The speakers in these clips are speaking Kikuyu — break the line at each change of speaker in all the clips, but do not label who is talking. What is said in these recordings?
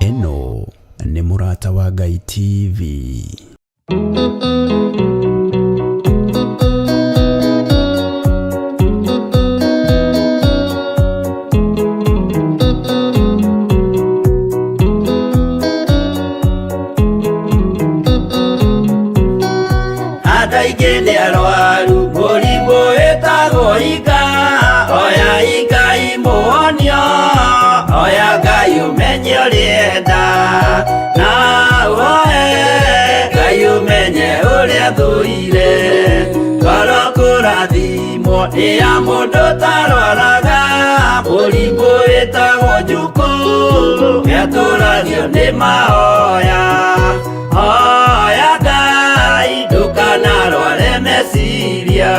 Ĩno nĩ Mũrata wa Ngai TV.
Andũ aingĩ nĩ arwaru mũrimũ wĩtagwo inga, oya Ngai mũhonio, oya Ngai ũmenye ũrĩenda, na ũhoe Ngai ũmenye ũrĩa thũire. Ngoro kũrathimwo nĩ ya mũndũ ũtarwaraga, mũrimũ wĩtagwo njukũ, nĩatũragio nĩ mahoya. Hoya Ngai ndũkanarware meciria.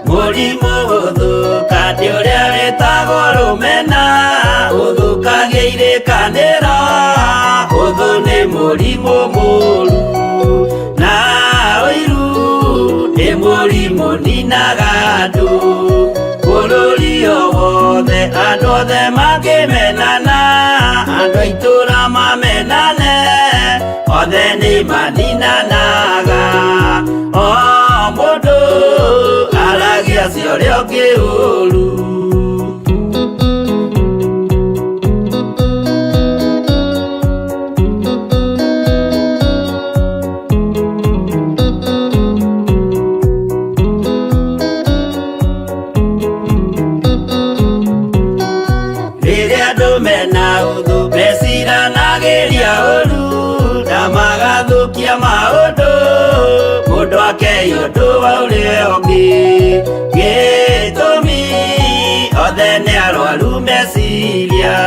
Mũrimũ gũthũka nĩ ũrĩa wĩtagwo rũmena, ũthũkagia irĩkanĩro, ũthũ nĩ mũrimũ mũru, na ũiru nĩ mũrimũ ninaga andũ. Bũrũri o wothe andũ othe mangĩmenana, andũ a itũũra mamenane, othe nĩ maninanaga. O mũndũ aragia cia ũrĩa ũngĩ ũru. Rĩrĩa andũ mena ũthũ meciranagĩria ũru, na magathũkia maũndũ, mũndũ akei ũndũ wa ũrĩa ũngĩ. Gĩtũmi othe nĩ arwaru meciria,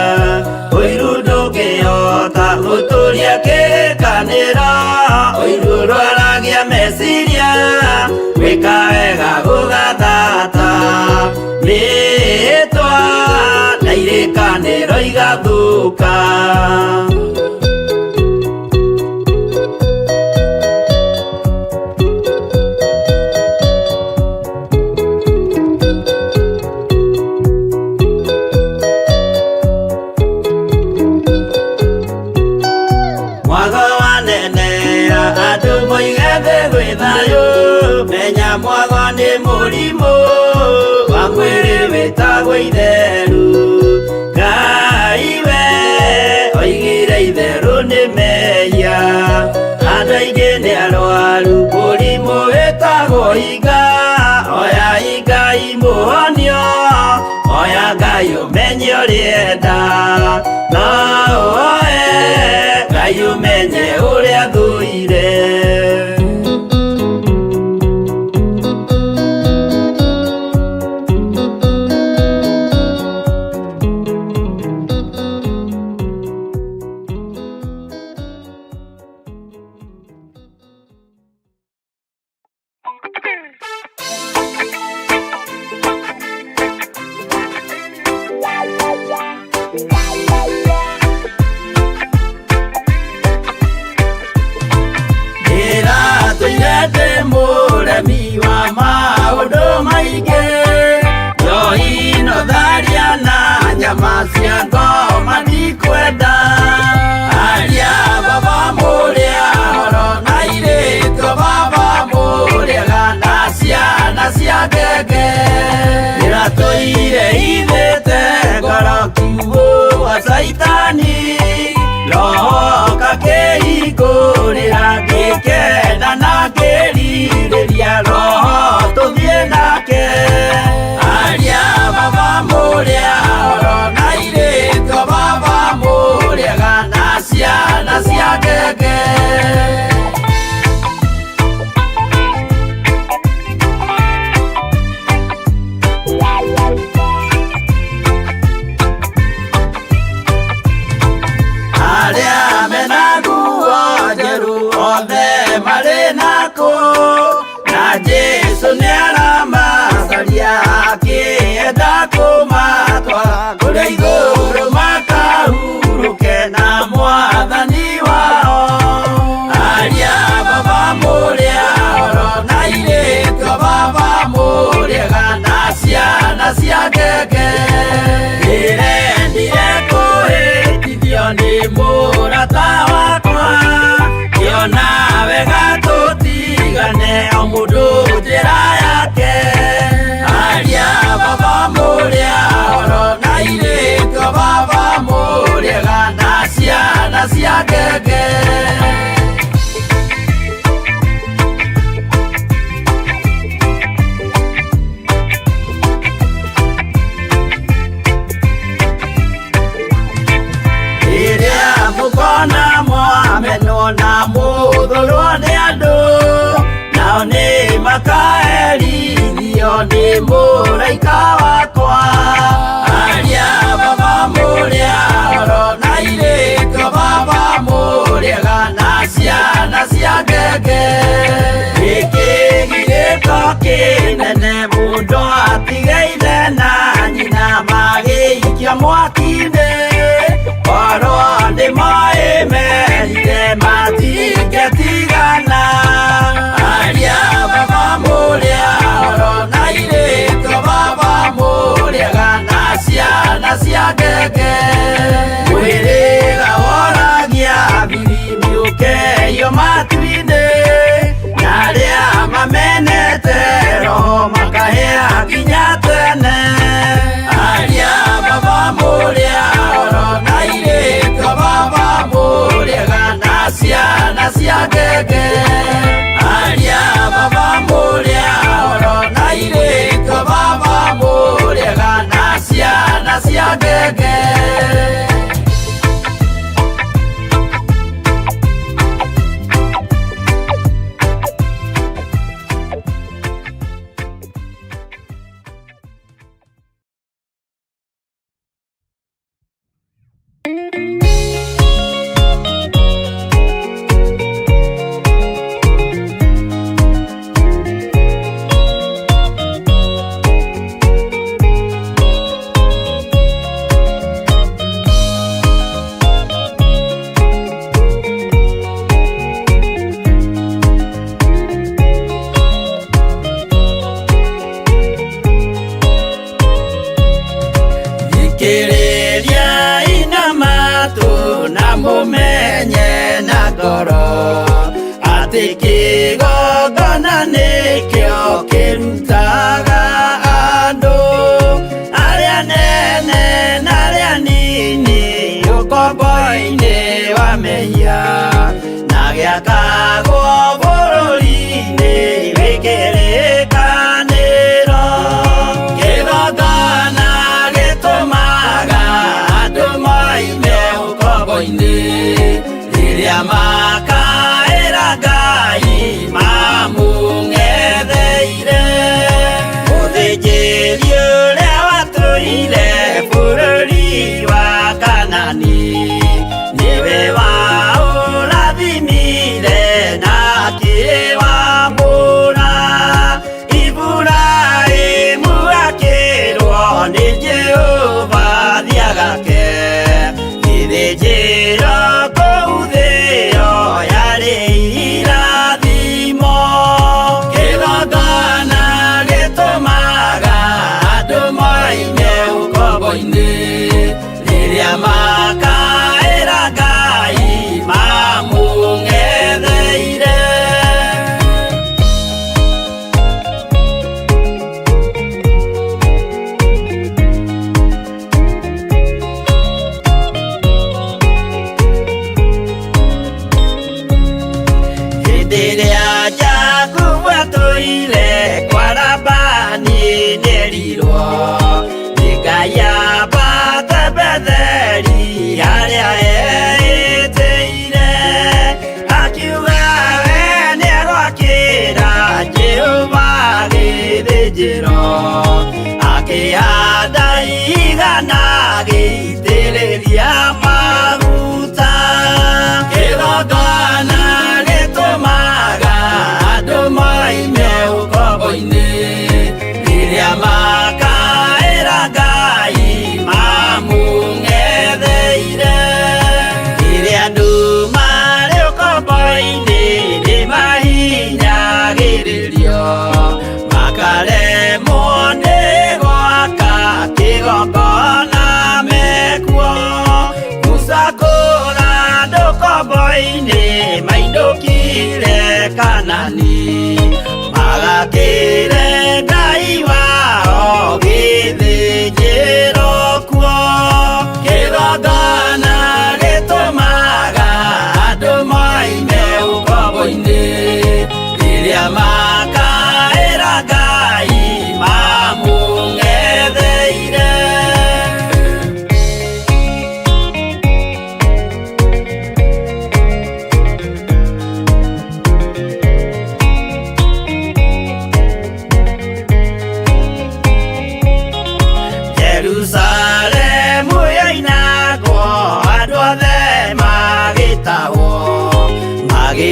ũiru ndũngĩhota gũtũria kĩrĩkanĩro, ũiru ũrwaragia meciria, gwĩka wega gũgathata. Mĩĩtwa na irĩkanĩro igathũka. Mwago wanenea andũ moige thĩ gwĩ thayũ, menya mwago nĩ mũrimũ wa mwĩrĩ wĩtagwo itheru. Ngai we oigire itherũ nĩ mehia, andũ aingĩ nĩ arwaru mũrimũ wĩtagwo inga, oya Ngai mũhonio, oya Ngai ũmenye ũrĩenda, na ũhoe Ngai ũmenye ũrĩa thũire. Ndĩratũire ndĩ mũremi wa maũndũ maingĩ, njohi no tharia na nyama cia ngoma ndikwenda. Aria baba mũrĩa horo na irĩtwo baba mũrĩaga na ciana cia ngenge. Ndĩratũire ithĩte ngoro kiugũ wa caitani, roho kakĩhingũrĩra ngĩkena na ngĩrirĩria roho tũthiĩ nake. Aria baba mũrĩa horo na irĩtwo baba mũrĩaga na ciana cia ngenge. Mũraika wakwa. Aria baba mũrĩa oro na irĩtwo baba mũrĩega na ciana cia ngenge. Gĩkĩgirĩko kĩnene mũndũ atigaire na nyina magĩikio mwaki-inĩ. Korwo nĩ moĩ merire matingĩtigana. Aria baba mũrĩa oro na irĩtwo baba mũrĩega na ciana cia ngenge. Mwĩrĩga woragia bibi ũkeio matu-inĩ, na arĩa mamenete roho makahĩa nginya tene. Aria baba mũrĩa oro na irĩtwo baba mũrĩega na ciana cia ngenge. Aria baba mũrĩa oro na irĩtwo baba mũrĩega na ciana cia ngenge. Thikĩrĩria ina matũ na mũmenye na ngoro atĩ kĩgongona nĩkĩo kĩrutaga andũ arĩa nene na arĩa nini ũkombo-inĩ wa mehia na gĩakagwo bũrũri-inĩ wĩ kĩrĩkanĩro. Kĩgongona gĩtũmaga andũ moime ũkombo-inĩ rĩrĩa makaĩra Ngai mamũng'etheire. Mũthĩnjĩri ũrĩa watũire bũrũri wa Kanani nĩwe waũrathimire na akĩwamũra. Iburahĩmu akĩrwo nĩ Jehova thiagake gĩthĩnjĩro kũu thĩo yarĩ irathimo. Kĩgongona gĩtũmaga andũ moime ũkombo-inĩ rĩrĩa makaĩra Ngai mamũng'etheire. Hĩndĩ ĩrĩa Jakubu atũire kwa Labani nĩerirwo nĩ Ngai ambate Betheli harĩa eĩtĩire. Akiuga we nĩegwakĩra Jehova gĩthĩnjĩro, akĩhanda igana agĩitĩrĩria maguta. Kĩgongona gĩtũmaga andũ moime ũkombo-inĩ rĩrĩa makaĩra Ngai mamũng'etheire. Rĩrĩa andũ marĩ ũkombo-inĩ nĩmahinyagĩrĩrio makaremwo nĩ gwaka kĩgongona mekuo. Musa kũra andũ ũkombo-inĩ mainũkire Kanani magakĩre Ngai wao gĩthĩnjĩro kuo. Kĩgongona gĩtũmaga andũ moime ũkombo-inĩ rĩrĩa makaĩra Ngai mamũng'etheire.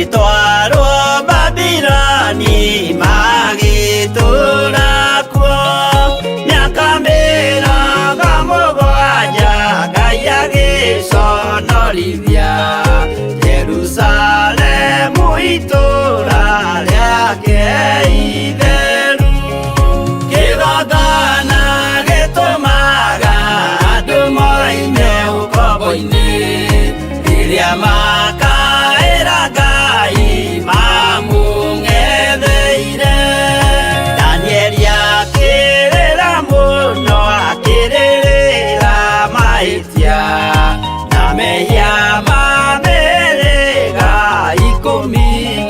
Magĩtwarwo Babiloni magĩtũũra kuo mĩaka 70, Ngai agĩconorithia Jerusalemu itũũra rĩake itheru. Kĩgongona gĩtũmaga andũ moime ũkombo-inĩ rĩrĩa makaĩra Ngai mamũng'etheire. Danieli akĩrĩra mũno akĩrĩrĩra mahĩtia na mehia ma mĩhĩrĩga 12.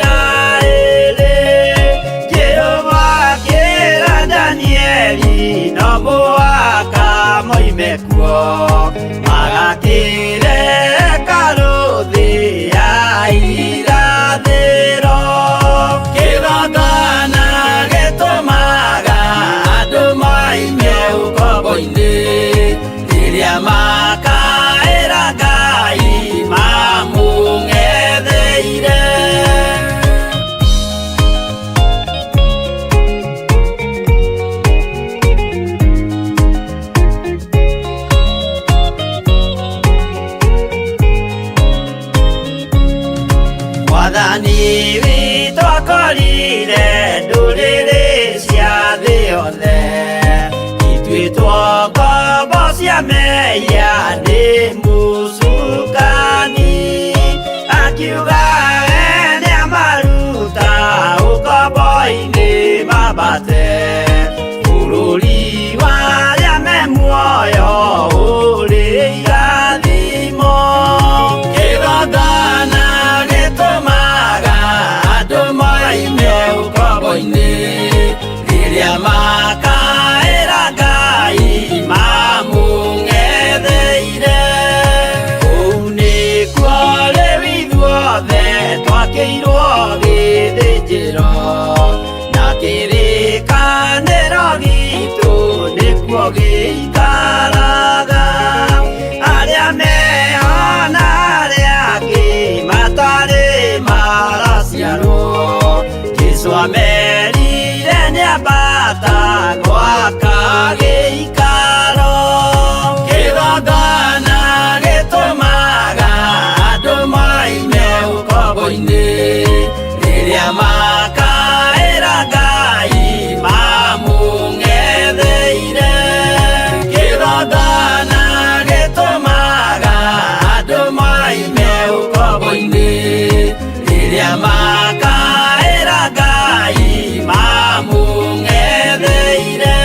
Jehova akĩra Danieli no mũhaka moime kuo magakĩre hekarũ thĩ ya irathĩro. Kĩgongona gĩtũmaga andũ moime ũkombo-inĩ rĩrĩa makaĩra Ngai mamũng'etheire. Mwathani witũ akorire ndũrĩrĩ cia thĩ yothe ituĩtwo ngombo cia mehia nĩ mũcukani, akiuga we nĩamaruta ũkombo-inĩ mambate bũrũri wa arĩa me muoyo ũrĩ irathimo. Kĩgongona gĩtũmaga andũ moime ũkombo-inĩ rĩrĩa makaĩra Ngai mamũng'etheire. Kũu nĩkuo rĩu ithuothe twakĩirwo gĩthĩnjĩro na kĩrĩkanĩro gitũ nĩkuo gĩikaraga. Arĩa meho na arĩa angĩ matarĩ maraciarwo, Jesũ amerire nĩambata gwaka gĩikaro. Kĩgongona gĩtũmaga andũ moime ũkombo-inĩ rĩrĩa makaĩra Ngai mamũng'etheire. Kĩgongona gĩtũmaga andũ moime ũkombo-inĩ rĩrĩa makaĩra Ngai mamũng'etheire.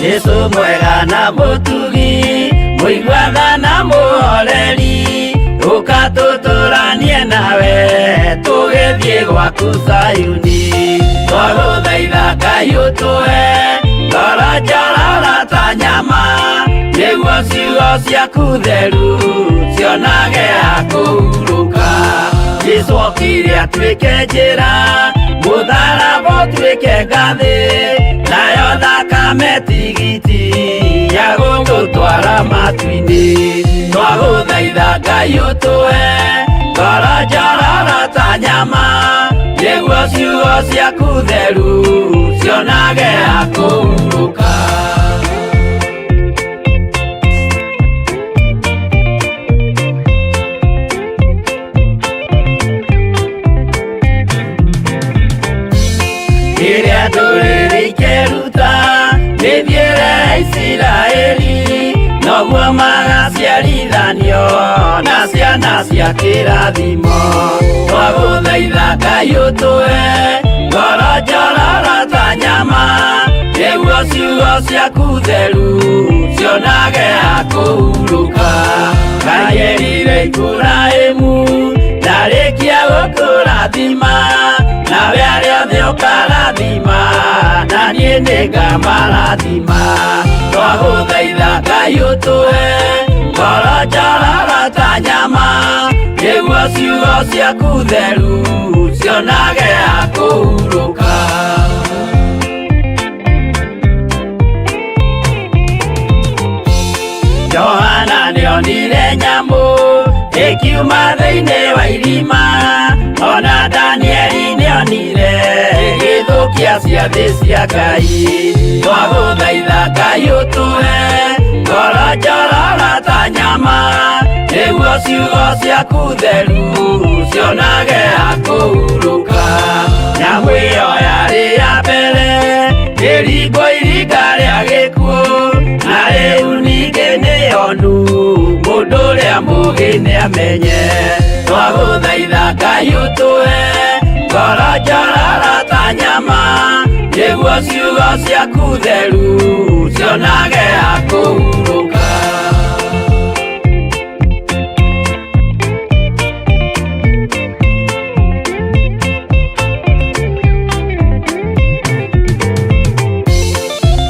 Jesũ mwega na mũtugi, mũiguana na mũhoreri, ũka tũtũranie nawe tũgĩthiĩ gwaku Zayuni. Twagũthaitha Ngai ũtũhe ngoro njororo ta nyama, nĩguo ciugo ciaku theru cionage ha kũhurũka. Jesũ okire atuĩke njĩra, mũtharaba ũtuĩke ngathĩ, nayo thakame tigiti ya gũtũtwara matu-inĩ. Twagũthaitha Ngai ũtũhe ngoro njororo ta nyama, nĩguo ciugo ciaku theru cionage ha kũhurũka. Rĩrĩa ndũrĩrĩ ikeruta mĩthiĩre ya Isiraeli, no Noguo magaciarithanio na ciana cia kĩrathimo. Twagũthaitha Ngai ũtũhe ngoro njororo ta nyama, nĩguo ciugo ciaku theru cionage ha kũhurũka. Ngai erire Iburahĩmu ndarĩkia gũkũrathima, nawe arĩa othe ũkarathima, na niĩ nĩngamarathima. Twagũthaitha Ngai ũtũhe ngoro njororo ta nyama, nĩguo ciugo ciaku theru cionage ha kũhurũka. Johana nĩonire nyamũ ĩkiuma thĩinĩ wa irima, ona Danieli nĩonire ĩgĩthũkia ciathĩ cia Ngai. Twagũthaitha Ngai ũtũhe ngoro njororo ta nyama, nĩguo ciugo ciaku theru cionage ha kũhurũka. Nyamũ ĩyo yarĩ ya mbere ĩringwo iringa rĩa gĩkuũ, na rĩu ningĩ nĩyonu mũndũ ũrĩa mũũgĩ nĩamenye. Twagũthaitha Ngai ũtũhe ngoro njororo ta nyama, nĩguo ciugo ciaku theru cionage ha kũhurũka.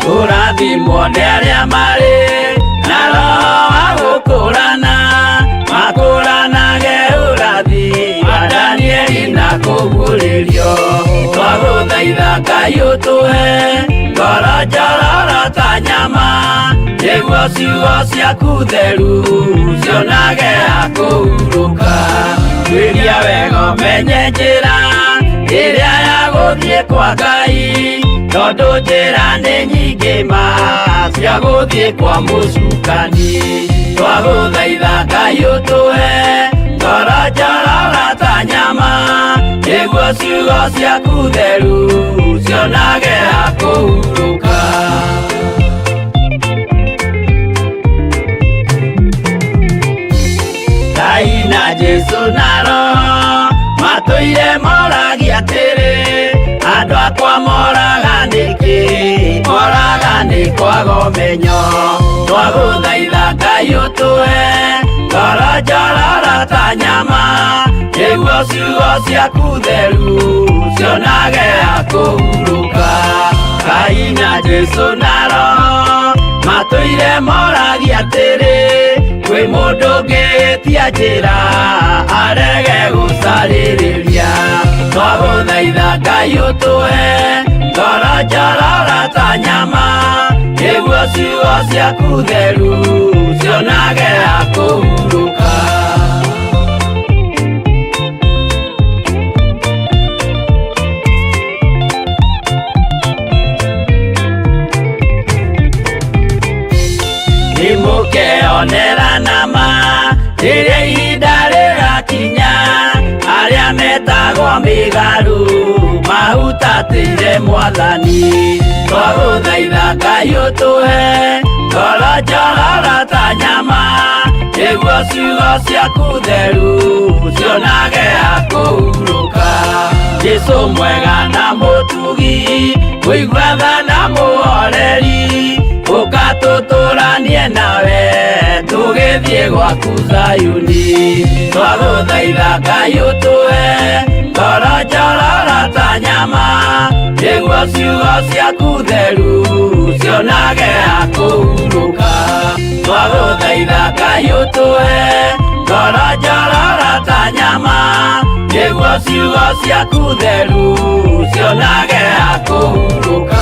Kũrathimwo nĩ arĩa marĩ na roho wa gũkũrana, makũranage ũrathi wa Danieli na kũguũrĩrio. Twagũthaitha Ngai ũtũhe ngoro njororo ta nyama, nĩguo ciugo ciaku theru cionage ha kũhurũka. Tuĩria wega ũmenye njĩra ĩrĩa ya gũthiĩ kwa Ngai, tondũ njĩra nĩ nyingĩ ma cia gũthiĩ kwa mũcukani. Twagũthaitha Ngai ũtũhe ngoro njororo ta nyama, nĩguo ciugo ciaku theru cionage ha kũhurũka. Ngai na Jesũ na Roho matũire moragia atĩrĩ, andũ akwa moraga nĩkĩ? Moraga nĩ kwaga ũmenyo. Twagũthaitha Ngai ũtũhe ngoro njororo ta nyama, nĩguo ciugo ciaku theru cionage ha kũhurũka. Ngai na Jesũ na Roho matũire moragia atĩrĩ, kwĩ mũndũ ũngĩtia njĩra arege gũcarĩrĩria. Twagũthaitha Ngai ũtũhe ngoro njororo ta nyama, nĩguo ciugo ciaku theru cionage ha kũhurũka. Nĩmũkeonera nama rĩrĩa ihinda rĩgakinya, arĩa metagwo mĩgarũ mahutatĩire Mwathani. Twagũthaitha Ngai ũtũhe ngoro njororo ta nyama, nĩguo ciugo ciaku theru cionage ha kũhurũka. Jesũ mwega na mũtugi, mũigua tha na mũhoreri, ũka tũtũranie nawe tũgĩthiĩ gwaku Zayuni. Twagũthaitha Ngai ũtũhe ngoro njororo ta nyama, nĩguo ciugo ciaku theru cionage ha kũhurũka. Twagũthaitha Ngai ũtũhe ngoro njororo ta nyama, nĩguo ciugo ciaku theru cionage ha kũhurũka.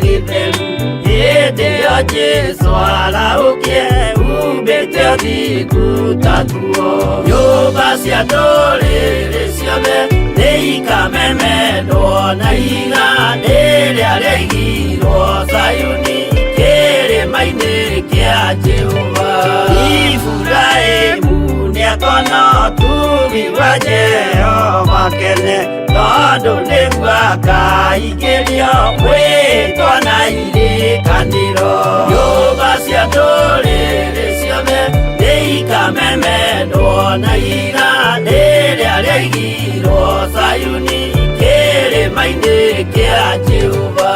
gĩtheru hĩndĩ ĩyo Jesũ arahũkie umbĩte ũthingu ta nguo nyũmba cia ndũrĩrĩ ciothe nĩikamemendwo na ihiga rĩrĩa rĩaigirwo Zayuni kĩrĩma-inĩ kĩa Jehova Iburahĩmu nĩakona ũtugi wa Jehova kene tondũ nĩguo akaingĩrio mwĩtwa na irĩkanĩro nyũmba cia ndũrĩrĩ ciothe nĩikamemendwo na ihiga rĩrĩa rĩaigirwo Zayuni kĩrĩma-inĩ kĩa Jehova.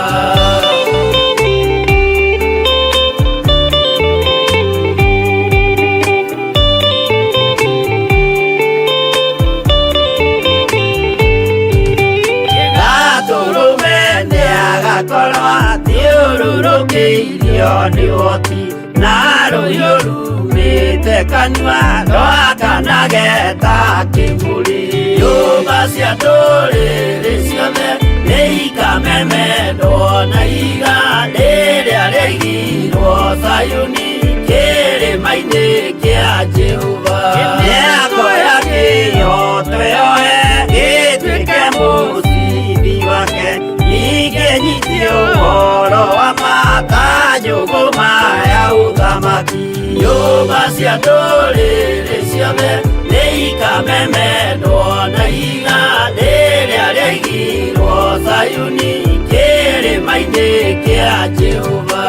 Gatũrũme nĩagakorwo athiũrũrũkĩirio nĩ ũhoti na rũhiũ rumĩte kanua rwakanage ta kĩmũrĩ nyũmba cia ndũrĩrĩ ciothe nĩikamemendwo na ihiga rĩrĩa rĩaigirwo Zayuni kĩrĩma-inĩ kĩa Jehova nĩakoya kĩhooto yoe gĩtuĩke mũcibi wake ningĩ nyitie ũhoro wa ma ta njũgũma ya ũthamaki nyũmba cia ndũrĩrĩ ciothe nĩikamemendwo na ihiga rĩrĩa rĩaigirwo Zayuni kĩrĩma-inĩ kĩa Jehova.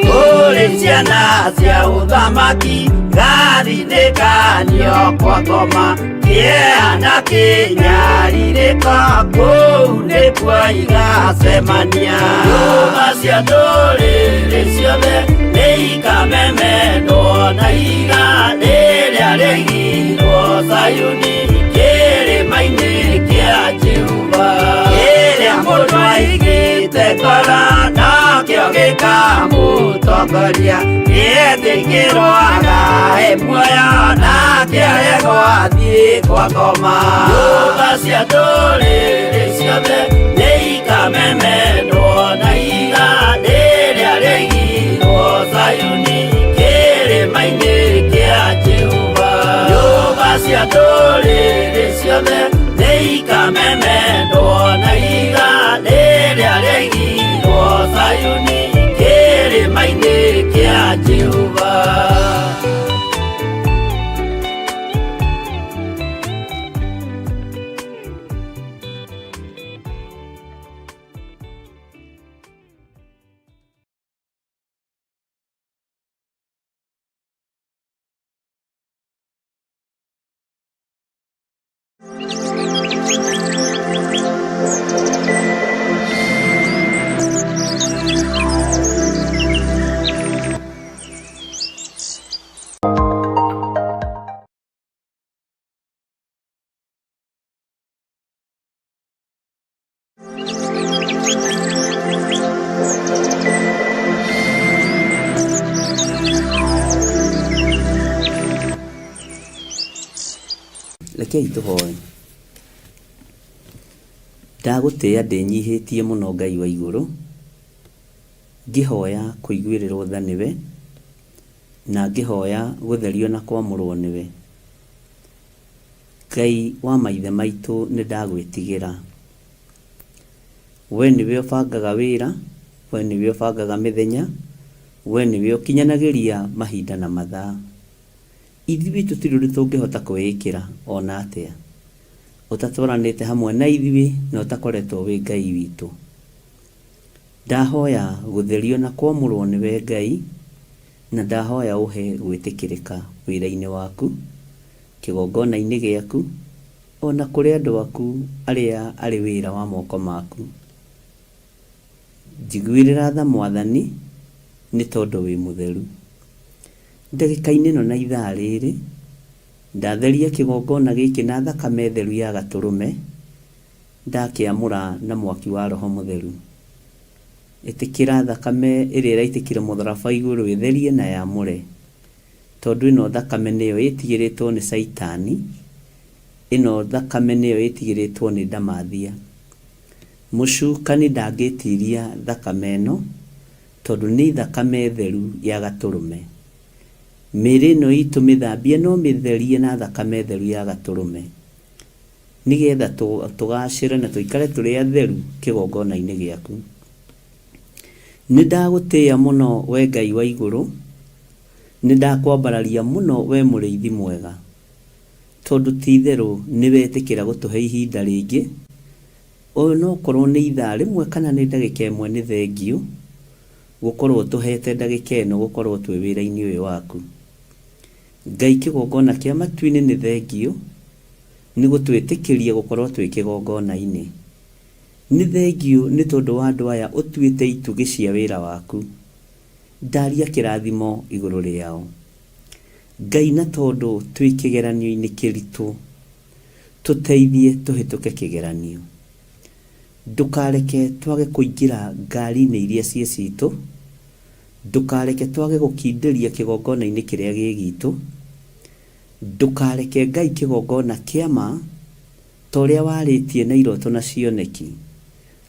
Kũrĩ ciana cia ũthamaki gathinĩkanio kwa ngoma kĩeha na kĩnyarirĩko kũu nĩkuo igacemania nyũmba cia ndũrĩrĩ ciothe nĩikamemendwo na ihiga rĩrĩa rĩaigirwo Zayuni kĩrĩma-inĩ kĩa Jehova kĩrĩa mũndũ aigĩte ngoro nakĩo gĩkamũtongoria nĩetĩkĩrwo agae muoyo nake aregwo athiĩ kwa ngoma nyũmba cia ndũrĩrĩ ciothe nĩikamemendwo na ihiga rĩrĩa rĩaigirwo Zayuni kĩrĩma-inĩ kĩa Jehova nyũmba cia ndũrĩrĩ ciothe nĩikamemendwo na ihiga rĩrĩa rĩaigirwo Zayuni kĩrĩma-inĩ kĩa Jehova.
Rekei tũhoe. Ndagũtĩĩa ndĩnyihĩtie mũno Ngai wa igũrũ, ngĩhoya kũiguĩrĩrwo tha nĩwe, na ngĩhoya gũtherio na kwamũrwo nĩwe. Ngai wa maithe maitũ nĩ ndagwĩtigĩra. We nĩwe ũbangaga wĩra, we nĩwe ũbangaga mĩthenya, we nĩwe ũkinyanagĩria mahinda na mathaa. Ithuĩ tũtirĩ ũndũ tũngĩhota kwĩĩkĩra ona atĩa, ũtatwaranĩte hamwe na ithuĩ na ũtakoretwo wĩ Ngai witũ. Ndahoya gũtherio na kwamũrwo nĩwe Ngai, na ndahoya ũhe gwĩtĩkĩrĩka wĩra-inĩ waku, kĩgongona-inĩ gĩaku, o na kũrĩ andũ aku arĩa arĩ wĩra wa moko maku. Njiguĩrĩra tha Mwathani, nĩ tondũ wĩ mũtheru. Ndagĩka-inĩ ĩno na ithaa rĩrĩ, ndatheria kĩgongona gĩkĩ na thakame theru ya Gatũrũme, ndakĩamũra na mwaki wa Roho Mũtheru. Ĩtĩkĩra thakame ĩrĩa ĩraitĩkire mũtharaba igũrũ ĩtherie na yamũre. Tondũ ĩno thakame nĩyo ĩtigĩrĩtwo nĩ Caitani, ĩno thakame nĩyo ĩtigĩrĩtwo nĩ ndamathia. Mũcukani ndangĩtiria thakame ĩno, tondũ nĩ thakame theru ya gatũrũme. Mĩĩrĩ ĩno itũ mĩthambie no mĩtherie na thakame theru ya gatũrũme, nĩgetha tũgacĩre na tũikare tũrĩ atheru kĩgongona-inĩ gĩaku. Nĩ ndagũtĩĩa mũno we Ngai wa igũrũ, nĩ ndakwambararia mũno we mũrĩithi mwega, tondũ ti itherũ nĩ wetĩkĩra gũtũhe ihinda rĩngĩ, onokorwo nĩ ithaa rĩmwe kana nĩ ndagĩka ĩmwe nĩ thengiũ gũkorwo ũtũhete ndagĩka ĩno gũkorwo twĩ wĩra-inĩ ũyũ waku. Ngai kĩgongona kĩa matu-inĩ nĩ thengiũ nĩ gũtwĩtĩkĩria gũkorwo twĩ kĩgongona-inĩ. Nĩ thengiũ nĩ tondũ wa andũ aya ũtuĩte itugĩ cia wĩra waku. Ndaria kĩrathimo igũrũ rĩao. Ngai na tondũ twĩ kĩgeranio-inĩ kĩritũ, tũteithie tũhĩtũke kĩgeranio. Ndũkareke twage kũingĩra ngari-inĩ iria ciĩ citũ, ndũkareke twage gũkindĩria kĩgongona-inĩ kĩrĩa gĩ gitũ, ndũkareke Ngai kĩgongona kĩa ma ta ũrĩa warĩtie na iroto na cioneki,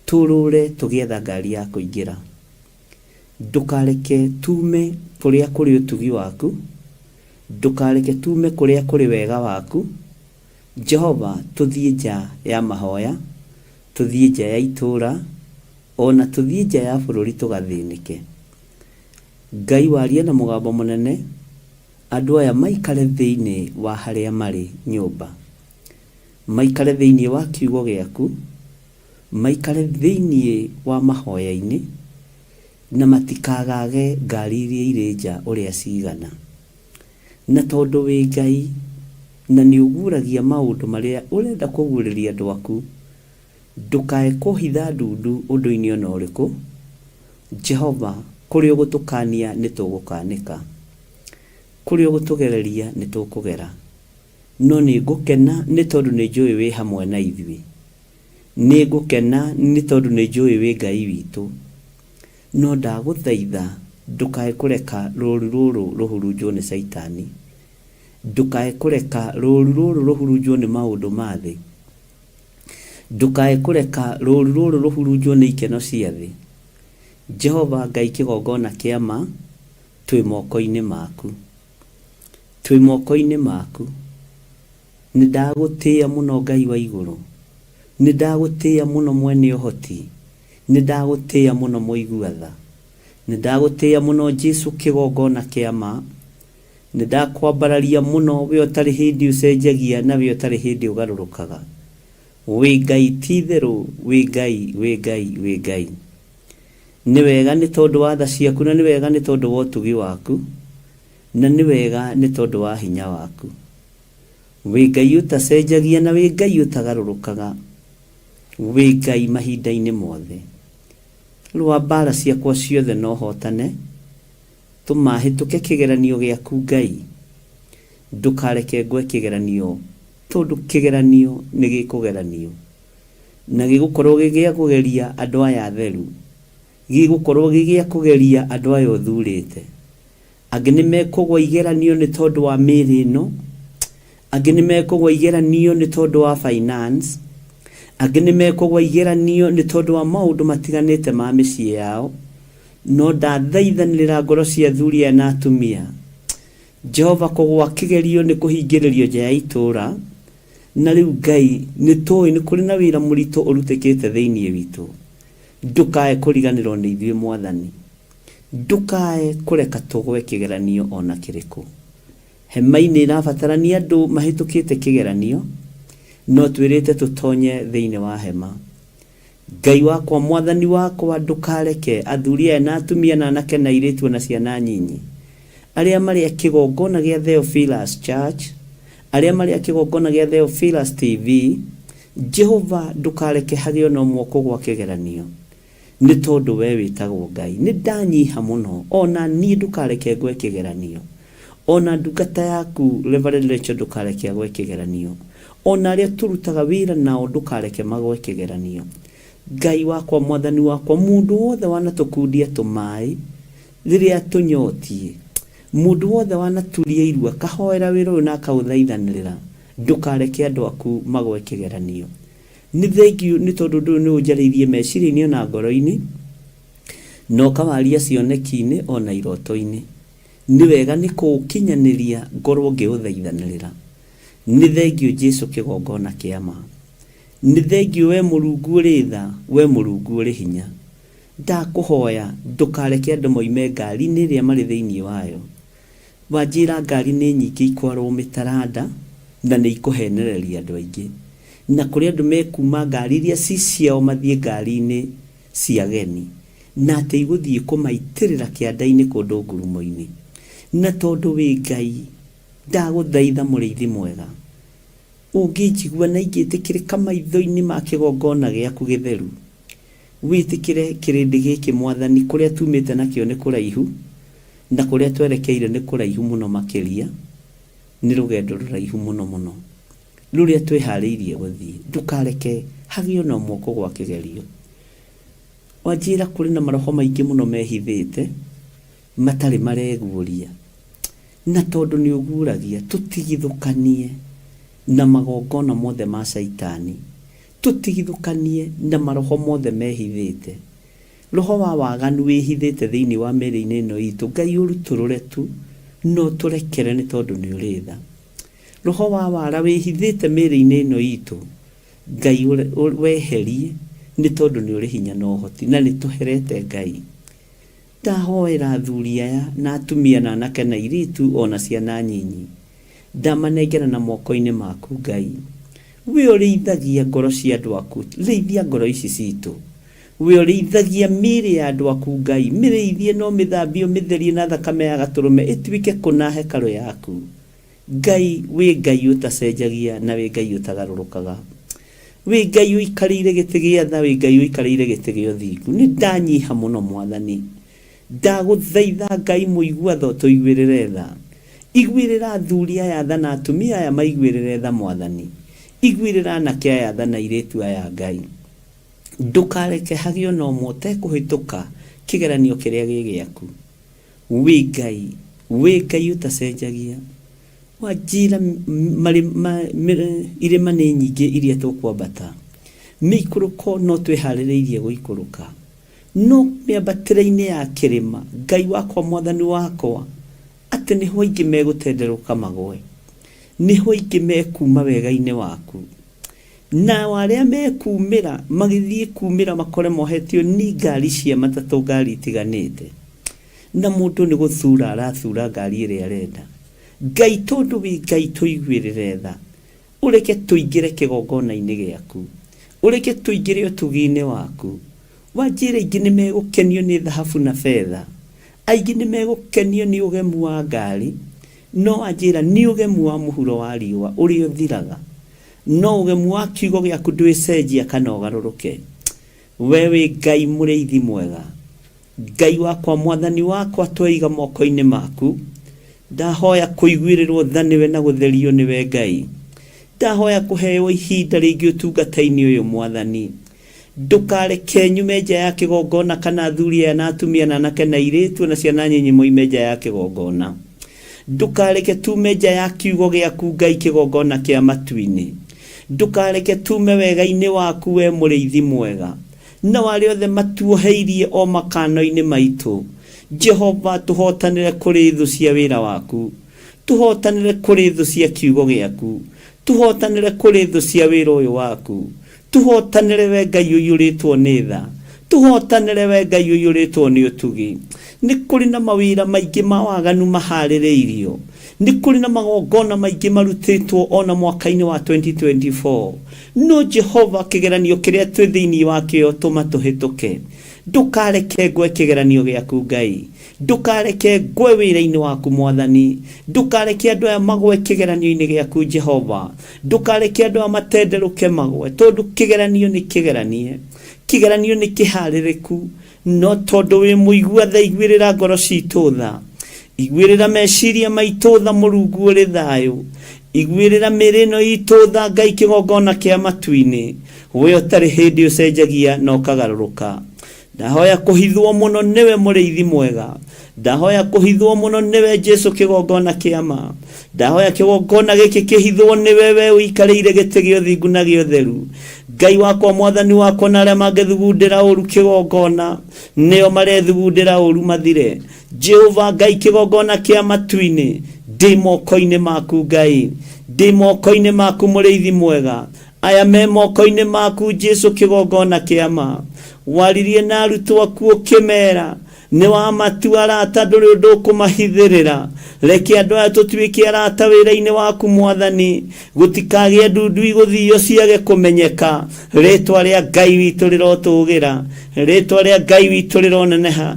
tũrũre tũgĩetha ngari ya kũingĩra. Ndũkareke tume kũrĩa kũrĩ ũtugi waku, ndũkareke tume kũrĩa kũrĩ wega waku. Jehova, tũthiĩ nja ya mahoya, tũthiĩ nja ya itũũra, o na tũthiĩ nja ya bũrũri tũgathĩnĩke. Ngai warie na mũgambo mũnene, andũ aya maikare thĩinĩ wa harĩa marĩ nyũmba, maikare thĩinĩ wa kiugo gĩaku, maikare thĩinĩ wa mahoya-inĩ, na matikagage ngari iria irĩ nja ũrĩa cigana. Na tondũ wĩ Ngai, na nĩ ũguũragia maũndũ marĩa ũrenda kũguũrĩria andũ aku, ndũkae kũhitha ndundu ũndũ-inĩ o na ũrĩkũ. Jehova, kũrĩa ũgũtũkaania nĩ tũgũkaanĩka, kũrĩa ũgũtũgereria nĩ tũkũgera. No nĩ ngũkena nĩ tondũ nĩ njũĩ wĩ hamwe na ithuĩ. Nĩ ngũkena nĩ tondũ nĩ njũĩ wĩ Ngai witũ. No ndagũthaitha ndũkae kũreka rũũru rũrũ rũhurunjwo nĩ Caitani. Ndũkae kũreka rũũru rũrũ rũhurunjwo nĩ maũndũ ma thĩ. Ndũkae kũreka rũũru rũrũ rũhurunjwo nĩ ikeno cia thĩ. Jehova Ngai kĩgongona kĩa ma, twĩ moko-inĩ maku. Twĩ moko-inĩ maku. Nĩ ndagũtĩĩa mũno Ngai wa igũrũ. Nĩ ndagũtĩĩa mũno mwene ũhoti. Nĩ ndagũtĩĩa mũno mũigua tha. Nĩ ndagũtĩĩa mũno Jesu kĩgongona kĩa ma. Nĩ ndakwambararia mũno we ũtarĩ hĩndĩ ũcenjagia na we ũtarĩ hĩndĩ ũgarũrũkaga. Wĩ Ngai ti itherũ, wĩ Ngai, wĩ Ngai, wĩ Ngai. Nĩ wega nĩ tondũ wa tha ciaku na nĩ wega nĩ tondũ wa ũtugi waku na nĩ wega nĩ tondũ wa hinya waku. Wĩ Ngai ũtacenjagia na wĩ Ngai ũtagarũrũkaga. Wĩ Ngai mahinda-inĩ mothe. Rũa mbaara ciakwa ciothe na ũhootane. Tũma hĩtũke kĩgeranio gĩaku Ngai. Ndũkareke ngwe kĩgeranio tondũ kĩgeranio nĩ gĩkũgeranio. Na gĩgũkorwo gĩ gĩa kũgeria andũ aya atheru. Gĩgũkorwo gĩ gĩa kũgeria andũ aya ũthurĩte. Angĩ nĩ mekũgwa igeranio nĩ tondũ wa mĩĩrĩ ĩno, angĩ nĩ mekũgwa igeranio nĩ tondũ wa finance, angĩ nĩ mekũgwa igeranio nĩ tondũ wa maũndũ matiganĩte ma mĩciĩ yao. No ndathaithanĩrĩra ngoro cia athuri aya na atumia, Jehova, kũgwa kĩgerio nĩ kũhingĩrĩrio nja ya itũũra, na rĩu Ngai, nĩ tũĩ nĩ kũrĩ na wĩra mũritũ ũrutĩkĩte thĩinĩ witũ. Ndũkae kũriganĩrwo nĩ ithuĩ Mwathani. Ndũkae kũreka tũgwe kĩgeranio o na kĩrĩkũ. Hema-inĩ ĩrabatarania andũ mahĩtũkĩte kĩgeranio, no twĩrĩte tũtonye thĩinĩ wa hema. Ngai wakwa, Mwathani wakwa, ndũkareke athuri aya na atumia na anake na airĩtu o na ciana nyinyi, arĩa marĩ a kĩgongona gĩa Theophilus Church, arĩa marĩ a kĩgongona gĩa Theophilus TV, Jehova ndũkareke hagĩe o na ũmwe ũkũgwa kĩgeranio. Nĩ tondũ wee wĩtagwo Ngai. Nĩ ndanyiha mũno, o na niĩ ndũkareke ngwe kĩgeranio. O na ndungata yaku Reverend Rachel ndũkareke agwe kĩgeranio. O na arĩa tũrutaga wĩra nao ndũkareke magwe kĩgeranio. Ngai wakwa, Mwathani wakwa, mũndũ wothe wanatũkundia tũmaĩ rĩrĩa tũnyotiĩ, mũndũ wothe wanaturia iru akahoera wĩra ũyũ na akaũthaithanĩrĩra, ndũkareke andũ aku magwe kĩgeranio. Nĩ thengiũ nĩ tondũ ũndũ ũyũ nĩ ũnjarĩirie meciria-inĩ ona ngoro-inĩ, na ũkawaria cioneki-inĩ ona iroto-inĩ. Nĩ wega nĩ kũũkinyanĩria ngorwo ngĩũthaithanĩrĩra. Nĩ thengiũ Jesu kĩgongona kĩa ma. Nĩ thengiũ we Mũrungu ũrĩ tha, we Mũrungu ũrĩ hinya. Ndakũhoya ndũkareke andũ moime ngari-inĩ ĩrĩa marĩ thĩinĩ wayo. Wanjĩra ngari nĩ nyingĩ ikwarwo mĩtaranda na nĩ ikũhenereria andũ aingĩ. Na kũrĩ andũ mekuma ngari iria ci ciao mathiĩ ngari-inĩ cia ageni. Na atĩ igũthiĩ kũmaitĩrĩra kĩanda-inĩ kũndũ ngurumo-inĩ. Na tondũ wĩ Ngai, ndagũthaitha mũrĩithi mwega, Ũngĩnjigua na ingĩtĩkĩrĩka maitho-inĩ ma kĩgongona gĩaku gĩtheru, wĩtĩkĩre kĩrĩndĩ gĩkĩ, Mwathani, kũrĩa tuumĩte nakĩo nĩ kũraihu, na kũrĩa twerekeire nĩ kũraihu mũno makĩria, nĩ rũgendo rũraihu mũno mũno, rũrĩa twĩhaarĩirie gũthiĩ. Ndũkareke hagĩe o na ũmwe ũkũgũa kĩgerio. Wanjĩra kũrĩ na maroho maingĩ mũno mehithĩte, matarĩ mareguũria. Na tondũ nĩ ũguũragia, tũtigithũkanie na magongona mothe ma Shaitani, tũtigithũkanie na maroho mothe mehithĩte. Roho wa waganu wĩhithĩte thĩinĩ wa mĩĩrĩ-inĩ ĩno itũ, Ngai ũrutũrũre tu na ũtũrekere nĩ tondũ nĩ ũrĩ tha. Roho wa wara wĩhithĩte mĩĩrĩ-inĩ ĩno itũ, Ngai weherie nĩ tondũ nĩ ũrĩ hinya na ũhoti na nĩ tũherete Ngai. Ndahoera athuri aya, na atumia, na anake, na airĩtu, o na ciana nyinyi. Ndamanengera na moko-inĩ maku, Ngai. We ũrĩithagia ngoro cia andũ aku, rĩithia ngoro ici ciitũ. We ũrĩithagia mĩĩrĩ ya andũ aku, Ngai, mĩrĩithie na ũmĩthambie ũmĩtherie na thakame ya Gatũrũme ĩtuĩke kũna hekarũ yaku. Ngai, wĩ Ngai ũtacenjagia na wĩ Ngai ũtagarũrũkaga. Wĩ Ngai ũikarĩire gĩtĩ gĩa tha, wĩ Ngai ũikarĩire gĩtĩ gĩa ũthingu. Nĩ ndanyiha mũno Mwathani. Ndagũthaitha Ngai mũigua tha ũtũiguĩrĩre tha. Iguĩrĩra athuri aya tha na atumia aya maiguĩrĩre tha Mwathani. Iguĩrĩra anake aya tha na airĩtu aya Ngai. Ndũkareke hagĩe ona ũmwe ũtekũhĩtũka kĩgeranio kĩrĩa gĩ gĩaku. Wĩ Ngai, wĩ Ngai ũtacenjagia. Wanjĩra irĩma nĩ nyingĩ iria tũkwambata, mĩikũrũko no twĩharĩrĩirie gũikũrũka, no mĩambatĩre-inĩ ya kĩrĩma, Ngai wakwa, Mwathani wakwa, atĩ nĩho aingĩ megũtenderũka magwe, nĩho aingĩ mekuuma wega-inĩ waku. Nao arĩa mekumĩra magĩthiĩ kumĩra makore mohetio ni ngari cia matatũ ngari itiganĩte. Na mũndũ nĩ gũthura arathura ngari ĩrĩa arenda. Ngai tondũ wĩ Ngai tũiguĩrĩre tha. Ũreke tũingĩre kĩgongona-inĩ gĩaku. Ũreke tũingĩre ũtugi-inĩ waku. Wanjĩra aingĩ nĩ megũkenio nĩ thahabu na betha. Aingĩ nĩ megũkenio nĩ ũgemu wa ngari. No wanjĩra nĩ ũgemu wa mũhuro wa riũa ũrĩa ũthiraga. No ũgemu wa kiugo gĩaku ndwĩcenjia kana ũgarũrũke. We wĩ Ngai mũrĩithi mwega. Ngai wakwa, Mwathani wakwa, tweiga moko-inĩ maku. Ndahoya kũiguĩrĩrwo tha nĩwe na gũtherio nĩwe Ngai. Ndahoya kũheo ihinda rĩngĩ ũtungata-inĩ ũyũ Mwathani. Ndũkareke nyume nja ya kĩgongona kana athuri aya na atumia na anake na airĩtu na ciana nyinyi moime nja ya kĩgongona. Ndũkareke tume nja ya kiugo gĩaku Ngai kĩgongona kĩa matu-inĩ. Ndũkareke tume wega-inĩ waku we mũrĩithi mwega. Nao arĩa othe matuoheirie o makano-inĩ maitũ, Jehova, tũhootanĩre kũrĩ thũ cia wĩra waku. Tũhootanĩre kũrĩ thũ cia kiugo gĩaku. Tũhootanĩre kũrĩ thũ cia wĩra ũyũ waku. Tũhootanĩre we Ngai ũiyũrĩtwo nĩ tha. Tũhootanĩre we Ngai ũiyũrĩtwo nĩ ũtugi. Nĩ kũrĩ na mawĩra maingĩ ma waganu maharĩrĩirio. Nĩ kũrĩ na magongona maingĩ marutĩtwo o na mwaka-inĩ wa 2024. No Jehova, kĩgeranio kĩrĩa twĩ thĩinĩ wakĩo tũma tũhĩtũke. Ndũkareke ngwe kĩgeranio gĩaku Ngai. Ndũkareke ngwe wĩra-inĩ waku Mwathani. Ndũkareke andũ aya magwe kĩgeranio-inĩ gĩaku Jehova. Ndũkareke andũ aya matenderũke magwe, tondũ kĩgeranio nĩ kĩgeranie. Kĩgeranio nĩ kĩharĩrĩku. No tondũ wĩ mũigua tha, iguĩrĩra ngoro citũ tha. Iguĩrĩra meciria maitũ tha, Mũrungu ũrĩ thayũ. Iguĩrĩra mĩĩrĩ ĩno itũ tha Ngai kĩgongona kĩa matu-inĩ. We ũtarĩ hĩndĩ ũcenjagia na ũkagarũrũka. Ndahoya kũhithwo mũno nĩwe mũrĩithi mwega. Ndahoya kũhithwo mũno nĩwe Jesu kĩgongona kĩa ma. Ndahoya kĩgongona gĩkĩ kĩhithwo nĩwe we ũikarĩire gĩtĩ gĩa ũthingu na gĩa ũtheru. Ngai wakwa, mwathani wakwa, na arĩa mangĩthugundĩra ũru kĩgongona nĩo marethugundĩra ũru mathire. Jehova Ngai kĩgongona kĩa matu-inĩ, ndĩ moko-inĩ maku Ngai, ndĩ moko-inĩ maku mũrĩithi mwega. Aya me moko-inĩ maku Jesu kĩgongona kĩa ma. Waririe na arutwo aku ũkĩmera nĩ wamatua arata, ndũrĩ ũndũ ũkũmahithĩrĩra. Reke andũ aya tũtuĩke arata wĩra-inĩ waku mwathani, gũtikagĩe ndundu igũthio ciage kũmenyeka. Rĩtwa rĩa Ngai witũ rĩrotũgĩra, rĩtwa rĩa Ngai witũ rĩroneneha,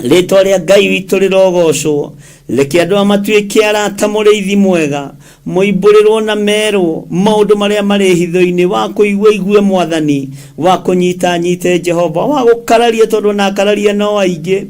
rĩtwa rĩa Ngai witũ rĩrogocwo. Reke andũ aya matuĩke arata mũrĩithi mwega, moimbũrĩrwo na merwo maũndũ marĩa marĩ hitho-inĩ. Wa kũigua igue mwathani, wa kũnyita nyite Jehova, wa gũkararia tondũ ona akararia no aingĩ,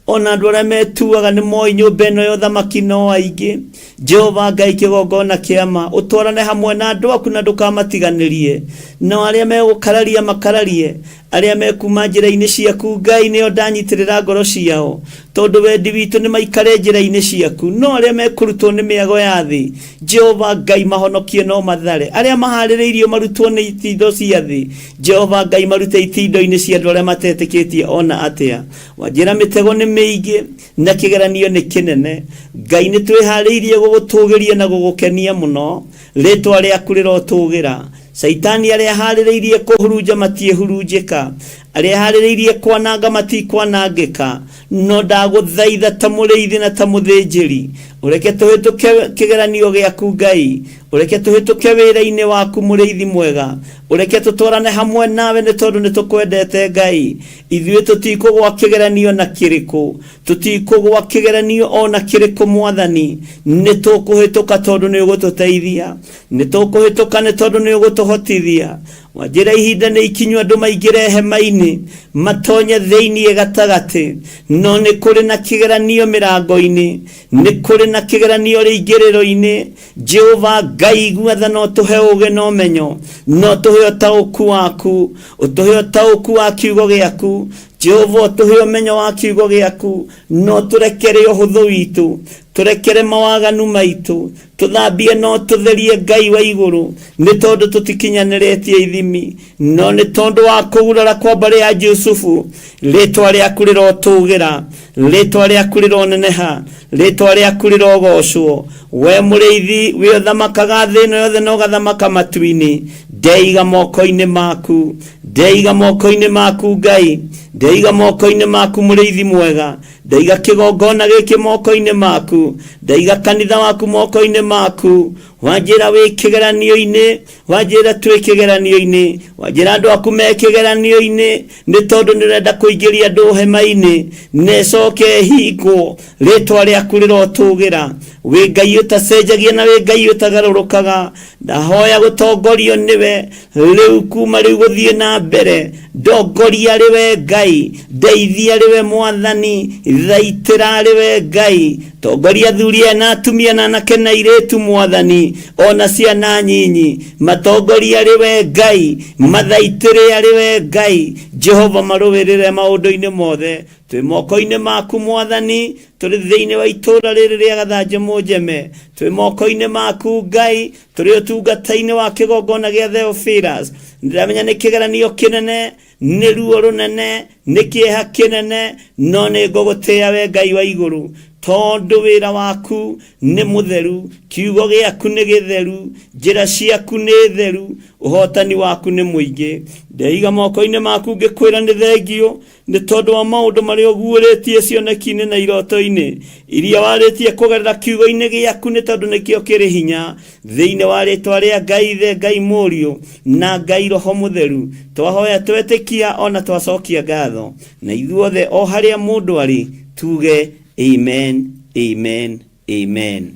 ona andũ arĩa metuaga nĩ moĩ nyũmba ĩno ya ũthamaki no aingĩ. Jehova Ngai kĩgongona kĩa ma, ũtwarane hamwe na andũ aku na ndũkamatiganĩrie. Nao arĩa megũkararia makararie, arĩa mekuma njĩra-inĩ ciaku Ngai nĩo ndanyitĩrĩra ngoro ciao, tondũ wendi witũ nĩ maikare njĩra-inĩ ciaku. No arĩa mekũrutwo nĩ mĩago ya thĩ, Jehova Ngai mahonokie no mathare. Arĩa maharĩrĩirio marutwo nĩ itindo cia thĩ, Jehova Ngai marute itindo-inĩ cia andũ arĩa matetĩkĩtie ona atĩa. Wanjĩra mĩtego nĩ mĩingĩ na kĩgeranio nĩ kĩnene. Ngai nĩ twĩharĩirie gũgũtũgĩria na gũgũkenia mũno. Rĩtwa rĩaku rĩrotũgĩra. Caitani arĩa aharĩrĩirie kũhurunja matiĩhurunjĩka, arĩa aharĩrĩirie kwananga matikwanangĩka. No ndagũthaitha ta mũrĩithi na ta mũthĩnjĩri, ũreke tũhĩtũke kĩgeranio gĩaku Ngai, ũreke tũhĩtũke wĩra-inĩ waku mũrĩithi mwega, ũreke tũtwarane hamwe nawe nĩ tondũ nĩ tũkwendete Ngai. Ithuĩ tũtikũgwa kĩgeranio na kĩrĩkũ, tũtikũgwa kĩgeranio ona kĩrĩkũ mwathani, nĩ tũkũhĩtũka tondũ nĩ ũgũtũteithia, nĩ tũkũhĩtũka nĩ tondũ nĩ ũgũtũhotithia. Wanjĩra ihinda nĩ ikinyu andũ maingĩre hema-inĩ matonye thĩinĩ gatagatĩ, no nĩ kũrĩ na kĩgeranio mĩrango-inĩ, nĩ kũrĩ na kĩgeranio rĩingĩrĩro-inĩ. Jehova Ngai igua tha, no tũhe ũũgĩ na ũmenyo, no tũhe ũtaũku waku, ũtũhe ũtaũku wa kiugo gĩaku. Jehova ũtũhe ũmenyo wa kiugo gĩaku, no tũrekere ũhũthũ witũ, tũrekere mawaganu maitũ, tũthambie no tũtherie Ngai wa igũrũ, nĩ tondũ tũtikinyanĩrĩtie ithimi, no nĩ tondũ wa kũgurara kwa mbarĩ ya Jusufu. Rĩtwa rĩaku rĩrotũgĩra, rĩtwa rĩaku rĩroneneha, rĩtwa rĩaku rĩrogocwo. We mũrĩithi wĩ ũthamakaga thĩ ĩno yothe na ũgathamaka matu-inĩ, ndeiga moko-inĩ maku, ndeiga moko-inĩ maku Ngai, ndeiga moko-inĩ maku mũrĩithi mwega, ndaiga kĩgongona gĩkĩ moko-inĩ maku, ndaiga kanitha waku moko-inĩ maku. Wanjĩra wĩ kĩgeranio-inĩ, wanjĩra twĩ kĩgeranio-inĩ, wanjĩra andũ aku me kĩgeranio-inĩ, nĩ tondũ nĩ ũrenda kũingĩria andũ hema-inĩ na ĩcoke ĩhingwo. Rĩtwa rĩaku rĩrotũgĩra. Wĩ Ngai ũtacenjagia na wĩ Ngai ũtagarũrũkaga. Ndahoya gũtongorio nĩwe rĩu kuma rĩu gũthiĩ na mbere. Ndongoria rĩwe Ngai, ndeithia rĩwe mwathani, thaitĩra rĩwe Ngai. Tongoria athuri aya na atumia na anake na airĩtu mwathani, ona ciana nyinyi, matongoria rĩwe Ngai, mathaitĩre arĩwe Ngai. Jehova marũĩrĩre maũndũ-inĩ mothe. Twĩ moko-inĩ maku mwathani, tũrĩ thĩinĩ wa itũũra rĩrĩ rĩa Gathanjĩ Mũnjeme, twĩ moko-inĩ maku Ngai, tũrĩ ũtungata-inĩ wa kĩgongona gĩa Theophilus. Ndĩramenya nĩ kĩgeranio kĩnene, nĩ ruo rũnene, nĩ kĩeha kĩnene, no nĩ ngũgũtĩĩa we Ngai wa igũrũ, tondũ wĩra waku nĩ mũtheru, kiugo gĩaku nĩ gĩtheru, njĩra ciaku nĩ theru, ũhotani waku nĩ mũingĩ. Ndeiga moko-inĩ maku ngĩkwĩra nĩ thengio nĩ tondũ wa maũndũ marĩa ũguũrĩtie cioneki-inĩ na iroto-inĩ iria warĩtie kũgerera kiugo-inĩ gĩaku, nĩ tondũ nĩkĩo kĩrĩ hinya. Thĩinĩ wa rĩtwa rĩa Ngai Ithe, Ngai Mũriũ na Ngai Roho Mũtheru, twahoya twetĩkia ona twacokia ngatho, na ithuothe o harĩa mũndũ arĩ tuge amen, amen, amen.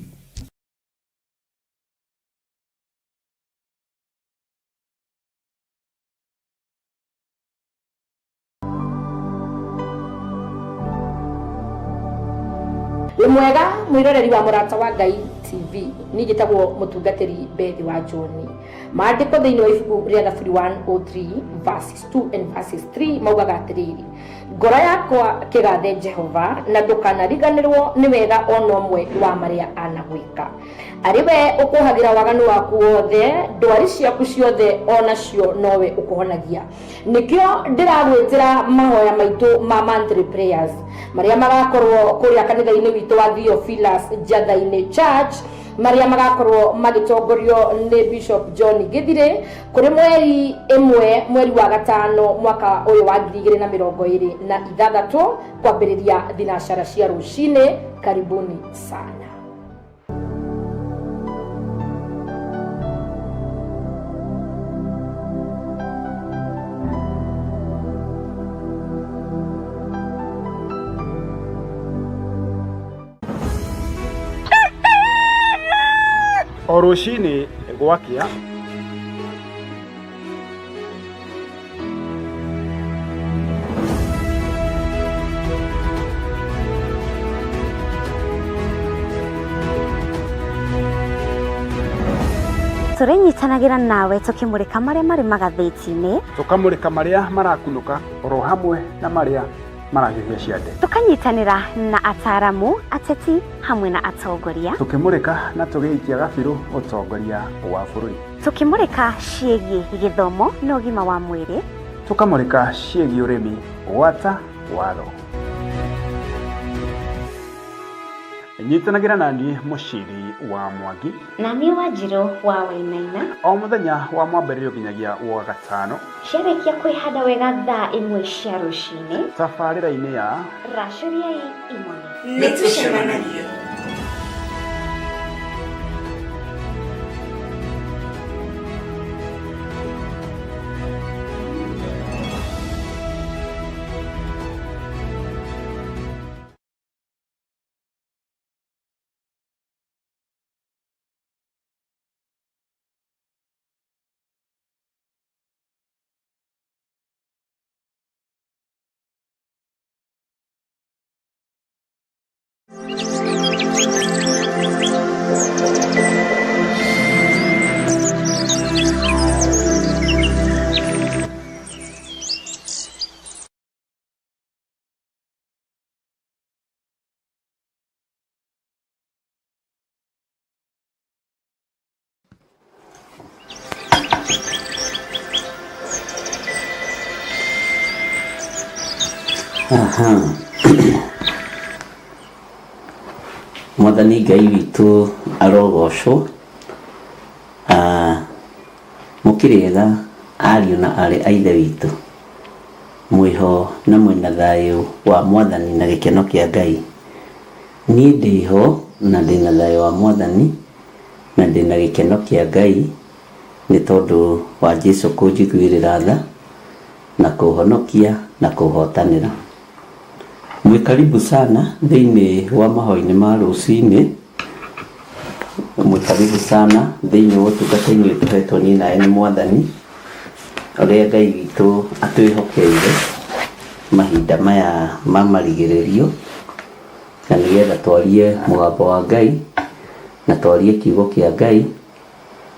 Wĩ mwega mwĩroreri wa Mũrata wa Ngai TV, niĩ njĩtagwo mũtungatĩri Beth wa John. Maandĩko thĩinĩ wa ibuku rĩa Thaburi 103 verses 2 and verses 3 maugaga atĩrĩrĩ, ngoro yakwa kĩgathe Jehova, na ndũkanariganĩrwo nĩ wega ona ũmwe wa marĩa anagwĩka. Arĩ we ũkũhagĩra waganu waku wothe, ndwari ciaku ciothe onacio nowe ũkũhonagia. Nĩkĩo ndĩragwĩtĩra mahoya maitũ ma monthly prayers marĩa magakorwo kũrĩa kanitha-inĩ witũ wa Theophilus Njatha-inĩ Church, marĩa magakorwo magĩtongorio nĩ Bishop John Githire kũrĩ mweri 1 mweri wa 5 mwaka ũyũ wa 2026 kwambĩrĩria thinacara cia rũcinĩ. Karibuni sana.
O rũcinĩ gwakĩa,
tũrĩnyitanagĩra nawe tũkĩmũrĩka marĩa marĩ magathĩti-inĩ,
tũkamũrĩka marĩa marakunũka oro hamwe na marĩa marahiũhia ciande,
tũkanyitanĩra na ataramu, ateti hamwe na atongoria,
tũkĩmũrĩka na tũgĩikia gabirũ ũtongoria wa bũrũri,
tũkĩmũrĩka ciĩgiĩ gĩthomo na ũgima wa mwĩrĩ,
tũkamũrĩka ciĩgiĩ ũrĩmi gwata watho. Nyitanagĩra na niĩ Mũciri wa Mwangi
na niĩ Wanjirũ wa Wainaina
o mũthenya wa mwambĩrĩrio nginyagia wa gatano,
ciarĩkia kwĩhanda wega thaa 1 cia rũcinĩ,
tabarĩra-inĩ ya
Racũriai Imone.
Nĩtũcemanagia.
Aha. Mwathani Ngai witũ arogocwo. Mũkĩrĩega ariũ na aarĩ a Ithe witũ, mwĩho na mwĩna thayũ wa Mwathani na gĩkeno kĩa Ngai. Niĩ ndĩho na ndĩna thayũ wa Mwathani na ndĩna gĩkeno kĩa Ngai nĩ tondũ wa Jesũ kũnjiguĩrĩra tha na kũhonokia na kũhotanĩra. Mwĩ karibu sana thĩinĩ wa mahoya-inĩ ma rũcinĩ, mwĩ karibu sana thĩinĩ wa ũtungata-inĩ ũyũ tũhetwo niĩ nawe nĩ Mwathani, ũrĩa Ngai witũ atwĩhokeire mahinda maya ma marigĩrĩrio, na nĩgetha twarie mũgambo wa Ngai na twarie kiugo kĩa Ngai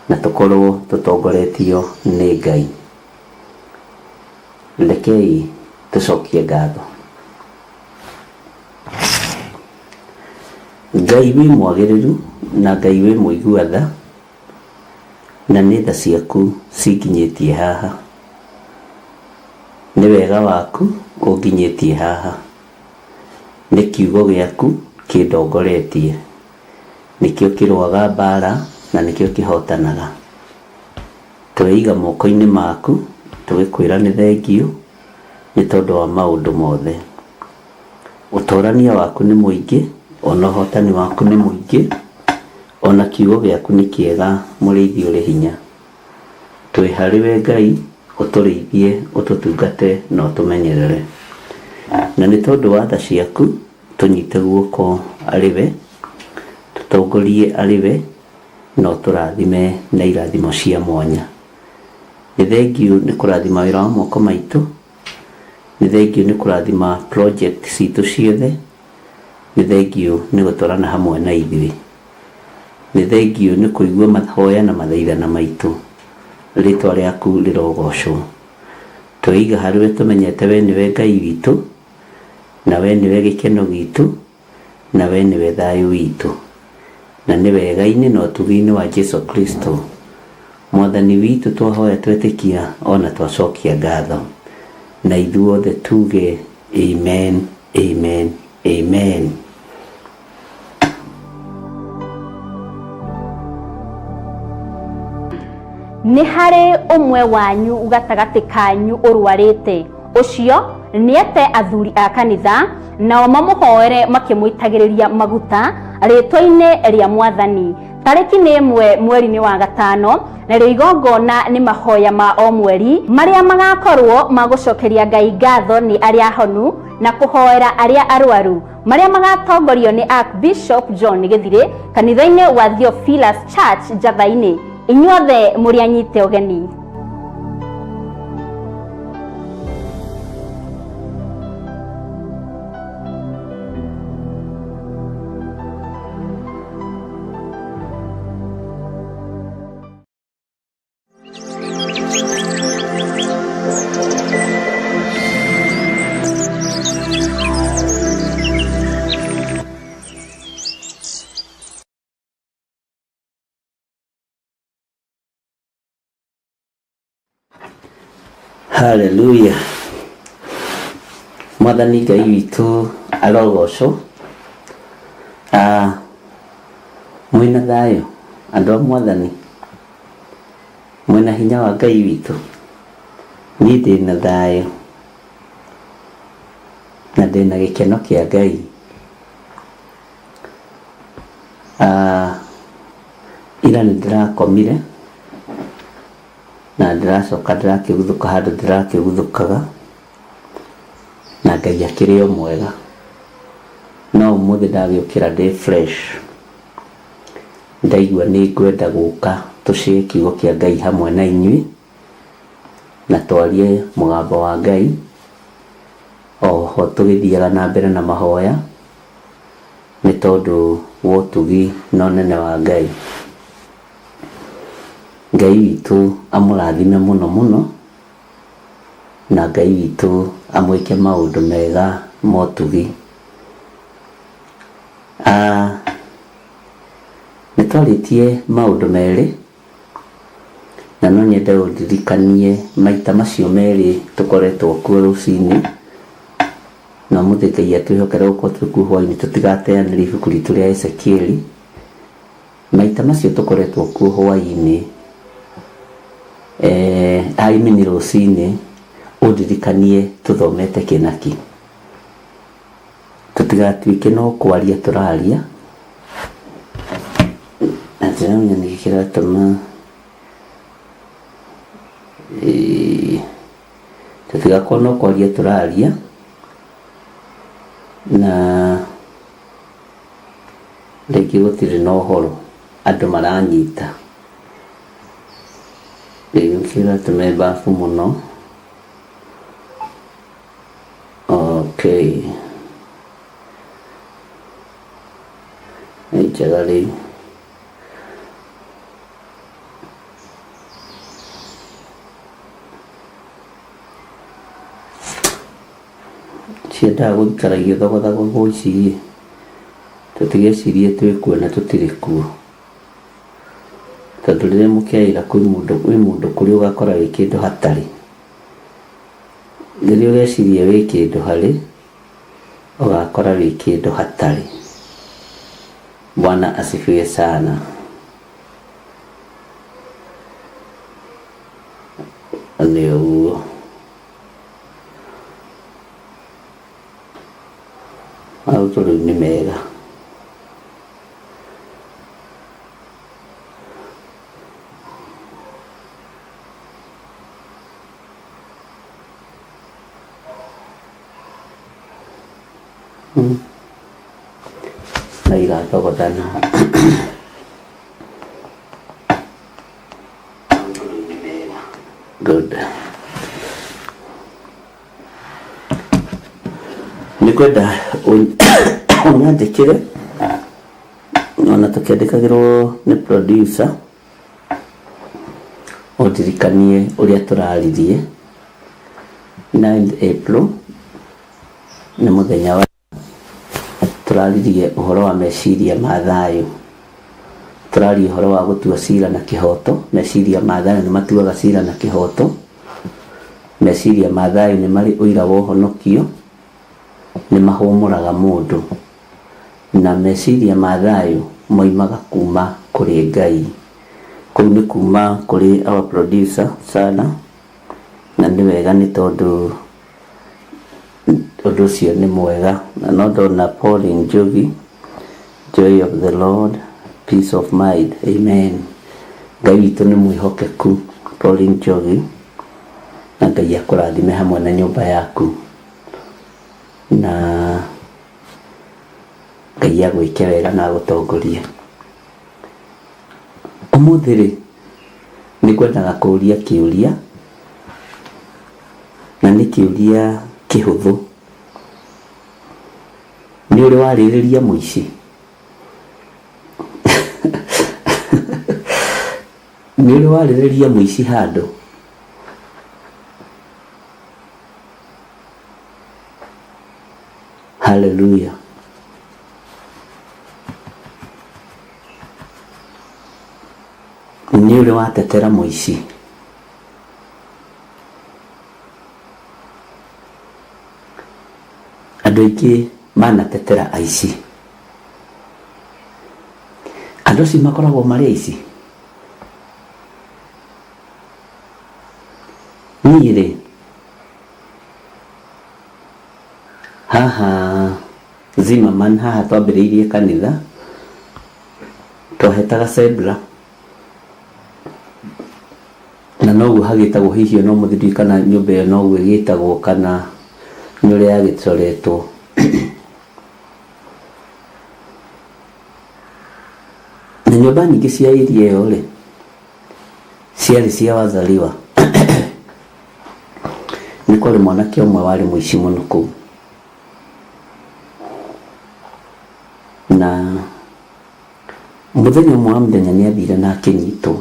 na tũkorwo tũtongoretio nĩ Ngai. Rekei tũcokie ngatho. Ngai wĩ mwagĩrĩru na Ngai wĩ mũigua tha, na nĩ tha ciaku cinginyĩtie haha, nĩ wega waku ũnginyĩtie haha, nĩ kiugo gĩaku kĩndongoretie, nĩkĩo kĩrũaga mbara na nĩkĩo kĩhotanaga. Tweiga moko-inĩ maku tũgĩkwĩra nĩ thengiũ nĩ tondũ wa maũndũ mothe. Ũtorania waku nĩ mũingĩ, ona ũhotani waku nĩ mũingĩ, ona kiugo gĩaku nĩ kĩega, mũrĩithi ũrĩ hinya. Twĩ harĩ we Ngai, ũtũrĩithie, ũtũtungate na ũtũmenyerere. Na nĩ tondũ wa tha ciaku tũnyite guoko arĩ we, tũtongorie arĩ we, na ũtũrathime na irathimo cia mwanya. Nĩ thengiũ nĩ kũrathima wĩra wa moko maitũ, nĩ thengiũ nĩ kũrathima project citũ ciothe, Nĩ thengiũ nĩ gũtwarana hamwe na ithuĩ. Nĩ thengiũ nĩ kũigua mahoya na mathaithana maitũ. Rĩtwa rĩaku rĩrogocwo. Tweiga harĩ we tũmenyete we nĩwe Ngai witũ, na we nĩwe gĩkeno gitũ, na we nĩwe thayũ witũ. Na nĩ wega-inĩ na ũtugi-inĩ wa Jesu Kristo Mwathani witũ twahoya twetĩkia ona twacokia ngatho. Na ithuothe tuge amen, amen, amen.
Nĩ harĩ ũmwe wanyu gatagatĩ kanyu ũrwarĩte, ũcio nĩete athuri a kanitha, nao mamũhoere makĩmũitagĩrĩria maguta rĩĩtwa-inĩ rĩa Mwathani. Tarĩki nĩ 1 mweri-inĩ wa gatano, narĩo igongona nĩ mahoya ma o mweri marĩa magakorwo ma gũcokeria Ngai ngatho nĩ arĩa ahonu na kũhoera arĩa arwaru, marĩa magatongorio nĩ Archbishop John Gĩthirĩ kanitha-inĩ wa Theophilus Church Njatha-inĩ. Inyuothe mũrĩ anyite ũgeni.
Haleluya. Mwathani Ngai witũ arogocwo. Mwĩna thayũ andũ a Mwathani, mwĩna hinya wa Ngai witũ. Niĩ ndĩna thayũ na ndĩna gĩkeno kĩa Ngai. Ira nĩ ndĩrakomire na ndĩracoka ndĩrakĩguthũka handũ ndĩrakĩguthũkaga na Ngai akĩrĩ o mwega. No ũmũthĩ ndagĩũkĩra ndĩ fresh, ndaigua nĩ ngwenda gũka tũcĩe kiugo kĩa Ngai hamwe na inyuĩ na twarie mũgambo wa Ngai oho tũgĩthiaga na mbere na mahoya nĩ tondũ wa ũtugi na ũnene wa Ngai. Ngai witũ amũrathime mũno mũno na Ngai witũ amwĩke maũndũ mega ma ũtugi. Nĩ twarĩtie maũndũ merĩ na no nyende ũndirikanie maita macio merĩ tũkoretwo kuo rũcinĩ na ũmũthĩ Ngai atwĩhokere gũkorwo twĩ kuo hwaĩ-inĩ tũtigateanĩrie ibuku ritũ rĩa Ezekieli. Maita macio tũkoretwo kuo hwaĩ-inĩ, I mean rũcinĩ, ũndirikanie tũthomete kĩnaki. Tũtigatuĩke no kwaria tũraria na ndĩramenya nĩkĩ kĩratũma tũtigakorwo no kwaria tũraria na rĩngĩ gũtirĩ na ũhoro andũ maranyita. Rĩu kĩratũma mbabu mũno. Okay, nĩ njega rĩu. Ciendaga gũikara igĩthogothagwo ici, tũtigecirie twĩ kuo na tũtirĩ kuo. Tondũ rĩrĩa mũkeĩra kwĩ mũndũ kũrĩa ũgakora wĩ kĩndũ hatarĩ. Rĩrĩa ũreciria wĩ kĩndũ harĩ, ũgakora wĩ kĩndũ hatarĩ. Bwana asifiwe sana. Nĩ ũguo. Maũndũ rĩu nĩ mega. Na irathogothana. Good. Nĩ ngwenda Ũnyandĩkĩre ona tũkĩandĩkagĩrwo nĩ producer, ũndirikanie ũrĩa tũraririe. 9th April nĩ mũthenya wa tũraririe ũhoro wa meciria ma thayũ. Tũraria ũhoro wa gũtua cira na kĩhoto. Meciria ma thayũ nĩ matuaga cira na kĩhoto. Meciria ma thayũ nĩ marĩ ũira wa ũhonokio, nĩ mahũmũraga mũndũ, na meciria ma thayũ moimaga kuma kũrĩ Ngai. Kũu nĩ kuma kũrĩ our producer Sara, na nĩ wega nĩ tondũ ũndũ ũcio nĩ mwega. Na no ndona Pauline Njogi, joy of the Lord, peace of mind, amen. Ngai witũ nĩ mwĩhokeku, Pauline Njogi, na Ngai akũrathime hamwe na nyũmba yaku, na Ngai agwĩke wega na agũtongorie. Ũmũthĩ rĩ, nĩ ngwendaga kũũria kĩũria, na nĩ kĩũria kĩhũthũ. Nĩ ũrĩ warĩrĩria mũici? Nĩ ũrĩ warĩrĩria mũici handũ? Hallelujah. Nĩ ũrĩ watetera mũici? Andũ aingĩ manatetera aici. Andũ acio makoragwo marĩ aici? Niĩ rĩ, haha Zimmerman haha twambĩrĩirie kanitha, twahetaga Sebra, na noguo hagĩtagwo hihi ona ũmũthĩ ndiũĩ kana nyũmba ĩyo noguo ĩgĩtagwo kana nĩ ũrĩa yagĩcoretwo. Na nyũmba nyingĩ cia area ĩyo rĩ, ciarĩ cia wazaliwa. Nĩ kwarĩ mwanake ũmwe warĩ mũici mũno kũu. Na mũthenya ũmwe wa mũthenya nĩ athire na akĩnyitwo.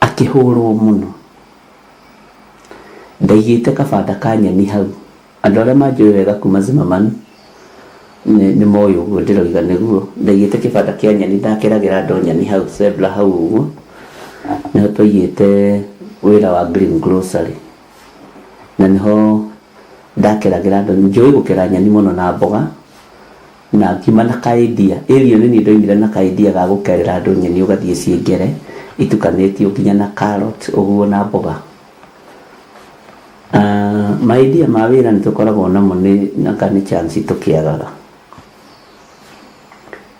Akĩhũrwo mũno. Ndaigĩte kabanda ka nyeni hau. Andũ arĩa manjũĩ wega kuma Zimmerman nĩ moĩ ũguo ndĩroiga nĩguo. Ndaigĩte kĩbanda kĩa nyeni, ndakeragĩra andũ nyeni hau Sebla hau ũguo. Nĩho twaigĩte wĩra wa Green Grocery. Na nĩho ndakeragĩra andũ. Njũĩ gũkera nyeni mũno na mboga na ngiuma na ka idea. Area ĩyo nĩ niĩ ndoimire na ka idea ga gũkerera andũ nyeni ũgathiĩ ciĩ ngere itukanĩtio nginya na carrot ũguo na mboga. Ma idea ma wĩra nĩ tũkoragwo namo nĩ anga nĩ chance tũkĩagaga.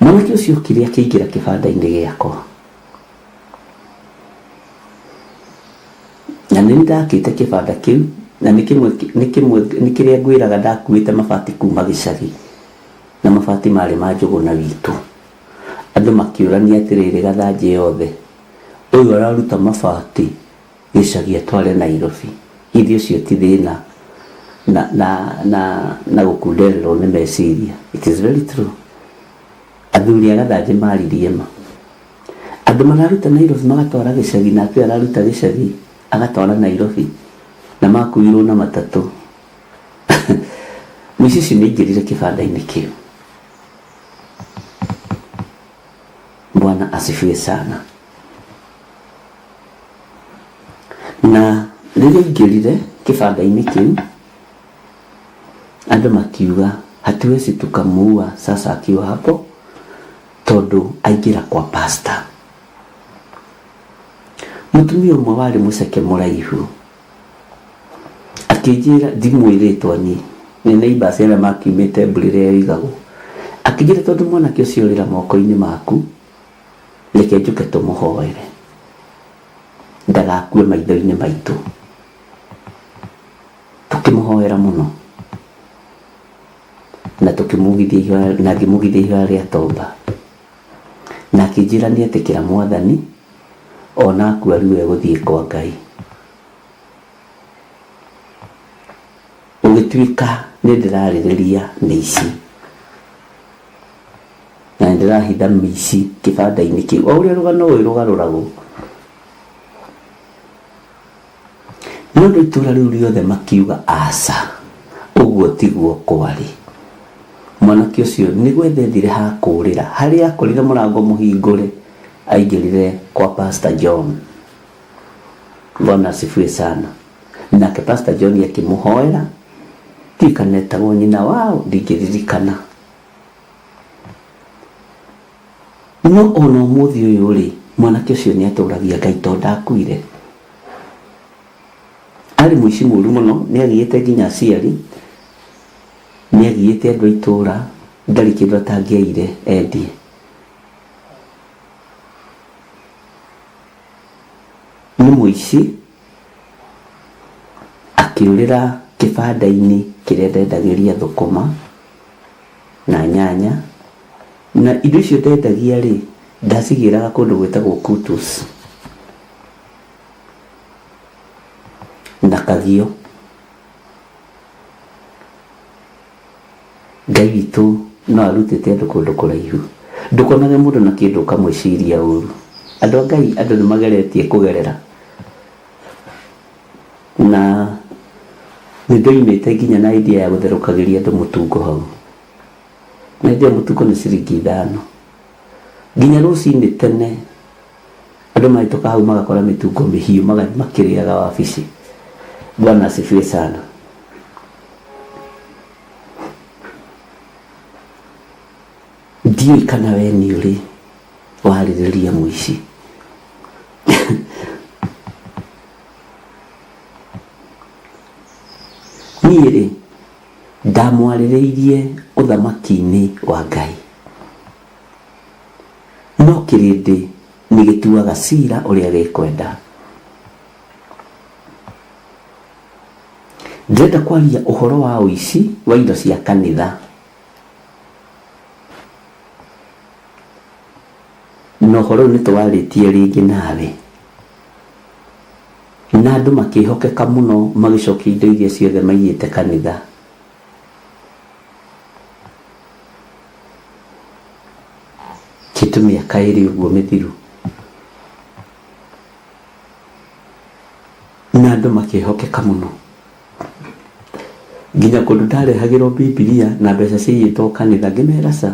Mwanake ũcio okire akĩingĩra kĩbanda-inĩ gĩakwa. Na nĩ ndakĩte kĩbanda kĩu na nĩ kĩmwe nĩ kĩmwe nĩ kĩrĩa ngwĩraga ndakuĩte mabati kuma gĩcagi na mabati marĩ ma Njũgũna witũ. Andũ makĩũrania atĩrĩrĩ Gathanjĩ yothe, ũyũ araruta mabati gĩcagi atware Nairobi, githĩ ũcio ti thĩna na na na na gũkundererwo nĩ meciria. It is very true. Athuri a Gathanjĩ maririe ma. Andũ mararuta Nairobi magatwara gĩcagi nake ũyũ araruta gĩcagi agatwara Nairobi na makuirwo na matatũ. Mũici ũcio nĩ aingĩrire kĩbanda-inĩ kĩu. Bwana asifiwe sana. Na rĩrĩa aingĩrire kĩbanda-inĩ kĩu, andũ makiuga hatuwezi tukamuua sasa akiwa hapo tondũ aingĩra kwa pastor. Mũtumia ũmwe warĩ mũceke mũraihu akĩnjĩra, ndimũĩ rĩtwa niĩ, nĩ neighbours arĩa makiumĩte mbura ĩrĩa yoigagwo, akĩnjĩra tondũ mwanake ũcio orĩra moko-inĩ maku, reke njũke tũmũhoere ndagakue maitho-inĩ maitũ. Tũkĩmũhoera mũno na tũkĩmugithia ihoya, na ngĩmugithia ihoya rĩa tomba, na akĩnjĩra nĩ etĩkĩra Mwathani ona akua rĩu egũthiĩ kwa Ngai. Ũgĩtuĩka Nĩ ndĩrarĩrĩria mĩici na nĩ ndĩrahitha mĩici kĩbanda-inĩ kĩu o ũrĩa rũgano ũyũ rũgarũragwo. Nĩ ũndũ itũũra rĩu rĩothe makiuga aca, ũguo tiguo kwarĩ. Mwanake ũcio nĩ gwetha ethire ha kũũrĩra, harĩa akorire mũrango mũhingũre aingĩrire kwa Pastor John. Bwana asifiwe sana. Nake Pastor John akĩmũhoera, ndiũĩ kana etagwo nyina wao, ndingĩririkana. No ona ũmũthĩ ũyũ rĩ, mwanake ũcio nĩ atũragia Ngai tondũ ndakuire. Arĩ mũici mũru mũno, nĩ agiĩte nginya aciari, nĩ agiĩte andũ a itũra, ndarĩ kĩndũ atangĩaire endie. Nĩ mũici, akĩũrĩra kĩbanda-inĩ kĩrĩa ndendagĩria thũkũma na nyanya, na indo icio ndendagia rĩ, ndacigĩraga kũndũ gwĩtagwo Kutus na Kagio. Ngai witũ no arutĩte andũ kũndũ kũraihu. Ndũkonage mũndũ na kĩndũ ũkamwĩciria ũru. Andũ a Ngai andũ nĩ mageretie kũgerera. Na nĩ ndoimĩte nginya na idea ya gũtherũkagĩria andũ mũtungo hau. Na hĩndĩ ĩyo mũtungo nĩ ciringi ithano. Nginya rũcinĩ tene andũ mahĩtũka hau magakora mĩtungo mĩhiũ magathiĩ makĩrĩaga wabici. Bwana asifiwe sana. Ndiũĩ kana we nĩ ũrĩ warĩrĩria mũici. Niĩ rĩ, ndamwarĩrĩirie ũthamaki-inĩ wa Ngai, no kĩrĩndĩ nĩ gĩtuaga cira ũrĩa gĩkwenda. Ndĩrenda kwaria ũhoro wa ũici wa indo cia kanitha. Na ũhoro ũyũ nĩ tũwarĩtie rĩngĩ nawe. Na andũ makĩhokeka mũno magĩcokia indo iria ciothe maiyĩte kanitha. Kĩndũ mĩaka ĩrĩ ũguo mĩthiru. Na andũ makĩhokeka mũno. Nginya kũndũ ndarehagĩrwo Bibilia na mbeca ciaiyĩtwo kanitha ngĩmera ca.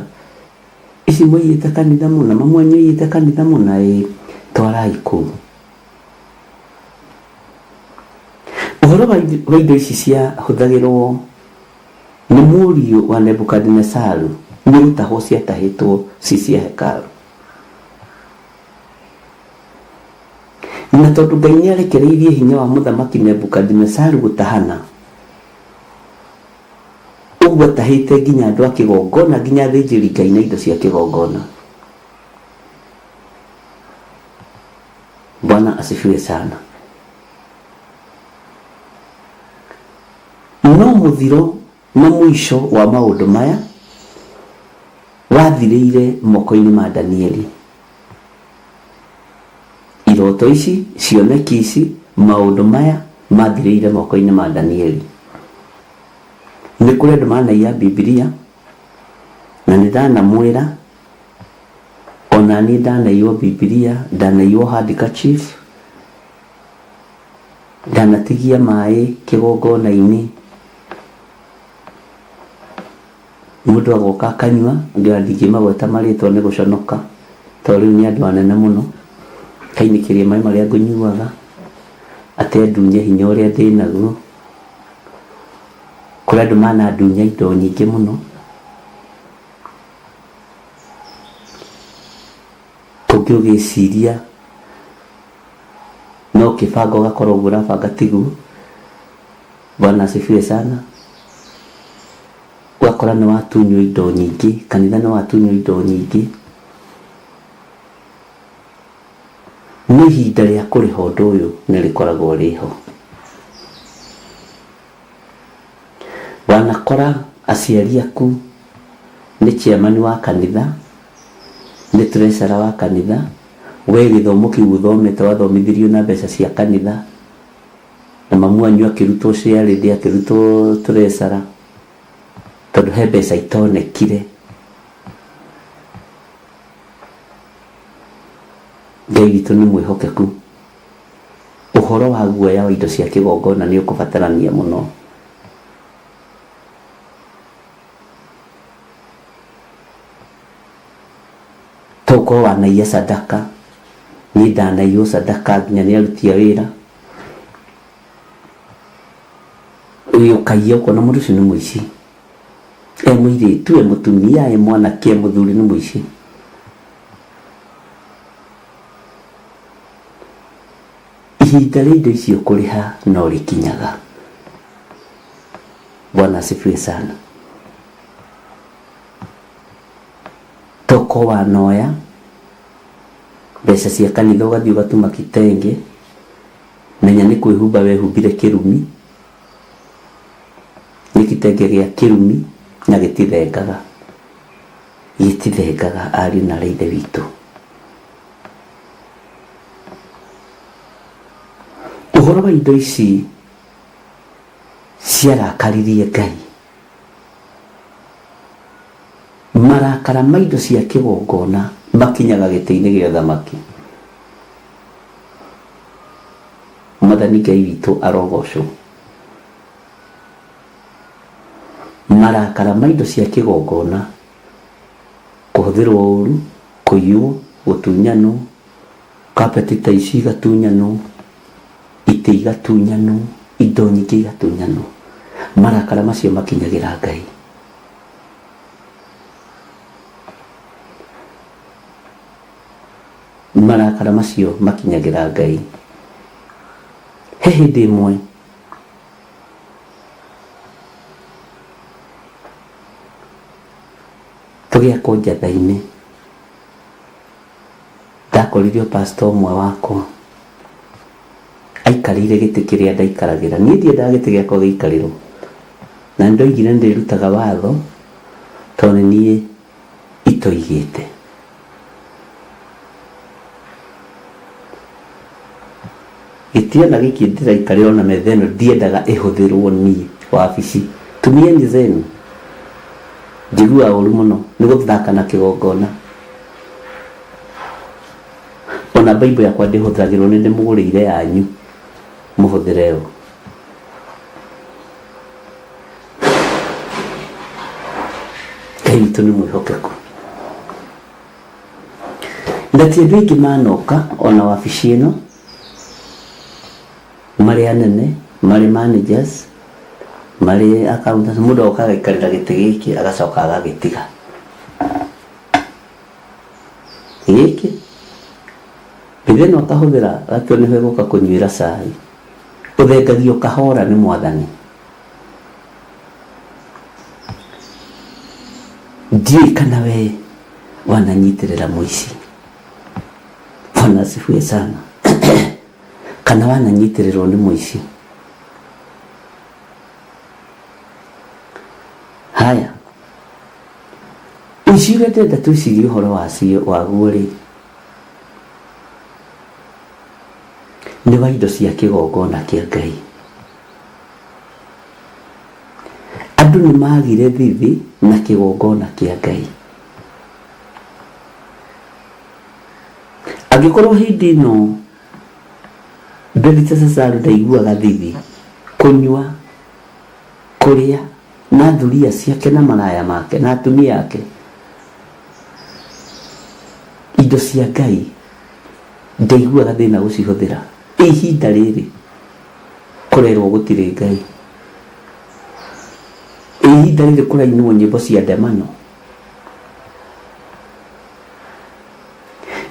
Ici mũiyĩte kanitha mũna, mamu wanyu aiyĩte kanitha mũna ĩĩ, twarai kũu. Ũhoro wa indo ici ciahũthagĩrwo nĩ mũriũ wa Nebukadinesaru nĩ gũtahwo ciatahĩtwo ci cia hekarũ. Na tondũ Ngai nĩ arekereirie hinya wa mũthamaki Nebukadinesaru gũtahana, Ũguo atahĩte nginya andũ a kĩgongona, nginya athĩnjĩri Ngai na indo cia kĩgongona. Bwana asifiwe sana. No mũthiro na mũico wa maũndũ maya wathirĩire moko-inĩ ma Danieli. Iroto ici, cioneki ici, maũndũ maya mathirĩire moko-inĩ ma Danieli. Nĩ kũrĩ andũ manaiya Bibilia, na nĩ ndanamwĩra, ona niĩ ndanaiywo Bibilia, ndanaiywo handkerchief, ndanatigia maĩ kĩgongona-inĩ, mũndũ agoka akanyua, angĩ ona ndingĩmagweta marĩtwa nĩ gũconoka, tondũ rĩu nĩ andũ anene mũno, akainĩkĩria maĩ marĩa ngũnyuaga, atĩ andunye hinya ũrĩa ndĩnaguo. Kũrĩ andũ manandunya indo nyingĩ mũno, kũngĩ ũgĩciria no ũkĩbanga ũgakora ũguo ũrabanga tiguo. Bwana asifiwe sana. Ũgakora nĩ watunywo indo nyingĩ, kanitha nĩ watunywo indo nyingĩ. No ihinda rĩa kũrĩha ũndũ ũyũ nĩ rĩkoragwo rĩho. Wanakora aciari aku nĩ chairman wa kanitha, nĩ treasurer wa kanitha, we gĩthomo kĩu ũthomete wathomithirio na mbeca cia kanitha, na mamu wanyu akĩrutwo chairlady akĩrutwo treasurer. Tondũ he mbeca itonekire. Ngai witũ nĩ mwĩhokeku. Ũhoro wa guoya wa indo cia kĩgongona nĩ ũkũbatarania mũno. To ũkorwo wanaiya sadaka, niĩ ndanaiywo sadaka nginya nĩ aruti a wĩra. Ũkaiya ũkona mũndũ ũcio nĩ mũici. E mũirĩtu, e mũtumia, e mwanake, e mũthuri nĩ mũici. Ihinda rĩa indo icio kũrĩha no rĩkinyaga. Bwana asifiwe sana. Toko wanoya mbeca cia kanitha ũgathiĩ ũgatuma kitenge, menya nĩ kwĩhumba wehumbire kĩrumi, nĩ kitenge gĩa kĩrumi na gĩtithengaga, gĩtithengaga ariũ na aarĩ a Ithe witũ. Ũhoro wa indo ici ciarakaririe Ngai. Marakara ma indo cia kĩgongona makinyaga gĩtĩ-inĩ gĩa ũthamaki. Mwathani Ngai witũ arogocwo. Marakara ma indo cia kĩgongona kũhũthĩrwo ũru, kũiywo, gũtunyanwo, carpet ta ici igatunyanwo, itĩ igatunyanwo, indo nyingĩ igatunyanwo. Marakara macio makinyagĩra Ngai. Marakara macio makinyagĩra Ngai. He hĩndĩ ĩmwe tũgĩakwo njatha-inĩ, ndakorire o pastor ũmwe wakwa aikarĩire gĩtĩ kĩrĩa ndaikaragĩra. Niĩ ndiendaga gĩtĩ gĩakwa gĩikarĩrwo, na nĩ ndoigire nĩ ndĩrutaga watho tondũ nĩ niĩ itoigĩte. Gĩtĩ ona gĩkĩ ndĩraikarĩra ona metha ĩno ndiendaga ĩhũthĩrwo niĩ wabici. Tumieni zenu. Njiguaga ũru mũno nĩ gũthaka na kĩgongona. Ona Bible yakwa ndĩhũthagĩrwo nĩ ndĩmũgũrĩire yanyu mũhũthĩre yo. Ngai witũ nĩ mwĩhokeku. Na ti andũ aingĩ manoka ona wabici ĩno marĩ anene, marĩ managers, marĩ accountants, mũndũ agoka agaikarĩra gĩtĩ gĩkĩ agacoka agagĩtiga. Gĩkĩ mĩthĩ ĩno akahũthĩra agatua nĩho egũka kũnyuĩra cai. Ũthengagio kahora nĩ mwathani. Ndiũĩ kana we wananyitĩrĩra mũici. Bwana asifiwe sana. Kana wananyitĩrĩrwo nĩ mũici. Haya, ũici ũrĩa ndĩrenda twĩcirie ũhoro wacio waguo rĩ, nĩ wa indo cia kĩgongona kĩa Ngai. Andũ nĩ magire thithi na kĩgongona kĩa Ngai. Angĩkorwo hĩndĩ ĩno Beliteshazaru ndaiguaga thithi, kũnyua, kũrĩa na thuriya ciake na maraya make na atumia ake, indo cia Ngai ndaiguaga thĩna gũcihũthĩra. Ihinda rĩrĩ kũrerwo gũtirĩ Ngai. Ihinda rĩrĩ kũrainwo nyĩmbo cia ndemano.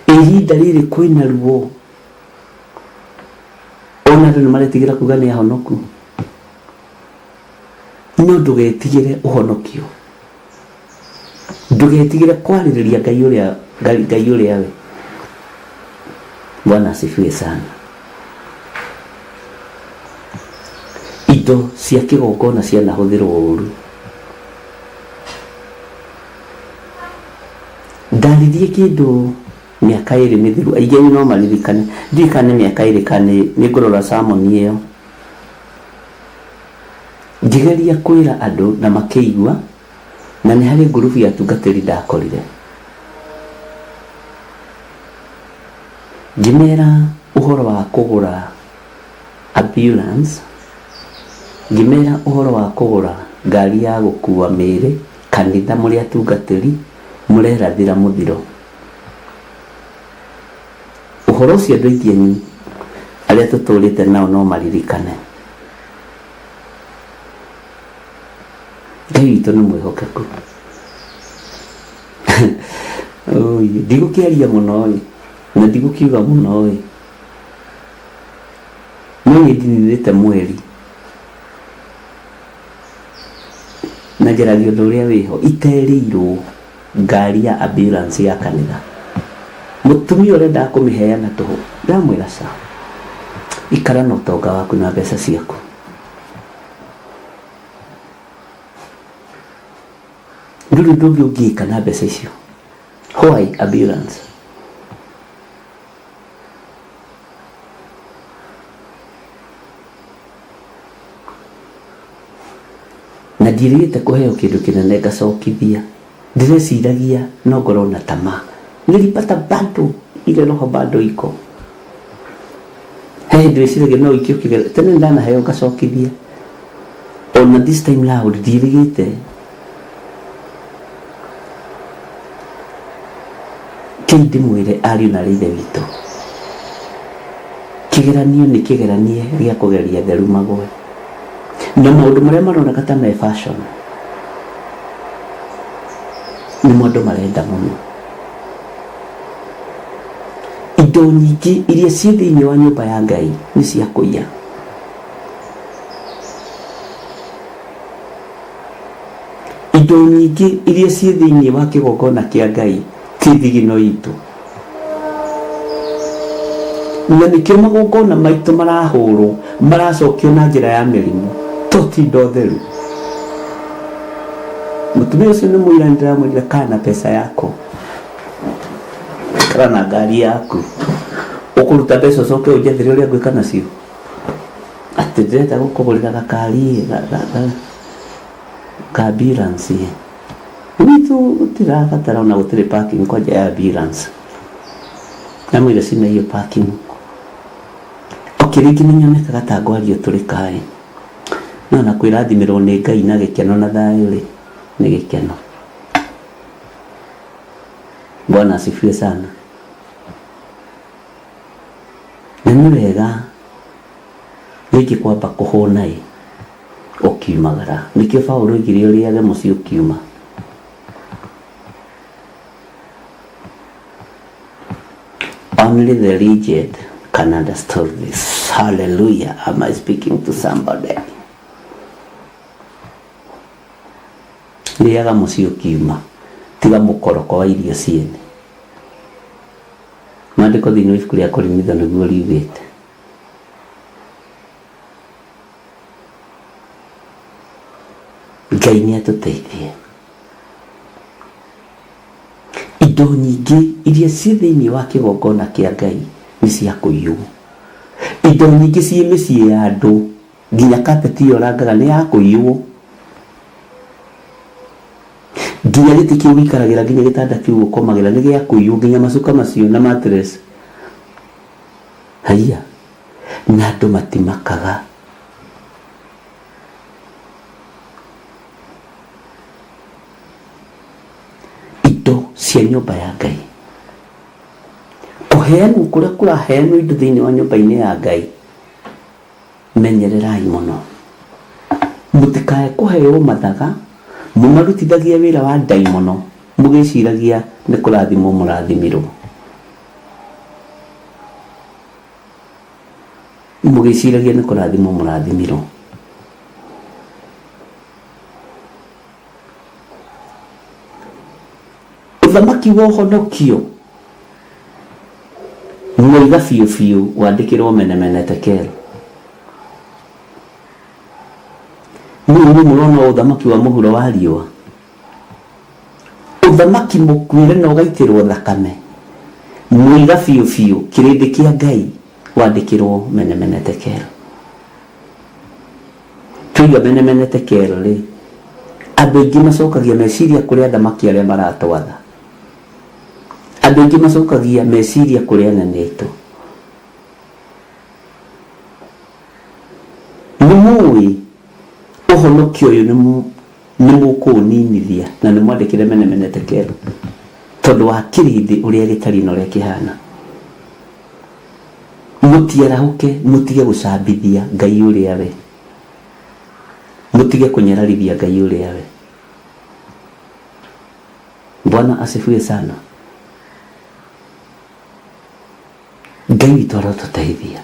Ihinda rĩrĩ kwĩna ruo. Ona andũ nĩ maretigĩra kuga nĩ ahonoku. No ndũgetigĩre ũhonokio. Ndũgetigĩre kwarĩrĩria Ngai ũrĩa Ngai ũrĩa we. Bwana asifiwe sana. Indo cia kĩgongona cianahũthĩrwo ũru. Ndaririe kĩndũ mĩaka ĩrĩ mĩthiru, aingĩ anyu no maririkane, ndiũĩ kana nĩ mĩaka ĩrĩ kana nĩ ngũrora sermon ĩyo. Ngĩgeria kwĩra andũ na makĩigua. Na nĩ harĩ ngurubu ya atungatĩri ndakorire. Ngĩmera ũhoro wa kũgũra ambulance, ngĩmera ũhoro wa kũgũra ngari ya gũkua mĩĩrĩ kanitha mũrĩ atungatĩri mũrerathĩra mũthiro. Ũhoro ũcio andũ aingĩ anyu arĩa tũtũrĩte nao no maririkane. Ngai witũ nĩ mwĩhokeku. Ũi, ndigũkĩaria mũno ĩ, na ndigũkiuga mũno ĩ, no niĩ ndininĩte mweri na njaragia ũndũ ũrĩa wĩho iterĩirwo ngari ya ambulance ya kanitha. Mũtumia ũrenda kũmĩheana tũhũ, ndamwĩra ca, ikara na ũtonga waku na mbeca ciaku. Ndũrĩ ũndũ ũngĩ ũngĩka na mbeca icio. Why ambulance? Na ndiĩrĩgĩte kũheo kĩndũ kĩnene ngacokithia. Ndĩreciragia no ngorwo na tamaa. Nilipata bado ile roho bado iko. He hĩndĩ wĩciragia no ũikio kĩgera. Tene ndanaheo ngacokithia. Ona this time round ndiĩrĩgĩte. Kei ndĩmwĩre ariũ na aarĩ a Ithe witũ, kĩgeranio nĩ kĩgeranie gĩa kũgeria atheru magũe. Na maũndũ marĩa maroneka ta me fashion, nĩmo andũ marenda mũno. Indo nyingĩ iria ciĩ thĩinĩ wa nyũmba ya Ngai nĩ cia kũiya. Indo nyingĩ iria ciĩ thĩinĩ wa kĩgongona kĩa Ngai ti thigino itũ. Na nĩkĩo magongona maitũ marahũrwo, maracokio na njĩra ya mĩrimũ, to ti indo theru. Mũtumia ũcio nĩ mũira nĩndĩramwĩrire kaa na pesa yako, ikara na ngari yaku, ũkũruta mbeca ũcoke ũnjethere ũrĩa ngwĩka nacio. Atĩ ndĩrenda gũkũgũrĩra gakari ka ambulance gwitũ gũtirabatara ona gũtirĩ parking kwanja ya ambulance. Ndamwĩra sina hiyo parking. Okay, rĩngĩ nĩ nyonekaga ta ngwaria ũtũrĩka ĩ, no ona kwĩrathimĩrwo nĩ Ngai na gĩkeno na thayũ rĩ, nĩ gĩkeno. Bwana asifiwe sana. Na nĩ wega rĩngĩ kwamba kũhũna ĩ ũkiumagara. Nĩkĩo Paũlũ oigire ũrĩage mũciĩ ũkiuma. Only the rigid can understand this. Hallelujah. Am I speaking to somebody? Rĩaga mũciĩ ũkiuma, tiga mũkoroko wa irio ciene. Maandĩko thĩinĩ wa ibuku rĩa Korinitho nĩguo riugĩte. Ngai nĩ atũteithie. Indo nyingĩ iria ciĩ thĩinĩ wa kĩgongona kĩa Ngai nĩ cia kũiywo. Indo nyingĩ ciĩ mĩciĩ ya andũ nginya carpet ĩyo ũrangaga nĩ ya kũiywo. Nginya gĩtĩ kĩu ũikaragĩra nginya gĩtanda kĩu ũkomagĩra nĩ gĩa kũiywo nginya macuka macio na mattress. Haiya, na andũ matimakaga. Indo cia nyũmba ya Ngai. Kũheanwo kũrĩa kũraheanwo indo thĩinĩ wa nyũmba-inĩ ya Ngai Menyererai mũno mũtikae kũheo mathaga mũmarutithagie wĩra wa ndaimono mũgĩciragia nĩ kũrathimwo mũrathimirwo. Mũgĩciragia nĩ kũrathimwo mũrathimirwo. Ũthamaki wa ũhonokio mwega biũ biũ wandĩkĩrwo mene mene tekel. Nĩ inyuĩ mũrona ũthamaki wa mũhuro wa riũa? Ũthamaki mũkuĩre na ũgaitĩrwo thakame mwega biũ biũ kĩrĩndĩ kĩa Ngai wandĩkĩrwo mene mene tekel. Twaiga mene mene tekel rĩ, Andũ aingĩ macokagia meciria kũrĩ athamaki arĩa maratwatha. Andũ aingĩ macokagia meciria kũrĩ anene aitũ. Nĩ mũĩ ũhonokio ũyũ nĩ mũkũũninithia na nĩ mwandĩkĩre mene mene tekero tondũ wa kĩrĩndĩ ũrĩa gĩtariĩ na ũrĩa kĩhana. Mũtiarahũke, mũtige gũcambithia Ngai ũrĩa we, mũtige kũnyararithia Ngai ũrĩa we. Bwana asifiwe sana. Ngai witũ arotũteithia.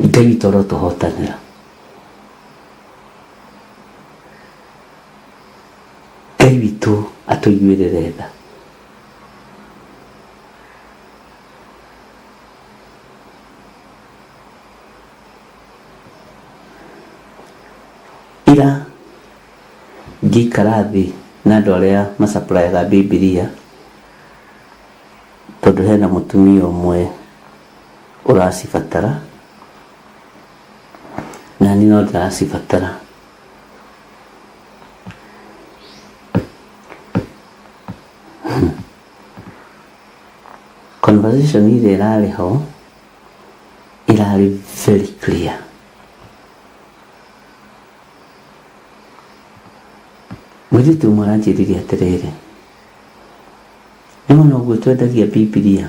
Ngai witũ arotũhotanĩra. Ngai witũ atũiguĩrĩre tha. Ira ngĩikara thĩ na andũ arĩa macaprayaga Bibilia, tondũ hena mũtumia ũmwe ũracibatara, na niĩ no ndĩracibatara. Conversation ĩrĩa ĩrarĩ ho ĩrarĩ very clear. Mũirĩtu ũmwe aranjĩrire atĩrĩrĩ, nĩwona ũguo twendagia Bibilia,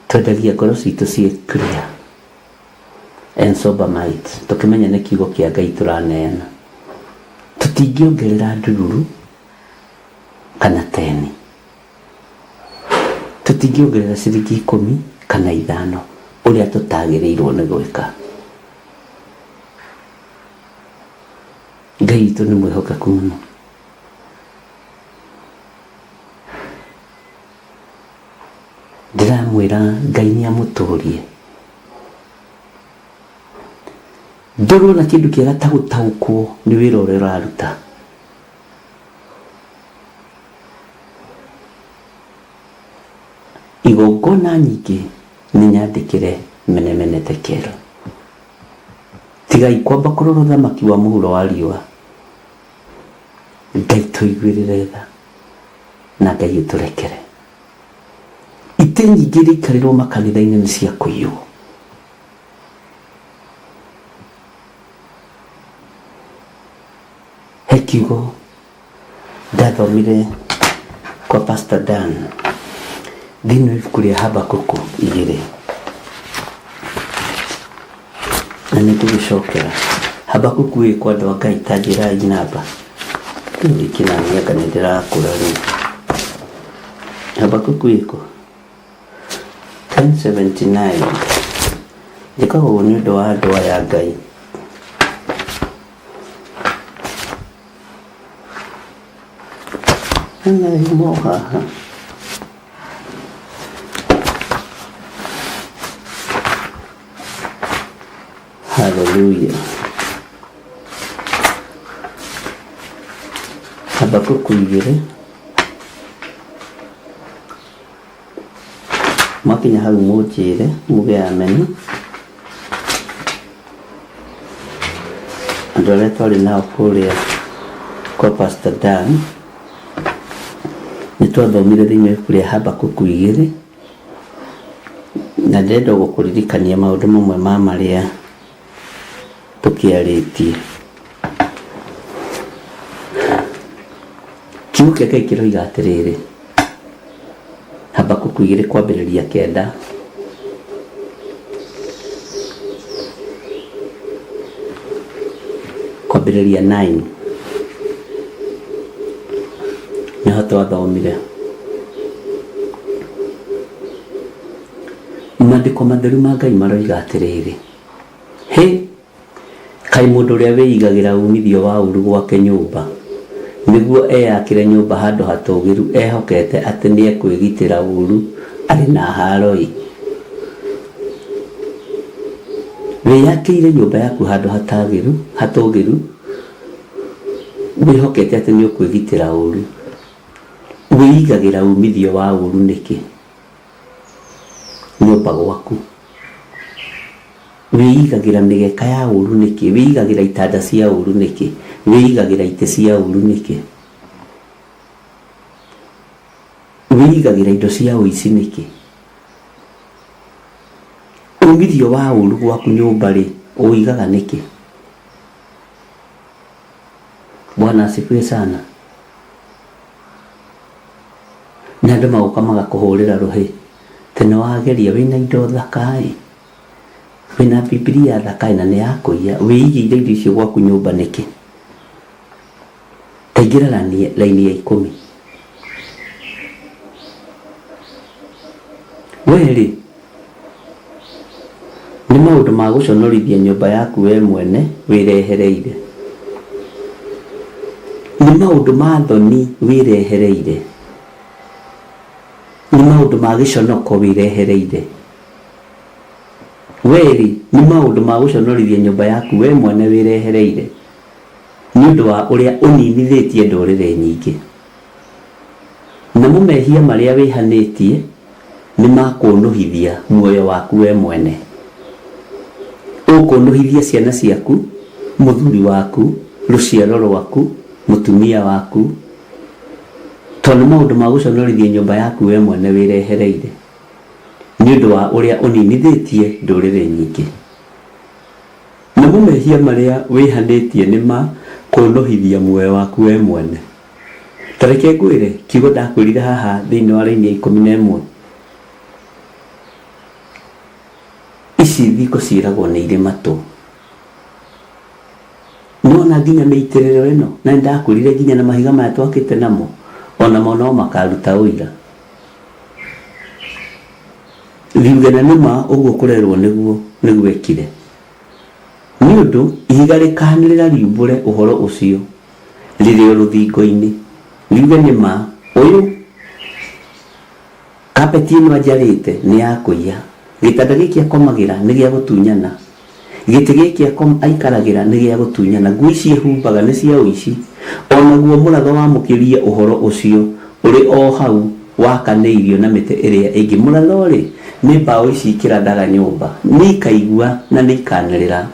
twendagia ngoro citũ ciĩ clear and sober mind, tũkĩmenya nĩ kiugo kĩa Ngai tũraneana. Tũtingĩongerera ndururu kana teni, tũtingĩongerera ciringi 10 kana 5 ũrĩa tũtagĩrĩirwo nĩ gwĩka. Ngai witũ nĩ mwĩhokeku mũno. Ndĩramwĩra Ngai nĩ amũtũrie. Ndũrona kĩndũ kĩega ta gũtaũkwo nĩ wĩra ũrĩa ũraruta. Igongona nyingĩ nĩ nyandĩkĩre mene mene tekero. Tigai kwamba kũrora ũthamaki wa mũhuro wa riũa. Ngai tũiguĩrĩre tha na Ngai ũtũrekere. Itĩ nyingĩ iria ikarĩrwo makanitha-inĩ nĩ cia kũiywo. He kiugo ndathomire kwa Pastor Dan thĩinĩ wa ibuku rĩa Habakuku 2, na nĩ ngũgĩcokera Habakuku ĩ kwa andũ a Ngai ta njĩrai namba rĩu rĩngĩ na niĩ anga nĩ ndĩrakũra rĩu. Habakuku ĩkũ 1079. Njĩkaga ũguo nĩ ũndũ wa andũ aya a Ngai. Hena yumo haha. Haleluya. Habakuku 2. Mwakinya hau mũnjĩre muge ameni. Andũ arĩa twarĩ nao kũrĩa kwa Pastor Dan nĩ twathomire thĩinĩ wa ibuku rĩa Habakuku 2, na ndĩrenda gũkũririkania maũndũ mamwe ma marĩa tũkĩarĩtie. Kiugo kĩa Ngai kĩroiga atĩrĩrĩ, Habakuku 2 kwambĩrĩria 9. Kwambĩrĩria 9 nĩho twathomire. Maandĩko matheru ma Ngai maroiga atĩrĩrĩ, hĩ, kaĩ mũndũ ũrĩa wĩigagĩra uumithio wa ũũru gwake nyũmba, nĩguo eyakĩre nyũmba handũ hatũũgĩru ehokete atĩ nĩekwĩgitĩra ũũru arĩ na haaro-ĩ! Wĩyakĩire nyũmba yaku handũ hatũũgĩru, wĩhokete atĩ nĩũkwĩgitĩra ũũru. Wĩigagĩra uumithio wa ũũru nĩkĩ? Nyũmba gwaku. Wĩigagĩra mĩgeka ya ũru nĩkĩ? Wĩigagĩra itanda cia ũru nĩkĩ? Wĩigagĩra itĩ cia ũru nĩkĩ? Wĩigagĩra indo cia ũici nĩkĩ? Umithio wa ũru gwaku nyũmba rĩ, ũigaga nĩkĩ? Bwana asifiwe sana. Na andũ magoka magakũhũrĩra rũhĩ tene wageria wĩna indo thaka ĩ, wĩna Bibilia thaka ĩ na nĩ ya kũiya, wĩigĩire indo icio gwaku nyũmba nĩkĩ? Ta ingĩra raini ya ikũmi. We rĩ, nĩ maũndũ ma gũconorithia nyũmba yaku we mwene wĩrehereire. Nĩ maũndũ ma thoni wĩrehereire. Nĩ maũndũ ma gĩconoko wĩrehereire. We rĩ, nĩ maũndũ ma gũconorithia nyũmba yaku we mwene wĩrehereire, nĩ ũndũ wa ũrĩa ũninithĩtie ndũrĩrĩ nyingĩ. Namo mehia marĩa wĩhanĩtie nĩ ma kũũnũhithia muoyo waku wee mwene. Ũkũũnũhithia ciana ciaku, mũthuri waku, rũciaro rwaku, mũtumia waku, tondũ nĩ maũndũ ma gũconorithia nyũmba yaku wee mwene wĩrehereire, nĩ ũndũ wa ũrĩa ũninithĩtie ndũrĩrĩ nyingĩ. Namo mehia marĩa wĩhanĩtie nĩ ma kũũnũhithia muoyo waku wee mwene. Ta reke ngwĩre kiugo ndakwĩrire haha thĩinĩ wa raini ya 11. Ici thingo ciĩragwo nĩ irĩ matũ. Nĩwona nginya mĩitĩrĩro ĩno, na nĩndakwĩrire nginya na mahiga maya twakĩte namo, onamo no makaruta ũira. Riuge na nĩma ũguo kũrerwo nĩguo nĩguo ekire. Nĩ ũndũ ihiga rĩkaanĩrĩra riumbũre ũhoro ũcio rĩrĩ o rũthingo-inĩ, riuge nĩ ma, ũyũ, Kapeti ĩno anjarĩte nĩ ya kũiya, gĩtanda gĩkĩ akomagĩra nĩ gĩa gũtunyana, gĩtĩ gĩkĩ aikaragĩra nĩ gĩa gũtunyana, nguo ici ehumbaga nĩ cia ũici, o naguo mũratho wamũkĩrie ũhoro ũcio ũrĩ o hau wakanĩirio na mĩtĩ ĩrĩa ĩngĩ. Mũratho-rĩ, nĩ mbaũ ici ikĩrathaga nyũmba, nĩikaigua na nĩikanĩrĩra.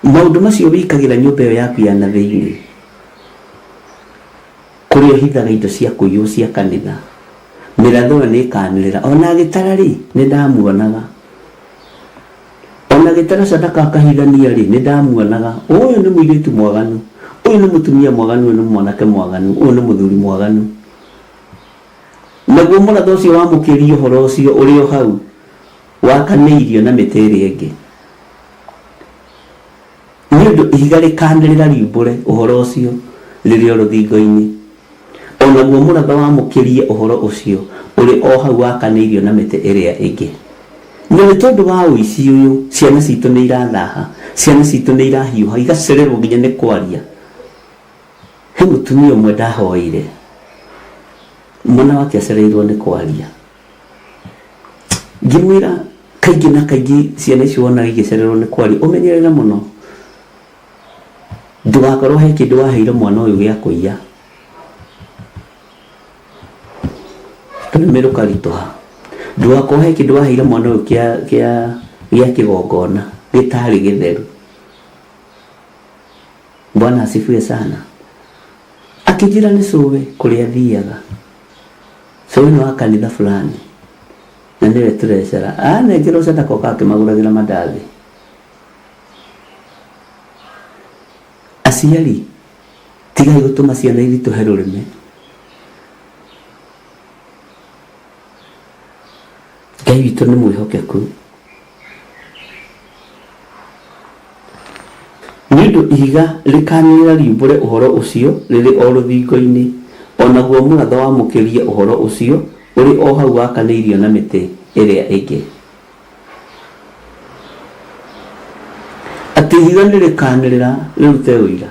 Maũndũ macio wĩkagĩra nyũmba ĩyo yaku ya na thĩinĩ, kũrĩa ũhithaga indo cia kũiywo cia kanitha, mĩratho ĩyo nĩĩkanĩrĩra. O na agĩtara-rĩ, nĩndamuonaga. O na agĩtara sadaka akahithania-rĩ, nĩndamuonaga. Ũyũ nĩ mũirĩtu mwaganu, ũyũ nĩ mũtumia mwaganu, ũyũ nĩ mwanake mwaganu, ũyũ nĩ mũthuri mwaganu. Naguo mũratho ũcio wamũkĩrie ũhoro ũcio ũrĩ o hau wakanĩirio na mĩtĩ ĩrĩa ĩngĩ. Nĩ ũndũ ihiga rĩkaanĩrĩra riumbũre ũhoro ũcio rĩrĩ o rũthingo-inĩ, o naguo mũratho wamũkĩrie ũhoro ũcio ũrĩ o hau wakanĩirio na mĩtĩ ĩrĩa ĩngĩ. Na nĩ tondũ wa ũici ũyũ, ciana citũ nĩ irathaha, ciana citũ nĩ irahiũha, igacererwo nginya nĩ kwaria. He mũtumia ũmwe ndahoeire, mwana wake acereirwo nĩ kwaria. Ngĩmwĩra kaingĩ na kaingĩ ciana icio wonaga igĩcererwo nĩ kwaria, ũmenyerere mũno ndũgakorwo he kĩndũ waheire mwana ũyũ gĩa kũiya. Rũrĩmĩ rũkaritũha. Ndũgakorwo he kĩndũ waheire mwana ũyũ kĩa kĩa gĩa kĩgongona gĩtarĩ gĩtheru. Bwana asifiwe sana. Akĩnjĩra nĩ cũwe kũrĩa athiaga. Cũwe nĩ wa kanitha fulani na nĩwe tũrecara. Anengerwo sadaka oka akĩmagũragĩra mandathi. Aciari, tigai gũtũma ciana iritũhe rũrĩmĩ. Ngai witũ nĩ mwĩhokeku. Nĩ ũndũ ihiga rĩkaanĩrĩra riumbũre ũhoro ũcio rĩrĩ o rũthingo-inĩ, o naguo mũratho wamũkĩrie ũhoro ũcio ũrĩ o hau wakanĩirio na mĩtĩ ĩrĩa ĩngĩ. Atĩ ihiga nĩrĩkaanĩrĩra rĩrute ũira?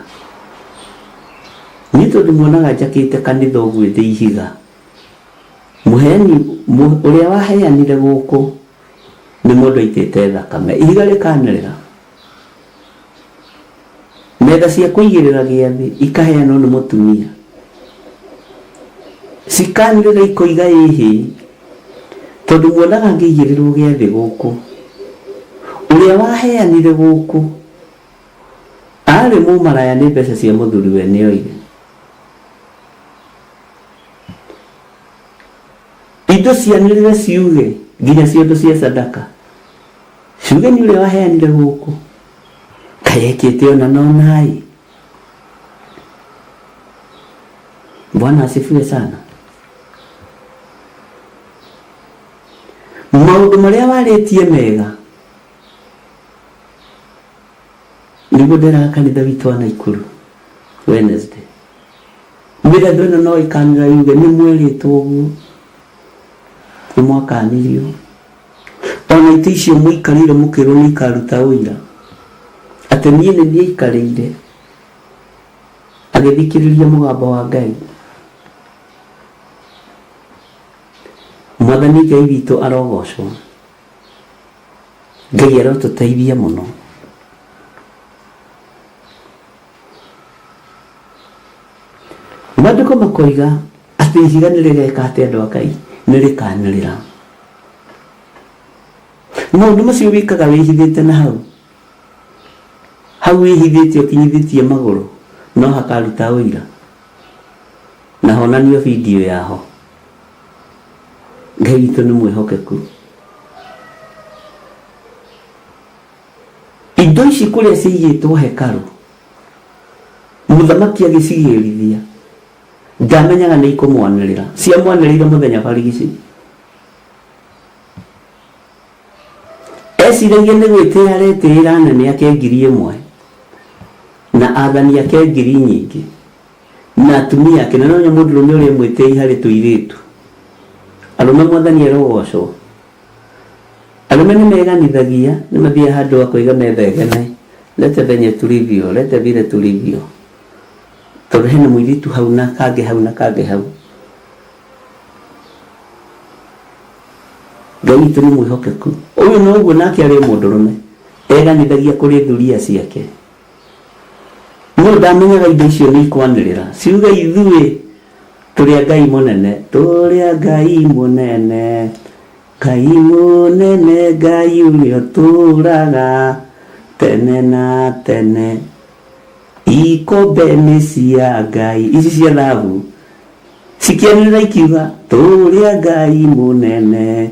Niĩ tondũ muonaga njakĩte kanitha ũguo ndĩ ihiga, mũheani, ũrĩa waheanire gũkũ nĩ mũndũ aitĩte thakame. Ihiga rĩkanĩrĩra. Metha cia kũigĩrĩra gĩathĩ ikaheanwo nĩ mũtumia. Cikanĩrĩra ikoiga ĩhĩ. Tondũ muonaga ngĩigĩrĩrwo gĩathĩ gũkũ, ũrĩa waheanire gũkũ arĩ mũmaraya nĩ mbeca cia mũthuriwe nĩoire. Indo cianĩrĩre ciuge nginya ciondo cia sadaka ciuge nĩ ũrĩa waheanire gũkũ kaĩ ekĩte ona nonaĩ. Bwana asifiwe sana. Maũndũ marĩa warĩtie mega nĩguo nderaga kanitha witũ wa Naikuru Wednesday. Mĩratho ĩno no ĩkanĩra yuge nĩ mwerĩtwo ũguo, nĩ mwakanirio. Ona itĩ icio mũikarĩire mũkĩrwo nĩ ikaruta ũira atĩ niĩ nĩ niĩ ikarĩire agĩthikĩrĩria mũgambo wa Ngai. Mwathani Ngai witũ arogocwo. Ngai arotũteithia mũno. Maandĩko makoiga atĩ ihiga nĩ rĩgeka atĩ andũ a Ngai nĩ rĩkanĩrĩra. Maũndũ macio wĩkaga wĩhithĩte na hau hau wĩhithĩte ũkinyithĩtie magũrũ no hakaruta ũira na honanio video yaho. Ngai witũ nĩ mwĩhokeku. Indo ici kũrĩa ciaigĩtwo hekarũ mũthamaki agĩcigĩrithia ndamenyaga nĩ ikũmwanĩrĩra, ciamwanĩrĩire mũthenya barigici. Eciragia nĩ gwĩtĩĩa aretĩĩra anene ake 1,000 na athani ake ngiri nyingĩ na atumia ake, na nonya mũndũrũme ũrĩa mwĩtĩi harĩ tũirĩtu. Arũme mwathani arogocwo. Arũme nĩ meganithagia, nĩ mathiaga handũ akoiga methegene, lete venye tulivyo, lete vile tulivyo, tondũ hena mũirĩtu hau na kangĩ hau na kangĩ hau. Ngai witũ nĩ mwĩhokeku. Ũyũ noguo nake arĩ o mũndũrũme, eganithagia kũrĩ thuriya ciake. No ndamenyaga indo icio nĩ ikwanĩrĩra ciuge ithuĩ tũrĩ a Ngai mũnene, tũrĩ a Ngai mũnene, Ngai mũnene, Ngai ũrĩa ũtũũraga tene na tene. Ikombe nĩ cia Ngai, ici cia thahabu cikĩanĩrĩra ikiuga tũrĩ a Ngai mũnene,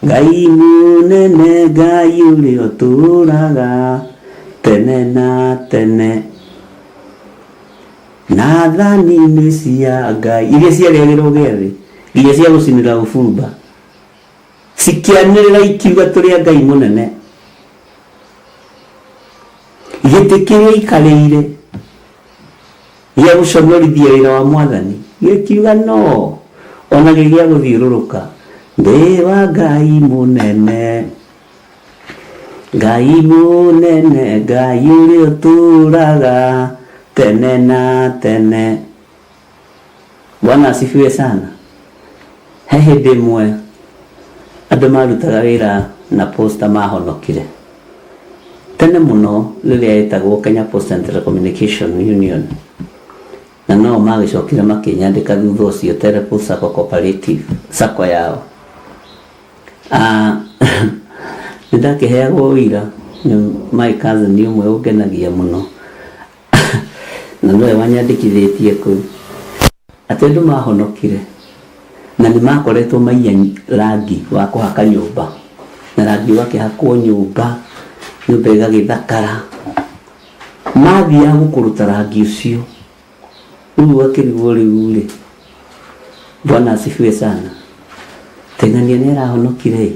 Ngai mũnene, Ngai ũrĩa ũtũũraga tene na tene. Na thani nĩ cia Ngai iria ciarehagĩrwo gĩathĩ nginya cia gũcinĩra ũbumba, cikĩanĩrĩra ikiuga tũrĩ a Ngai mũnene. Gĩtĩ kĩrĩa aikarĩire gĩa gũconorithia wĩra wa mwathani gĩkiuga no ona gĩ gĩa gũthiũrũrũka, ndĩ wa Ngai mũnene, Ngai mũnene, Ngai ũrĩa ũtũũraga tene na tene. Bwana asifiwe sana. He hĩndĩ ĩmwe andũ marutaga wĩra na posta mahonokire tene mũno rĩrĩa ĩtagwo Kenya Post and Telecommunication Union, na no magĩcokire makĩnyandĩka thutha ũcio Telepost Sacco Cooperative Sacco yao. Nĩ ndakĩheagwo ũira nĩ my cousin ũmwe ũngenagia mũno na nowe wanyandĩkithĩtie kũu atĩ andũ mahonokire na nĩ makoretwo maiya rangi wa kũhaka nyũmba, na rangi ũgakĩhakwo nyũmba, nyũmba ĩgagĩthakara. Mathiaga gũkũrũta rangi ũcio, rĩu ũgakĩrigwo rĩu rĩ, Bwana asifiwe sana, teng'ania nĩ arahonokire ĩ,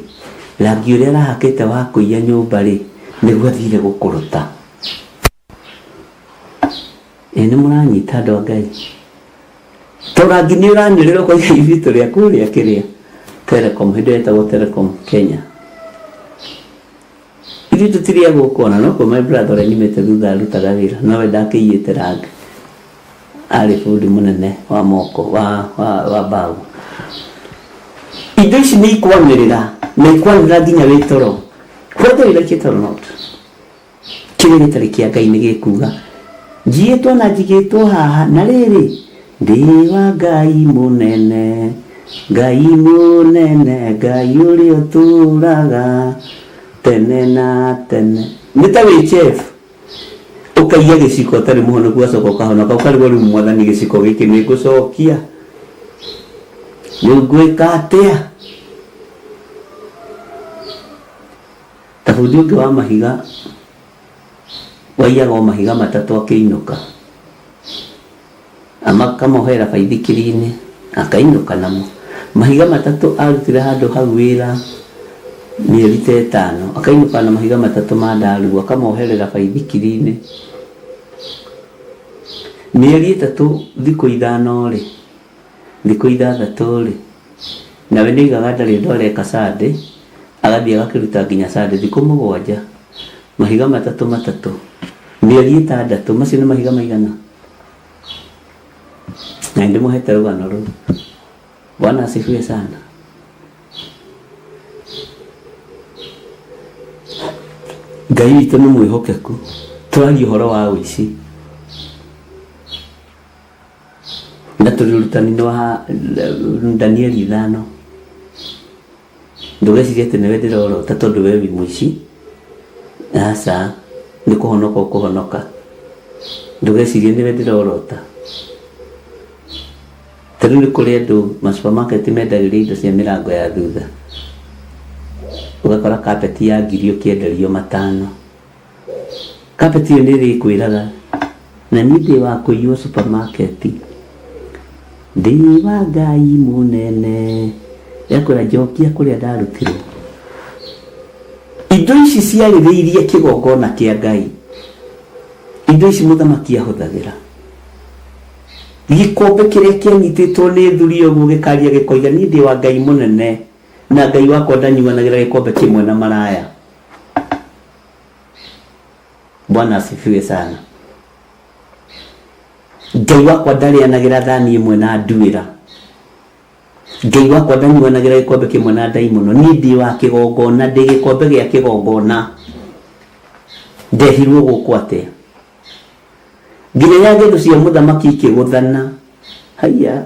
rangi ũrĩa arahakĩte wa kũiya nyũmba rĩ, nĩguo athire gũkũrũta. Ĩ nĩ mũranyita andũ a Ngai? To rangi nĩ ũranĩrĩra ũkoiga ithuĩ tũrĩ a kũrĩa kĩrĩa Telecom, hĩndĩ ĩyo yetagwo Telecom Kenya. Ithuĩ tũtirĩ a gũkũ ona nokuo my brother ũrĩa nyumĩte thutha arutaga wĩra nowe ndakĩiyĩte rangi. Arĩ bundi mũnene wa moko wa, wa, wa mbaũ. Indo ici nĩ ikwanĩrĩra na ikwanĩrĩra nginya wĩ toro. Whether you like it or not. Kĩrĩa gĩtarĩ kĩa Ngai nĩ gĩkuga, Njiĩtwo na njigĩtwo haha, na rĩrĩ, ndĩ wa Ngai mũnene. Ngai mũnene, Ngai ũrĩa ũtũũraga tene na tene. Nĩ ta wĩ chef ũkaiya gĩciko ũtarĩ mũhonoku ũgacoka ũkahonoka ũkarigwo rĩu mwathani gĩciko gĩkĩ nĩ ngũcokia rĩu ngwĩka atĩa ta bundi ũngĩ wa mahiga waiyaga o mahiga matatũ akĩinũka Akamohera baithikiri-inĩ akainũka namo. Mahiga matatũ arutire handũ hau wĩra mĩeri ta ĩtano, akainũka na mahiga matatũ ma ndarugu akamoherera baithikiri-inĩ. Mĩeri ĩtatũ thikũ ithano-rĩ, thikũ ithathatũ-rĩ, nawe nĩoigaga ndarĩ ũndũ areka Sunday, agathiĩ agakĩruta nginya Sunday thikũ mũgwanja, mahiga matatũ matatũ, mĩeri ĩtandatũ, macio nĩ mahiga maigana? Na nĩndĩmũhete rũgano rũu. Bwana asifiwe sana. Ngai witũ nĩ mwĩhokeku. Tũraria ũhoro wa ũici. Na tũrĩ ũrutani-inĩ wa Danieli ithano. Ndũgecirie atĩ nĩwe ndĩrorota tondũ we wĩ mũici. Aca, nĩ kũhonoka ũkũhonoka. Ndũgecirie nĩwe ndĩrorota. Ta rĩu nĩ kũrĩ andũ ma supermarket mendagĩria indo cia mĩrango ya thutha. Ũgakora carpet ya ngiri ũkĩenderio matano. Carpet ĩyo nĩ ĩrĩkwĩraga na niĩ ndĩ wa kũiywo supermarket, ndĩ wa Ngai mũnene, ĩgakwĩra njokia kũrĩa ndarutirwo. Indo ici ciarĩrĩirie kĩgongona kĩa Ngai, indo ici mũthamaki ahũthagĩra. Gĩkombe kĩrĩa kĩanyitĩtwo nĩ thuri ũguo gĩkaria gĩkoiga niĩ ndĩ wa Ngai mũnene na Ngai wakwa ndanyuanagĩra gĩkombe kĩmwe na maraya. Bwana asifiwe sana. Ngai wakwa ndarĩanagĩra thani ĩmwe na nduĩra. Ngai wakwa ndanyuanagĩra gĩkombe kĩmwe na ndaimono. Niĩ ndĩ wa kĩgongona, ndĩ gĩkombe gĩa kĩgongona. Ndehirwo gũkũ atĩa? Nginya nyangethu cia mũthamaki ikĩgũthana. Haiya.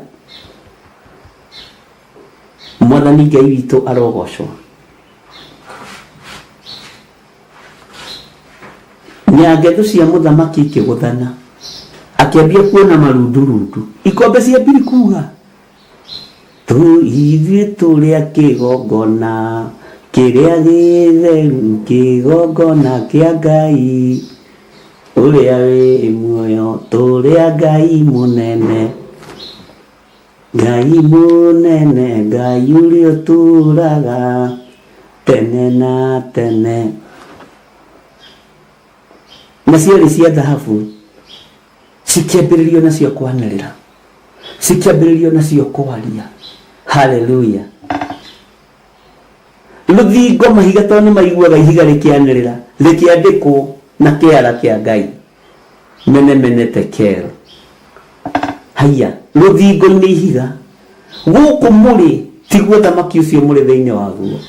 Mwathani Ngai witũ arogocwo. Nyangethu cia mũthamaki ikĩgũthana. Akĩambia kuona marundurundu. Ikombe ciambiri kuga ithuĩ tũrĩ a kĩgongona kĩrĩa gĩtheru kĩgongona kĩa Ngai ũrĩa wĩ muoyo tũrĩ a Ngai mũnene. Ngai mũnene, Ngai ũrĩa ũtũũraga tene na tene. Na ciarĩ cia thahabu, cikĩambĩrĩrio nacio kwanĩrĩra, cikĩambĩrĩrio nacio kwaria. Haleluya! Rũthingo mahiga tondũ nĩ maiguaga ihiga rĩkĩanĩrĩra, rĩkĩandĩkwo na kĩara kĩa Ngai. Mene mene tekel. Haiya, rũthingo-inĩ ihiga. Gũkũ mũrĩ tiguo thamaki ũcio mũrĩ thĩinĩ waguo.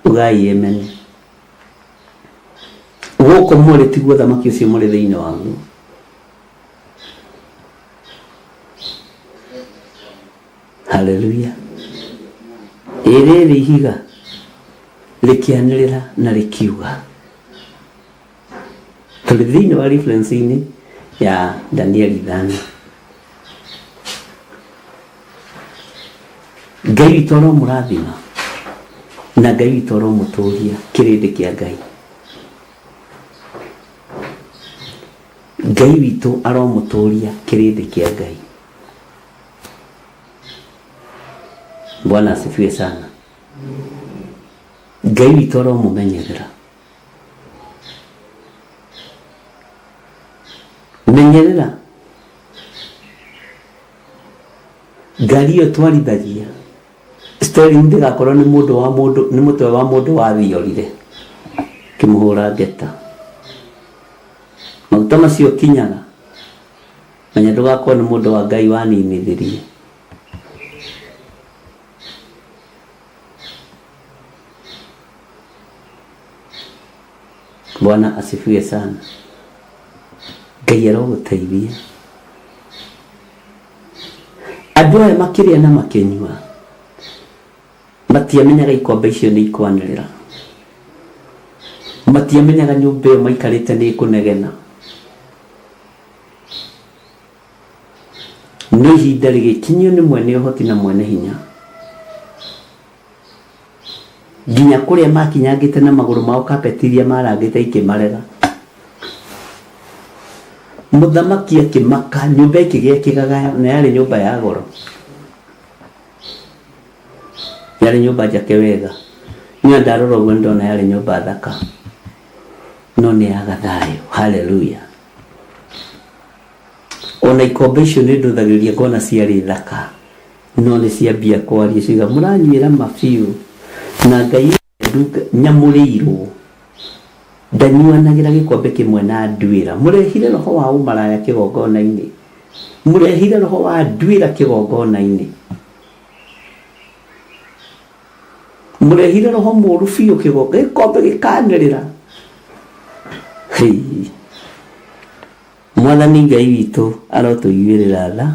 Ugai emene. Gũkũ mũrĩ tiguo thamaki ũcio mũrĩ thĩinĩ waguo. Haleluya. Ĩ rĩrĩ ihiga rĩkĩanĩrĩra na rĩkiuga. Tũrĩ thĩinĩ wa reference-inĩ ya Danieli ithano. Ngai witũ aromũrathima na Ngai witũ aromũtũria kĩrĩndĩ kĩa Ngai. Ngai witũ aromũtũria kĩrĩndĩ kĩa Ngai. Bwana asifiwe sana. Ngai witũ aromũmenyerera. Menyerera ngari ĩyo twarithagia steering ndĩgakorwo nĩ mũndũ wa mũndũ nĩ mũtwe wa mũndũ wathiorire kĩmũhũra ngeta maguta macio kinyaga menya ndũgakorwo nĩ mũndũ wa Ngai waninithirie. Bwana asifiwe sana. Ngai arogũteithia. Andũ aya makĩrĩa na makĩnyua matiamenyaga ikombe icio nĩ ikwanĩrĩra, matiamenyaga nyũmba ĩyo maikarĩte nĩ ĩkũnegena. No ihinda rĩgĩkinyio nĩ mwene ũhoti na mwene hinya, nginya kũrĩa makinyangĩte na magũrũ mao kapeti iria marangĩte ikĩmarega. Mũthamaki akĩmaka, nyũmba ĩkĩgĩa kĩgagayo, na yarĩ nyũmba ya goro, yarĩ nyũmba njake wega. Niĩ ndarora ũguo nĩndona yarĩ nyũmba thaka, no nĩ yaga thayũ. Haleluya! Ona ikombe icio nĩ ndũthagĩrĩria ngona ciarĩ thaka, no nĩ ciambia kwaria ciuga mũranyuĩra ma biũ, na Ngai nyamũrĩirwo ndanyuanagĩra gĩkombe kĩmwe na nduĩra. Mũrehire roho wa ũmaraya kĩgongona-inĩ, mũrehire roho wa nduĩra kĩgongona-inĩ, mũrehire roho mũũru biũ gĩkombe gĩkanĩrĩra. Hei. Mwathani Ngai witũ arotũiguĩrĩra tha,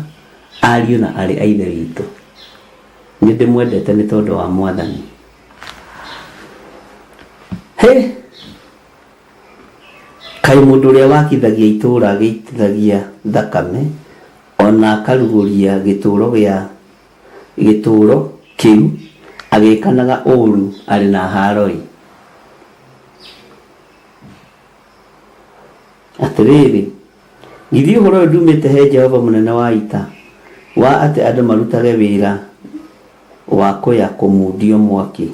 ariũ na aarĩ a Ithe witũ. Nĩ ndĩmwendete nĩ tondũ wa Mwathani. Hĩ! Kaĩ mũndũ ũrĩa wakithagia itũũra agĩitithagia thakame, o na akarugũria gĩtũũro gĩa gĩtũũro kĩu agĩĩkanaga ũũru arĩ na haaro-ĩ! Atĩrĩrĩ, githĩ ũhoro ũyũ nduumĩte he Jehova Mũnene wa Ita, wa atĩ andũ marutage wĩra wa kũya kũmundio mwaki?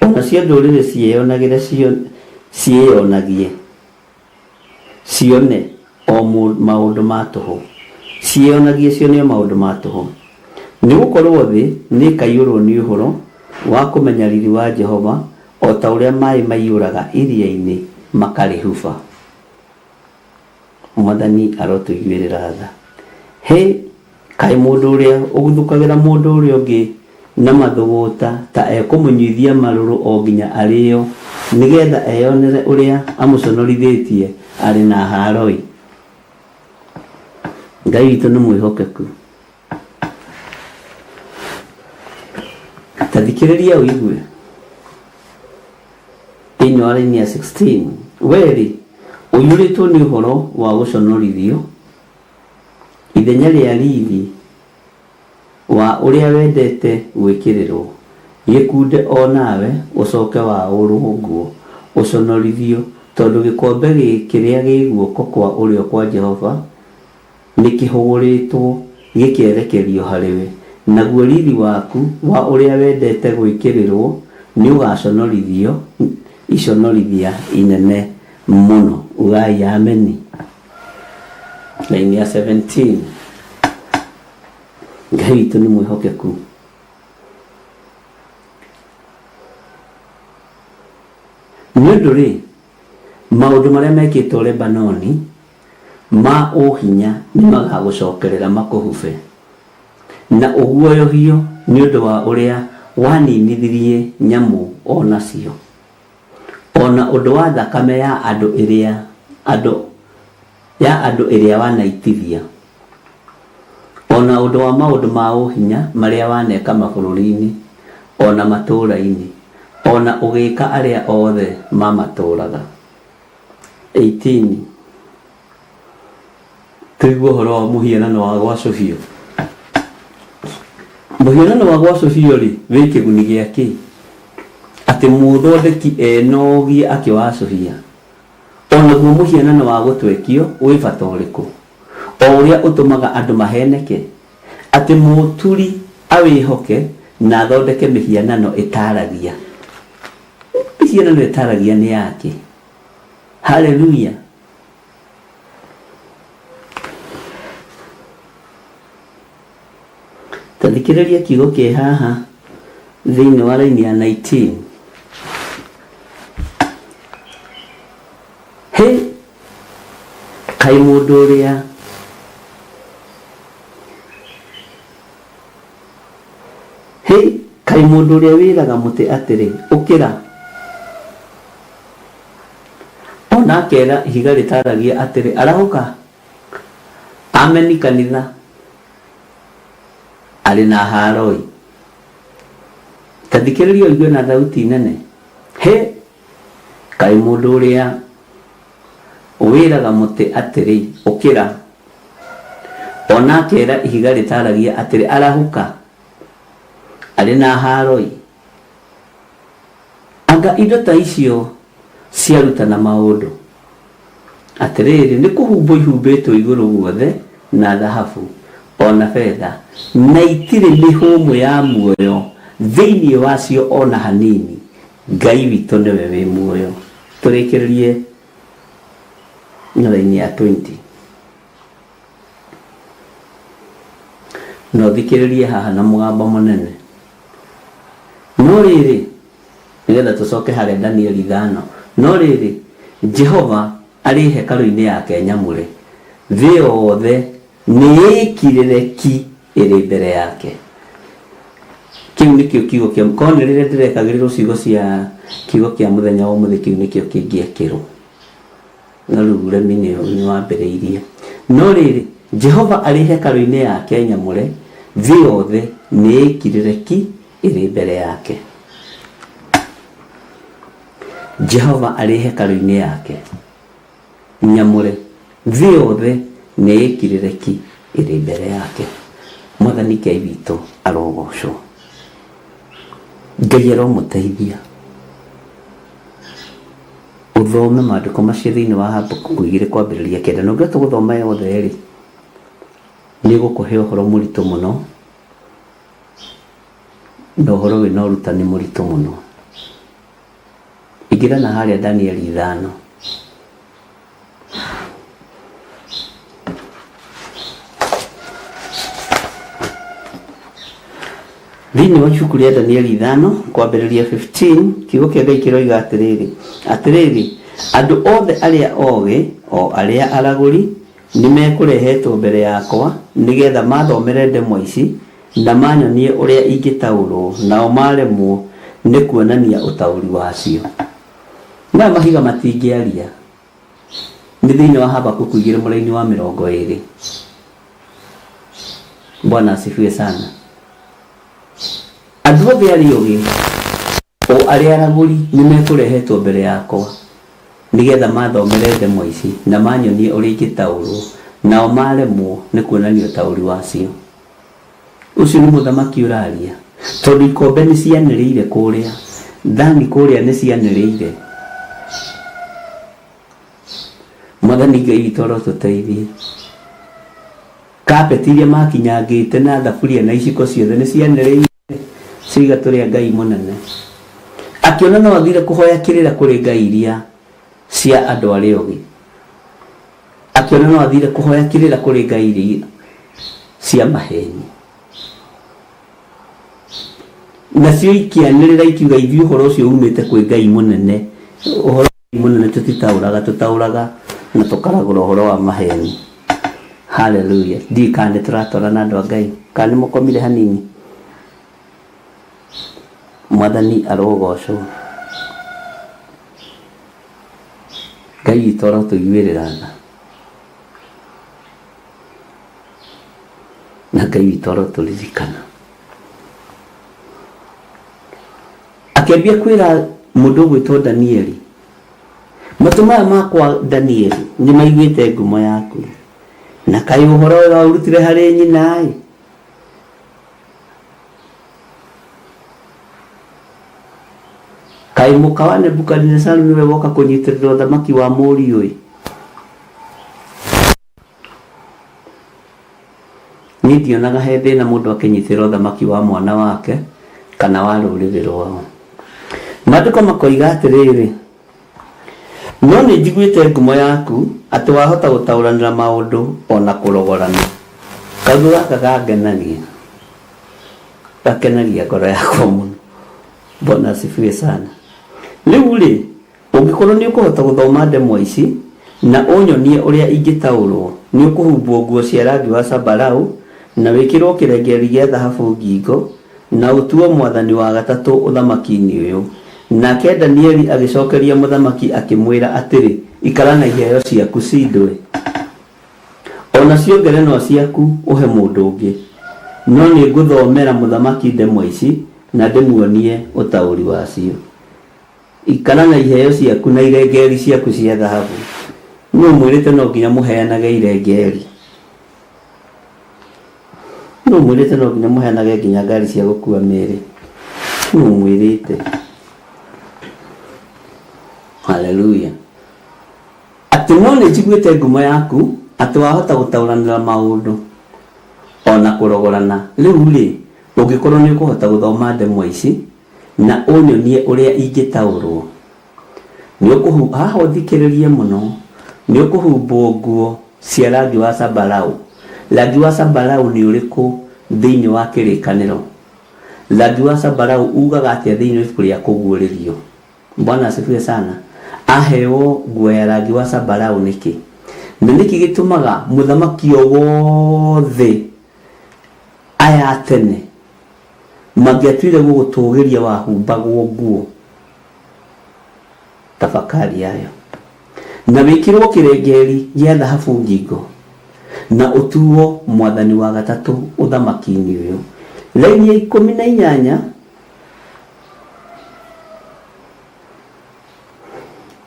O nacio ndũrĩrĩ ciĩonagĩre ciĩyonagie. Cione o maũndũ ma tũhũ, ciĩonagie cione o maũndũ ma tũhũ. Nĩ gũkorũo thĩ nĩĩkaiyũrũo nĩ ũhoro wa kũmenya riri wa Jehova, o ta ũrĩa maĩ maiyũraga iria-inĩ makarĩhuba. Mwathani arotũiguĩrĩra tha. Hĩ! Kaĩ mũndũ ũrĩa ũguthũkagĩra mũndũ ũrĩa ũngĩ na mathũgũta ta ekũmũnyuithia marũrũ o nginya arĩĩo, nĩ getha eyonere ũrĩa amũconorithĩtie arĩ na haaro-ĩ! Ngai witũ nĩ mwĩhokeku. Ta thikĩrĩria ũigue. Thĩinĩ wa raini ya 16, wee-rĩ, ũiyũrĩtwo nĩ ũhoro wa gũconorithio, Ithenya rĩa riri wa ũrĩa wendete gwĩkĩrĩrwo, gĩkunde o nawe ũcoke waũrwo nguo, ũconorithio, tondũ gĩkombe kĩrĩa gĩ guoko kwa ũrĩo kwa Jehova nĩkĩhũgũrĩtwo gĩkerekerio harĩ we, naguo riri waku wa ũrĩa wendete gwĩkĩrĩrwo nĩũgaconorithio iconorithia inene mũno. Ugai ameni. Raini ya 17. Ngai witũ nĩ mwĩhokeku. Nĩ ũndũ rĩ, maũndũ marĩa mekĩtwo Lebanoni ma ũhinya nĩ magagũcokerera makũhube, na ũguoyohio nĩ ũndũ wa ũrĩa waninithirie nyamũ o nacio. O na ũndũ wa thakame ya andũ ĩrĩa andũ ya andũ ĩrĩa wanaitithia, o na ũndũ wa maũndũ ma ũhinya marĩa waneka mabũrũri-inĩ, o na matũũra-inĩ, o na ũgĩĩka arĩa othe mamatũũraga. 18 Tũigue ũhoro wa mũhianano wa gwacũhio. Mũhianano wa gwacũhio rĩ, wĩ kĩguni gĩa kĩ? Atĩ mũũthondeki enogie akĩwacũhia? O naguo mũhianano wa gũtwekio wĩ bata ũrĩkũ, o ũrĩa ũtũmaga andũ maheeneke, atĩ mũũturi awĩhoke na athondeke mĩhianano ĩtaaragia? Mĩhianano ĩtaaragia nĩ ya kĩ? Haleluya! Ta thikĩrĩria kiugo kĩ haha thĩinĩ wa raini ya 19. Hĩ, kaĩ mũndũ ũrĩa Hĩ, kaĩ mũndũ ũrĩa wĩraga mũtĩ atĩrĩ, 'Ũkĩra! O na akeera ihiga rĩtaaragia atĩrĩ, 'Arahũka! Ameni kanitha. Arĩ na haroi. Ta thikĩrĩria ũigue na thauti nene. Hĩ! Kaĩ mũndũ ũrĩa wĩraga mũtĩ atĩrĩ, 'Ũkĩra! O na akeera ihiga rĩtaaragia atĩrĩ, 'Arahũka! Arĩ na haaro-ĩ! Anga indo ta icio ciarutana maũndũ? Atĩrĩrĩ, nĩ kũhumbwo ihumbĩtwo igũrũ guothe na thahabu, o na betha, na itirĩ mĩhũmũ ya muoyo thĩinĩ wacio o na hanini, Ngai witũ nĩwe wĩ muoyo. Tũrĩkĩrĩrie na raini ya 20. Na ũthikĩrĩrie haha na mũgambo mũnene. No rĩrĩ, nĩgetha tũcoke harĩa Danieli ithano, no rĩrĩ, Jehova arĩ hekarũ-inĩ yake nyamũre, thĩ yothe nĩĩkirĩre ki ĩrĩ mbere yake. Kĩu nĩkĩo kiugo kĩa, korwo nĩ rĩrĩa ndĩrekagĩrĩrwo ciugo cia kiugo kĩa mũthenya wa ũmũthĩ, kĩu nĩkĩo kĩngĩekĩrwo. No rĩu ũremi nĩ wambĩrĩirie. No rĩrĩ, Jehova arĩ hekarũ-inĩ yake nyamũre, thĩ yothe nĩĩkirĩre ki ĩrĩ mbere yake. Jehova arĩ hekarũ-inĩ yake nyamũre, thĩ yothe nĩĩkirĩre ki ĩrĩ mbere yake. Mwathani Ngai witũ arogocwo. Ngai aromũteithia. Ũthome maandĩko macio thĩinĩ wa Habakuku igĩrĩ kwambĩrĩria kenda. Na ũngĩhota gũthoma yothe-rĩ, nĩ ĩgũkũhe ũhoro mũritũ mũno, na ũhoro wĩna ũrutani mũritũ mũno. Ingĩra na harĩa Danieli ithano. Thĩinĩ wa ibuku rĩa Danieli ithano kwambĩrĩria 15 kiugo kĩa Ngai kĩroiga atĩrĩrĩ, atĩrĩrĩ, andũ othe arĩa ogĩ o arĩa aragũri nĩ mekũrehetwo mbere yakwa nĩgetha mathomere ndemwa ici na manyonie ũrĩa ingĩtaũrwo, nao maremwo nĩ kuonania ũtaũri wacio. Maya mahiga matingĩaria. Nĩ thĩinĩ wa Habakuku igĩrĩ mũraini wa mĩrongo ĩrĩ. Bwana asifiwe sana. Andũ othe arĩa ogĩ, o arĩa aragũri nĩ mekũrehetwo mbere yakwa nĩgetha mathomere ndemwa ici na manyonie ũrĩa ingĩtaũrwo, nao maremwo nĩ kuonania ũtaũri wacio. Ũcio nĩ mũthamaki ũraria. Tondũ ikombe nĩ cianĩrĩire kũrĩa, thani kũrĩa nĩ cianĩrĩire. Mwathani Ngai witũ arotũteithia. Carpet iria makinyangĩte na thaburia na iciko ciothe nĩ cianĩrĩire ciaiga tũrĩ a Ngai mũnene. Akĩona no athire kũhoya kĩrĩra kũrĩ ngai iria cia andũ arĩa ogĩ. Akĩona no athire kũhoya kĩrĩra kũrĩ ngai iria cia maheni. Nacio ikĩanĩrĩra ikiuga ithuĩ ũhoro ũcio umĩte kwĩ Ngai mũnene. Ũhoro mũnene tũtitaũraga, tũtaũraga na tũkaragũra ũhoro wa maheni. Haleluya. Ndiũĩ kana nĩ tũratwarana andũ a Ngai, kana nĩ mũkomire hanini. Mwathani arogocwo. Ngai witũ arotũiguĩrĩra tha. Na Ngai witũ arotũririkana. Akĩambia kwĩra mũndũ ũgwĩtwo Danieli, matũ maya makwa Danieli nĩ maiguĩte ngumo yaku, na kaĩ ũhoro ũyũ waũrutire harĩ nyina-ĩ. Kaĩ mũka wa Nebukadinezaru nĩwe woka kũnyitĩrĩra ũthamaki wa mũriũ-ĩ. Niĩ ndionaga he thĩna mũndũ akĩnyitĩrĩra ũthamaki wa mwana wake kana wa rũrĩrĩ rwao. Maandĩko makoiga atĩrĩrĩ, no nĩ njiguĩte ngumo yaku atĩ wahota gũtaũranĩra maũndũ o na kũrogorana. Kaũndũ gaka gangenagia, gakenagia ngoro yakwa mũno. Bwana asifiwe sana. Rĩu rĩ, Ũngĩkorwo nĩũkũhota gũthoma ndemwa ici, na ũnyonie ũrĩa ingĩtaũrwo, nĩũkũhumbwo nguo cia rangi wa zambarau, na wĩkĩrwo kĩrengeeri gĩa thahabu ngingo, na ũtuo mwathani wa gatatũ ũthamaki-inĩ ũyũ. Nake Danieli agĩcookeria mũthamaki akĩmwĩra atĩrĩ, Ikara na iheo ciaku cindwe. O nacio ngerenwa ciaku ũhe mũndũ ũngĩ. No nĩ ngũthomera mũthamaki ndemwa ici na ndĩmuonie ũtaũri wacio. Ikara na iheo ciaku na irengeeri ciaku cia thahabu. Nũ ũmwĩrĩte no nginya mũheanage irengeeri? Nũ ũmwĩrĩte no nginya mũheanage nginya ngari cia gũkua mĩĩrĩ? Nũ ũmwĩrĩte? Haleluya! Atĩ no nĩ njiguĩte ngumo yaku, atĩ wahota gũtaũranĩra maũndũ, o na kũrogorana. Rĩu-rĩ, ũngĩkorũo nĩũkũhota gũthoma ndemwa ici, na ũnyonie ũrĩa ingĩtaũrũo, nĩũkũhu, haha ũthikĩrĩrie mũno, nĩũkũhumbwo nguo cia rangi wa zambarau. Rangi wa zambarau nĩ ũrĩkũ thĩinĩ wa Kĩrĩkanĩro? Rangi wa zambarau ugaga atĩa thĩinĩ wa ibuku rĩa Kũguũrĩrio? Bwana asifiwe sana. Aheo nguo ya rangi wa zambarau nĩkĩ? Na nĩkĩ gĩtũmaga mũthamaki o wothe aya a tene mangĩatuire gũgũtũgĩria wahumbagwo nguo tafakari yayo na wĩkĩrwo kĩrengeri gĩa thahabu ngingo na ũtuo mwathani wa gatatũ ũthamaki-inĩ ũyũ. Raini ya 18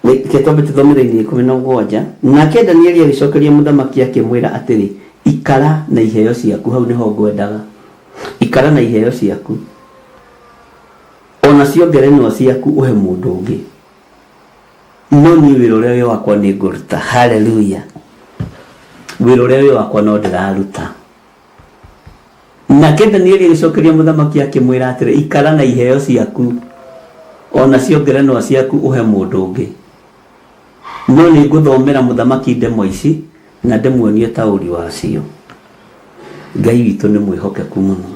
Reke twambe tũthome raini ya 17. Nake Danieli agĩcokeria mũthamaki akĩmwĩra atĩrĩ, ikara na iheo ciaku, hau nĩho ngwendaga. Ikara na iheo ciaku, o nacio ngerenwa ciaku ũhe mũndũ ũngĩ. No niĩ wĩra ũrĩa wĩ wakwa nĩ ngũruta. Haleluya! Wĩra ũrĩa wĩ wakwa no ndĩraruta. Nake Danieli agĩcokeria mũthamaki akĩmwĩra atĩrĩ, ikara na iheo ciaku, o nacio ngerenwa ciaku ũhe mũndũ ũngĩ. No nĩ ngũthomera mũthamaki ndemwa ici na ndĩmuonie ũtaũri wacio. Ngai witũ nĩ mwĩhokeku mũno.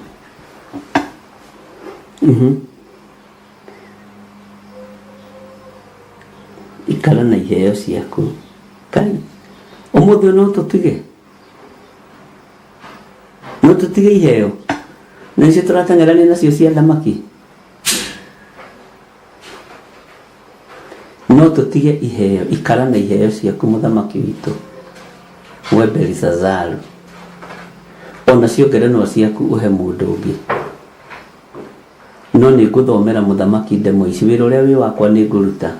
Ikara na iheo ciaku. Kai, ũmũthĩ no tũtige? No tũtige iheo? Na icio tũrateng'erania nacio cia thamaki? No tũtige iheo, ikara na iheo ciaku mũthamaki witũ, we Belisazaru. O nacio ngerenwa ciaku ũhe mũndũ ũngĩ. No nĩ ngũthomera mũthamaki ndemwa ici, wĩra ũrĩa wĩ wakwa nĩ ngũruta,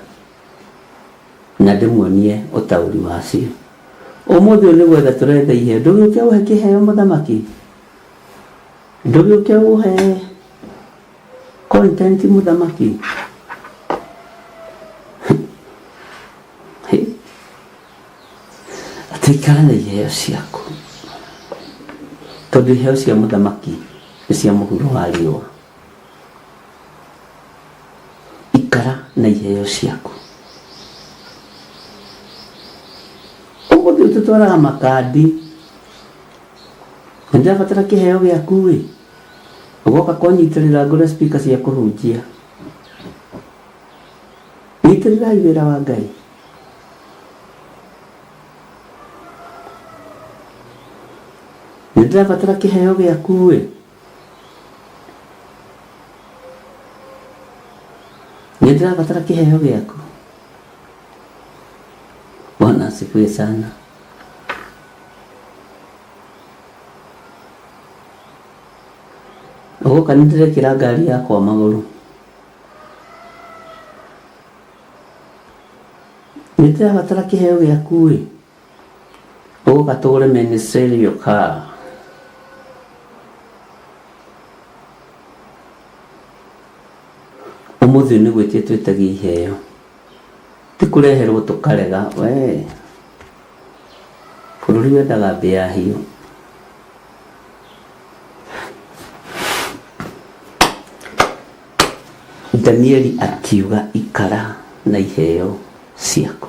na ndĩmuonie ũtaũri wacio. Ũmũthĩ ũyũ nĩ gwetha tũretha iheo, ndũgĩũke ũhe kĩheo mũthamaki? Ndũgĩũke ũhe content mũthamaki? Atĩ ikara na iheo ciaku, tondũ iheo cia mũthamaki nĩ cia mũhuro wa riũa. Ikara na iheo ciaku. Ũmũthĩ ũyũ tũtwaraga makandi, na ndĩrabatara kĩheo gĩaku ĩ, ũgoka kũnyitĩrĩra ngũre speaker cia kũhunjia. Nyitĩrĩrai wĩra wa Ngai. Nĩ ndĩrabatara kĩheo gĩaku ĩ, nĩ ndĩrabatara kĩheo gĩaku. Bwana asifiwe sana. Ũgũka nĩ ndĩrekĩra ngari yakwa magũrũ. Nĩ ndĩrabatara kĩheo gĩaku ĩ, ũgũka tũgũre ministerial car. Ũmũthĩ ũyũ nĩ gwĩtia twĩtagia iheo, ti kũreherwo tũkarega wee. Bũrũri wendaga mbĩa hiũ. Danieli akiuga ikara na iheo ciaku.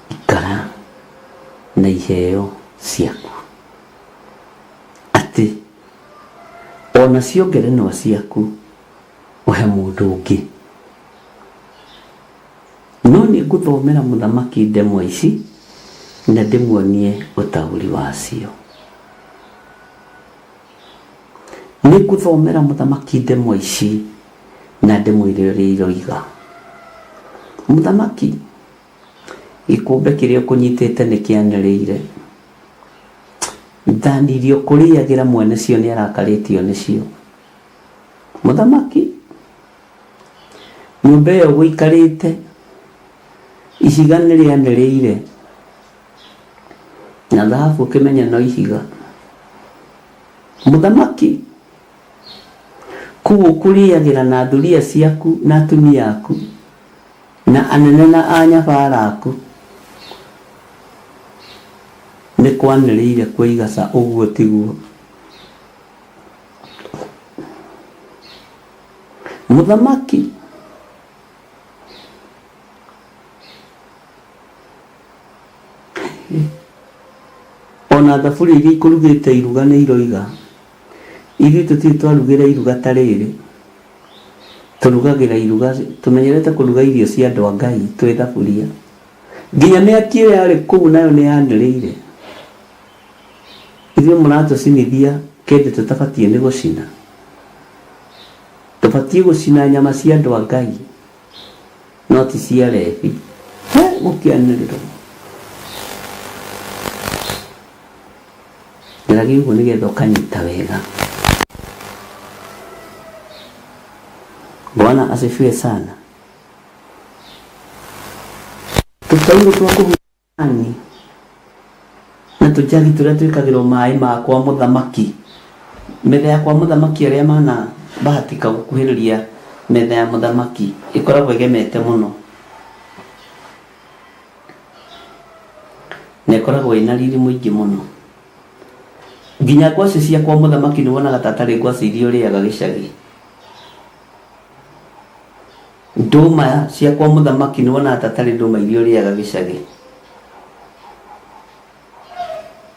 Ikara na iheo ciaku. Atĩ ona cio ngerenwa ciaku ũhe mũndũ ũngĩ. No nĩ ngũthomera mũthamaki ndemwa ici na ndĩmuonie ũtaũri wacio. Nĩ ngũthomera mũthamaki ndemwa ici na ndĩmwĩre ũrĩa iroiga. Mũthamaki, Gĩkombe kĩrĩa ũkũnyitĩte nĩ kĩanĩrĩire. Thani iria ũkũrĩagĩra mwene cio nĩ arakarĩtio nĩcio. Mũthamaki, nyũmba ĩyo ũgũikarĩte, ihiga nĩ rĩanĩrĩire. Na thahabu ũkĩmenya no ihiga. Mũthamaki, kũu ũkũrĩagĩra na thuriya ciaku na atumia aku, na anene na anyabara aku, nĩ kwanĩrĩire kwĩigaca ũguo tiguo. Mũthamaki, ona thaburia iria ikũrugĩte iruga nĩ iroiga, ithuĩ tũtirĩ twarugĩra iruga ta rĩrĩ, tũrugagĩra iruga, tũmenyerete kũruga irio cia andũ a Ngai twĩ thaburia. Nginya mĩaki ĩyo yarĩ kũu nayo nĩ yanĩrĩire. Ithuĩ mũratũcinithia kĩndũ tũtabatiĩ nĩ gũcina. Tũbatiĩ gũcina nyama cia andũ a Ngai, no ti cia Levi. He gũkĩanĩrĩrwo. Njaragia ũguo nĩgetha ũkanyita wega. Bwana asifiwe sana. Tũtaurũ twa kũhurani na tũjagi tũrĩa twĩkagĩrwo maĩ ma kwa mũthamaki. Metha ya kwa mũthamaki arĩa mana bahatika gũkuhĩrĩria metha ya mũthamaki ĩkoragwo ĩgemete mũno. Na ĩkoragwo ĩna riri mũingĩ mũno. Nginya ngwacĩ cia kwa mũthamaki nĩ wonaga ta atarĩ ngwacĩ iria ũrĩaga gĩcagi. Ndũma cia kwa mũthamaki nĩ wonaga ta atarĩ ndũma iria ũrĩaga gĩcagi.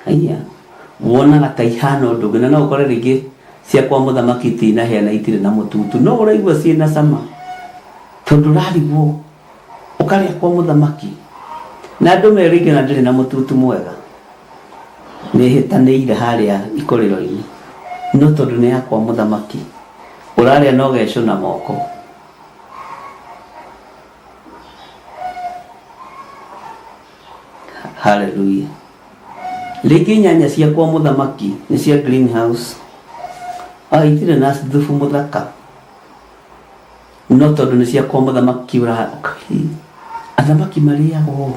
Haiya, wonaga ta ihana ũndũ ũngĩ, na no ũkore rĩngĩ cia kwa mũthamaki itinahĩa na itirĩ na mũtutu, no ũraigua ciĩna cama tondũ ũrarigwo ũkarĩa kwa mũthamaki na ndũma ĩyo rĩngĩ ona ndĩrĩ na mũtutu mwega, nĩ ĩhĩtanĩire harĩa ikũrĩro-inĩ, no tondũ nĩ ya kwa mũthamaki ũrarĩa na ũgecũna moko. Hallelujah. Rĩngĩ nyanya cia kwa mũthamaki nĩ cia greenhouse. Ah, itirĩ na thubu mũthaka. No tondũ nĩ cia kwa mũthamaki ũra athamaki marĩaga ũũ.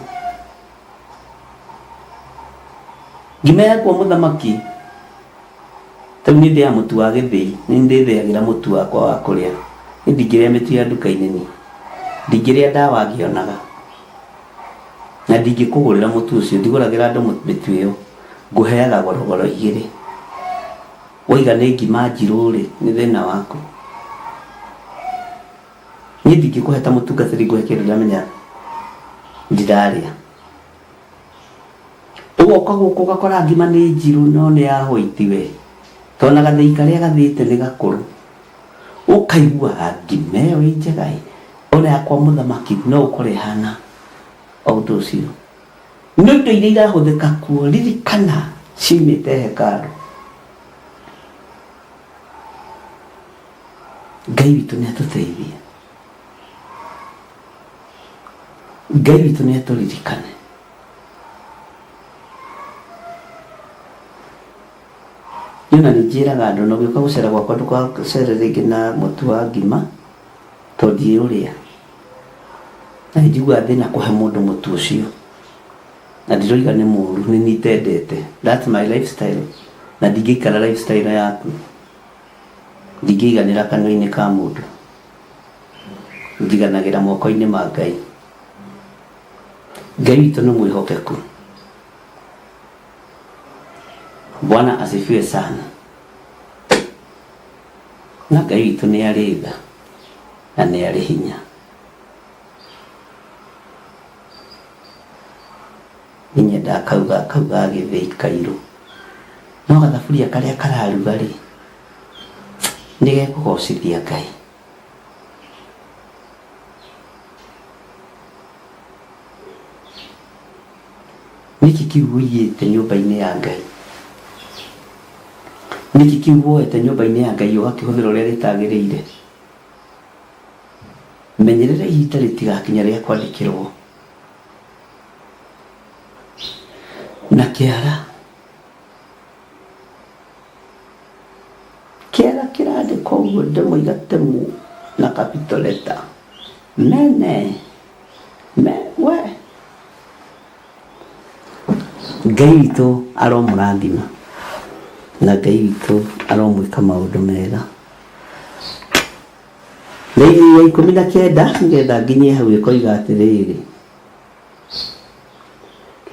Ngima ya kwa mũthamaki Rĩu niĩ ndĩaga mũtu wa gĩthĩi, nĩ ndĩthĩagĩra mũtu wakwa wa kũrĩa. Niĩ ndingĩrĩa mĩtu ya nduka-inĩ niĩ. Ndingĩrĩa ndawa ngĩonaga. Na ndingĩkũgũrĩra mũtu ũcio, ndigũragĩra andũ mĩtu ĩyo. Ngũheaga gorogoro igĩrĩ. Waiga nĩ ngima njirũ-rĩ, nĩ thĩna waku. Niĩ ndingĩkũhe ta mũtungatĩri ngũhe kĩndũ ndĩramenya ndirarĩa. Ũgoka gũkũ ũgakora ngima nĩ njirũ no nĩ ya white we. Tondũ na gathĩi karĩa gathĩĩte nĩ gakũrũ. Ũkaigua ngima ĩyo ĩ njega ĩ, ona ya kwa mũthamaki no ũkore ĩhana o ũndũ ũcio. No indo iria irahũthĩka kuo ririkana ciumĩte hekarũ. Ngai witũ nĩ atũteithie. Ngai witũ nĩ atũririkane. Niĩ ona nĩ njĩraga andũ ona ũgĩũka gũcera gwakwa ndũgacere rĩngĩ na mũtu wa ngima tondũ ndiũrĩa. Na nĩ njiguaga thĩna kũhe mũndũ mũtu ũcio. Na ndiroiga nĩ mũru, nĩ niĩ itendete. That's my lifestyle. Na ndingĩikara lifestyle yaku. Ndingĩiganĩra kanua-inĩ ka mũndũ. Njiganagĩra moko-inĩ ma Ngai. Ngai witũ nĩ mwĩhokeku. Bwana asifiwe sana. Na Ngai witũ nĩ arĩ tha na nĩ arĩ hinya. Niĩ nyendaga kauga kau ga gĩthĩi kairũ. No gathaburia karĩa kararuga rĩ, nĩ gekũgocithia Ngai. Nĩkĩ kĩu ũiyĩte nyũmba-inĩ ya Ngai? Nĩkĩ kĩu woete nyũmba-inĩ ya Ngai ũgakĩhũthĩra ũrĩa gĩtagĩrĩire? Menyerera ihinda rĩtigakinya rĩa kwandĩkĩrwo. Na kĩara kĩara kĩrandĩkwo ũguo ndemwa igatemu na capital letter mene me we Ngai witũ aromũrathima na Ngai witũ aromwĩka maũndũ mega. Raini ya 19 nĩgetha nginyie hau ĩkoiga atĩrĩrĩ,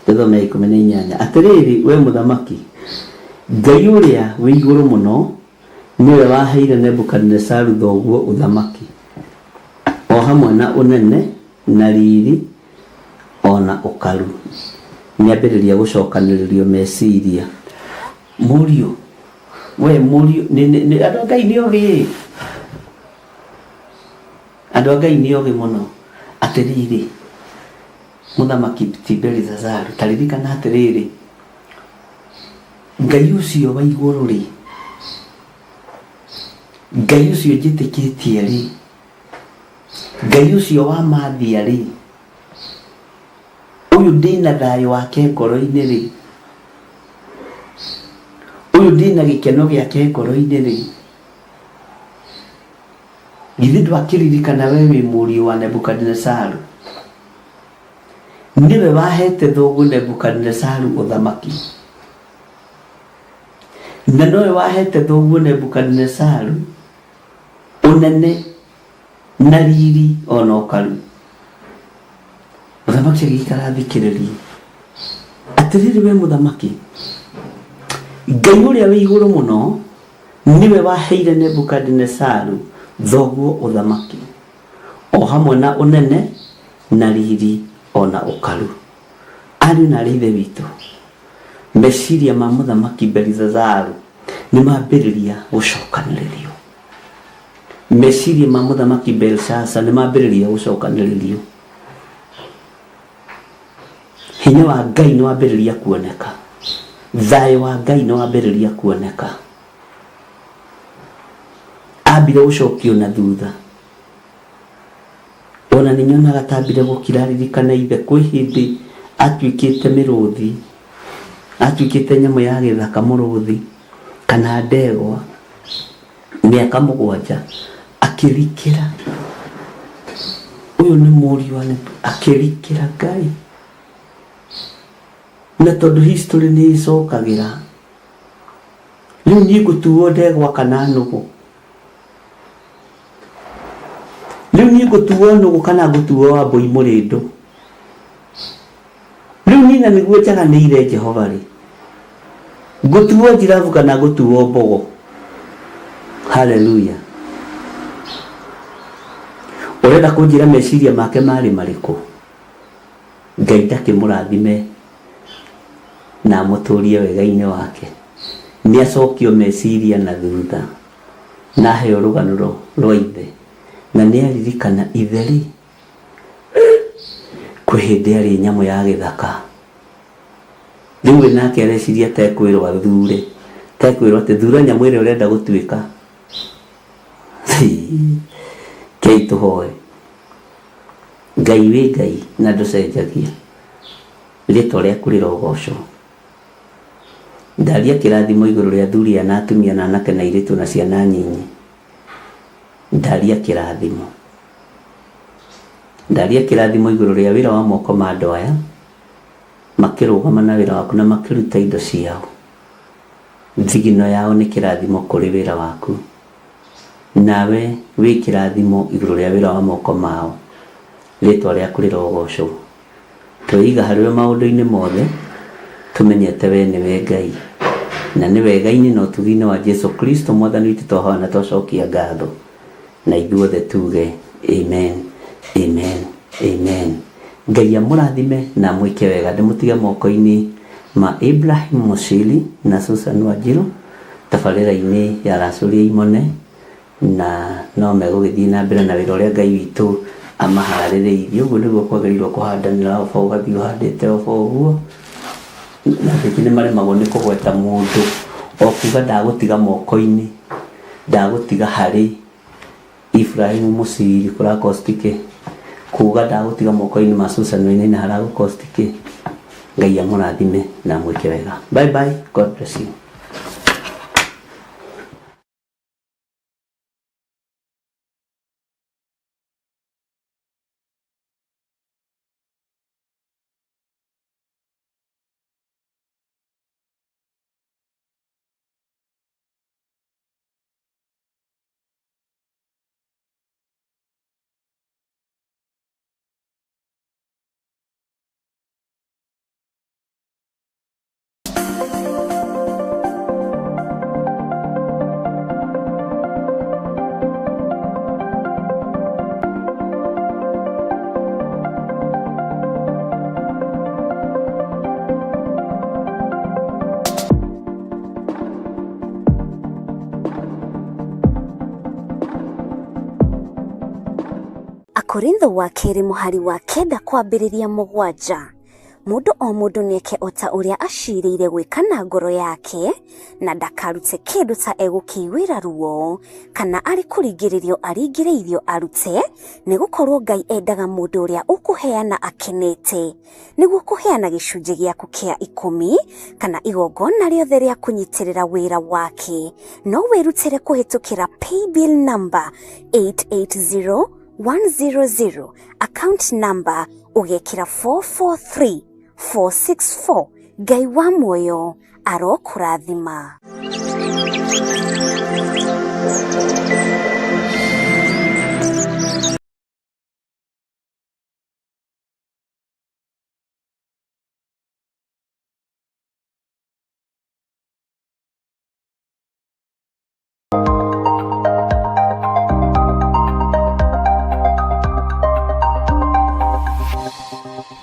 tũthome ya 18, atĩrĩrĩ we mũthamaki, Ngai ũrĩa wĩ igũrũ mũno nĩwe waheire Nebukadinezaru thoguo ũthamaki, o hamwe na ũnene na riri o na ũkaru. Nĩambĩrĩria gũcokanĩrĩrio meciria. Mũriũ, we mũriũ, andũ a Ngai nĩ ogĩ, andũ a Ngai nĩ ogĩ mũno. Atĩrĩrĩ, mũthamaki ti Belisazaru, ta ririkana atĩrĩrĩ, Ngai ũcio wa igũrũ rĩ, Ngai ũcio njĩtĩkĩtie rĩ, Ngai ũcio wa mathia rĩ, ũyũ ndĩna thayũ wake ngoro-inĩ rĩ, ũyũ ndĩna gĩkeno gĩake ngoro-inĩ rĩ, githĩ ndwakĩririkana we wĩ mũriũ wa Nebukadinezaru? Nĩwe wahete thoguo Nebukadinezaru ũthamaki, na nowe wahete thoguo Nebukadinezaru ũnene na riri ona ũkaru. Mũthamaki agĩikara athikĩrĩrie. Atĩrĩrĩ we mũthamaki, Ngai ũrĩa wĩ igũrũ mũno nĩwe waheire Nebukadinezaru thoguo ũthamaki, o hamwe na ũnene na riri o na ũkaru. Ariũ na aarĩ a Ithe witũ, meciria ma mũthamaki Belisazaru nĩ mambĩrĩria gũcokanĩrĩrio. Meciria ma mũthamaki Belshazar nĩ mambĩrĩria gũcokanĩrĩrio. Hinya wa Ngai nĩ wambĩrĩria kuoneka. Thayũ wa Ngai nĩ wambĩrĩria kuoneka. Ambire gũcokio na thutha. Ona nĩ nyonaga ta ambire gũkira aririkana ithe kwĩ hĩndĩ atuĩkĩte mĩrũthi, atuĩkĩte nyamũ ya gĩthaka mũrũthi kana ndegwa mĩaka 7 akĩrikĩra. Ũyũ nĩ mũriũ wa Nebu, akĩrikĩra Ngai. Na tondũ history nĩ ĩcokagĩra, rĩu niĩ ngũtuo ndegwa kana nũgũ. Rĩu niĩ ngũtuo nũgũ kana ngũtuo wambũi mũrĩndũ. Rĩu niĩ na nĩguo njaganĩire Jehova rĩ, ngũtuo njirabu kana ngũtuo mbogo. Haleluya. Ũrenda kũnjĩra meciria make marĩ marĩkũ? Ngai ndakĩmũrathime na amũtũrie wega-inĩ wake. Nĩ acokio meciria na thutha na aheo rũgano rwa ithe, na nĩ aririkana ithe rĩ, kwĩ hĩndĩ arĩ nyamũ ya gĩthaka. Rĩu we nake areciria ta ekwĩrwo athure, ta ekwĩrwo atĩ thura nyamũ ĩrĩa ũrenda gũtuĩka. Kei tũhoe. Ngai wĩ Ngai na ndũcenjagia, rĩtwa rĩaku rĩrogocwo. Ndaria kĩrathimo igũrũ rĩa athuri aya na atumia na anake na airĩtu na ciana nyinyi. Ndaria kĩrathimo. Ndaria kĩrathimo igũrũ rĩa wĩra wa moko ma andũ aya, makĩrũgama na wĩra waku na makĩruta indo ciao. Thigino yao nĩ kĩrathimo kũrĩ wĩra waku. Nawe wĩ kĩrathimo igũrũ rĩa wĩra wa moko mao. Rĩtwa rĩaku rĩrogocwo. Tweiga harĩ we maũndũ-inĩ mothe, tũmenyete we nĩwe Ngai. Na nĩ wega-inĩ na ũtugi-inĩ wa Jesu Kristo Mwathani witũ twahoya na twacokia ngatho. Na ithuothe tuge amen, amen, amen. Ngai amũrathime na amwĩke wega. Ndĩmũtige moko-inĩ ma Ibrahim Mushiri na Susan Wanjiru tabarĩra-inĩ ya Racũria Imone. Na no megũgĩthiĩ na mbere na wĩra ũrĩa Ngai witũ amaharĩrĩirie. Ũguo nĩguo kwagĩrĩirwo kũhandanĩra oba ũgathiĩ ũhandĩte oba ũguo. Na andũ aingĩ nĩ maremagwo nĩ kũgweta mũndũ o kuga ndagũtiga moko-inĩ, ndagũtiga harĩ Ibrahim Mũciri kũra cost kĩ, kuga ndagũtiga moko-inĩ ma Susan Wainaina haragũ cost kĩ. Ngai amũrathime na amwĩke wega. Bye bye, God bless you.
Akorintho wa kerĩ mũhari wa 9 kwambĩrĩria 7. Mũndũ o mũndũ nĩeke o ta ũrĩa acirĩire gwĩka na ngoro yake, na ndakarute kĩndũ ta egũkĩiguĩra ruo, kana arĩ kũringĩrĩrio aringĩrĩirio arute, nĩgũkorwo Ngai endaga mũndũ ũrĩa ũkũheana akenete. Nĩguo kũheana gĩcunjĩ gĩaku kĩa 10 kana igongona rĩothe rĩa kũnyitĩrĩra wĩra wake, no wĩrutĩre kũhĩtũkĩra paybill number 880100, account number ũgekĩra 443464. Ngai wa muoyo arokũrathima.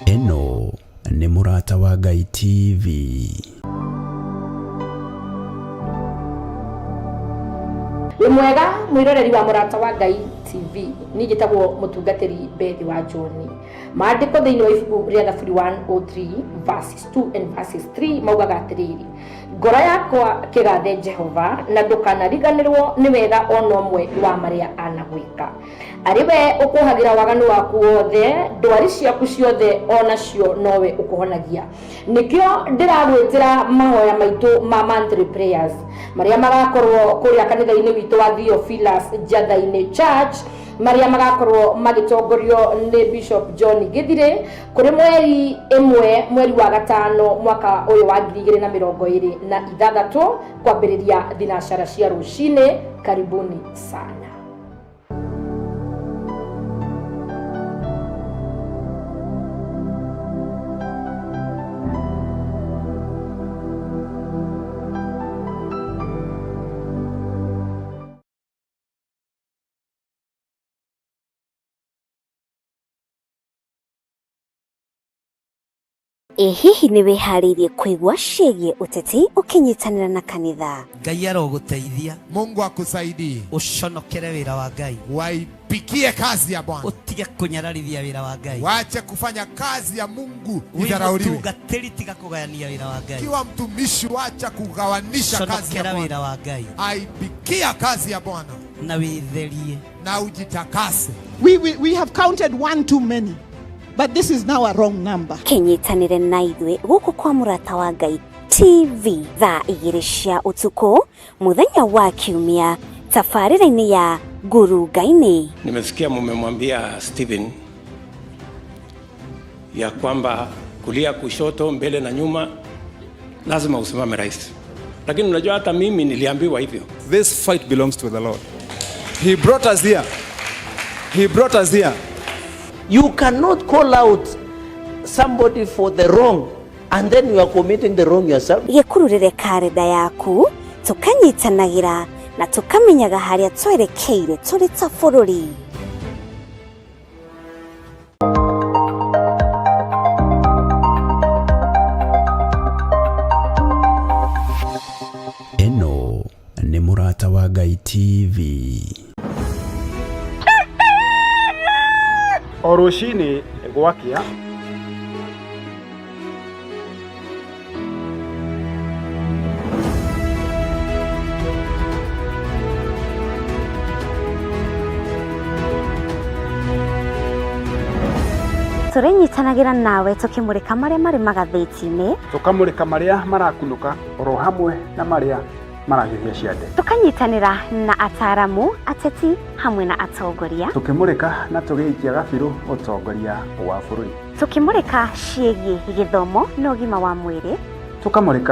Ĩno nĩ Mũrata wa Ngai TV.
Wĩ mwega mwĩroreri wa Mũrata wa Ngai TV. Niĩ njĩtagwo mũtungatĩri Bethi wa John. Maandĩko thĩinĩ wa ibuku rĩa Thaburi 103 verses 2 and verses 3 maugaga atĩrĩrĩ, ngoro yakwa kĩgathe Jehova, na ndũkanariganĩrwo nĩ wega ona ũmwe wa marĩa anagwĩka. Arĩ we ũkũhagĩra waganu waku wothe, ndwari ciaku ciothe onacio nowe ũkũhonagia. Nĩkĩo ndĩragwĩtĩra mahoya maitũ ma monthly prayers marĩa magakorwo kũrĩa kanitha-inĩ witũ wa Theophilus Njatha-inĩ Church, marĩa magakorwo magĩtongorio nĩ Bishop John Githire kũrĩ mweri 1 mweri wa 5 mwaka ũyũ wa 2026 kwambĩrĩria thinacara cia rũcinĩ. Karibuni sana.
Ĩ hihi nĩ wĩharĩirie kũigua ciĩgiĩ ũteti ũkĩnyitanĩra na kanitha?
Ngai arogũteithia.
Mungu akusaidie.
Ũconokere wĩra wa Ngai.
Waipikie kazi ya Bwana.
Ũtige kũnyararithia wĩra wa Ngai.
Wache kufanya kazi ya Mungu
Wĩ
idharauliwe.
mũtungatĩri, tiga kũgayania wĩra wa Ngai.
Kiwa mtumishi, wacha kugawanisha kazi ya
Conokera
Bwana.
wĩra wa Ngai.
Aipikia kazi ya Bwana
Na wĩtherie.
na ujitakase.
We have counted one too many, but this is now a wrong number.
Kĩnyitanĩre na ithuĩ gũkũ kwa Mũrata wa Ngai TV thaa 2 cia ũtukũ mũthenya wa Kiumia tabarĩra-inĩ ya Ngurunga-inĩ.
Nimesikia mumemwambia Stephen ya kwamba kulia, kushoto, mbele na nyuma lazima usimame rais. Lakini unajua hata mimi niliambiwa hivyo.
This fight belongs to the Lord. He brought us here. He brought us here.
You cannot call out somebody for the wrong and then you are committing the wrong yourself.
Gĩkururĩre karenda yaku tũkanyitanagĩra na tũkamenyaga harĩa twerekeire tũrĩ ta bũrũri.
Ĩno nĩ Mũrata wa Ngai TV.
O rũcinĩ gwakĩa,
Tũrĩnyitanagĩra nawe tũkĩmũrĩka marĩa marĩ magathĩti-inĩ,
Tũkamũrĩka marĩa marakunũka oro hamwe na marĩa marahiũhia ciande.
Tũkanyitanĩra na ataaramu, ateti hamwe na atongoria,
Tũkĩmũrĩka na tũgĩikia gabirũ ũtongoria wa bũrũri.
Tũkĩmũrĩka ciĩgiĩ gĩthomo na ũgima wa mwĩrĩ,
Tũkamũrĩka.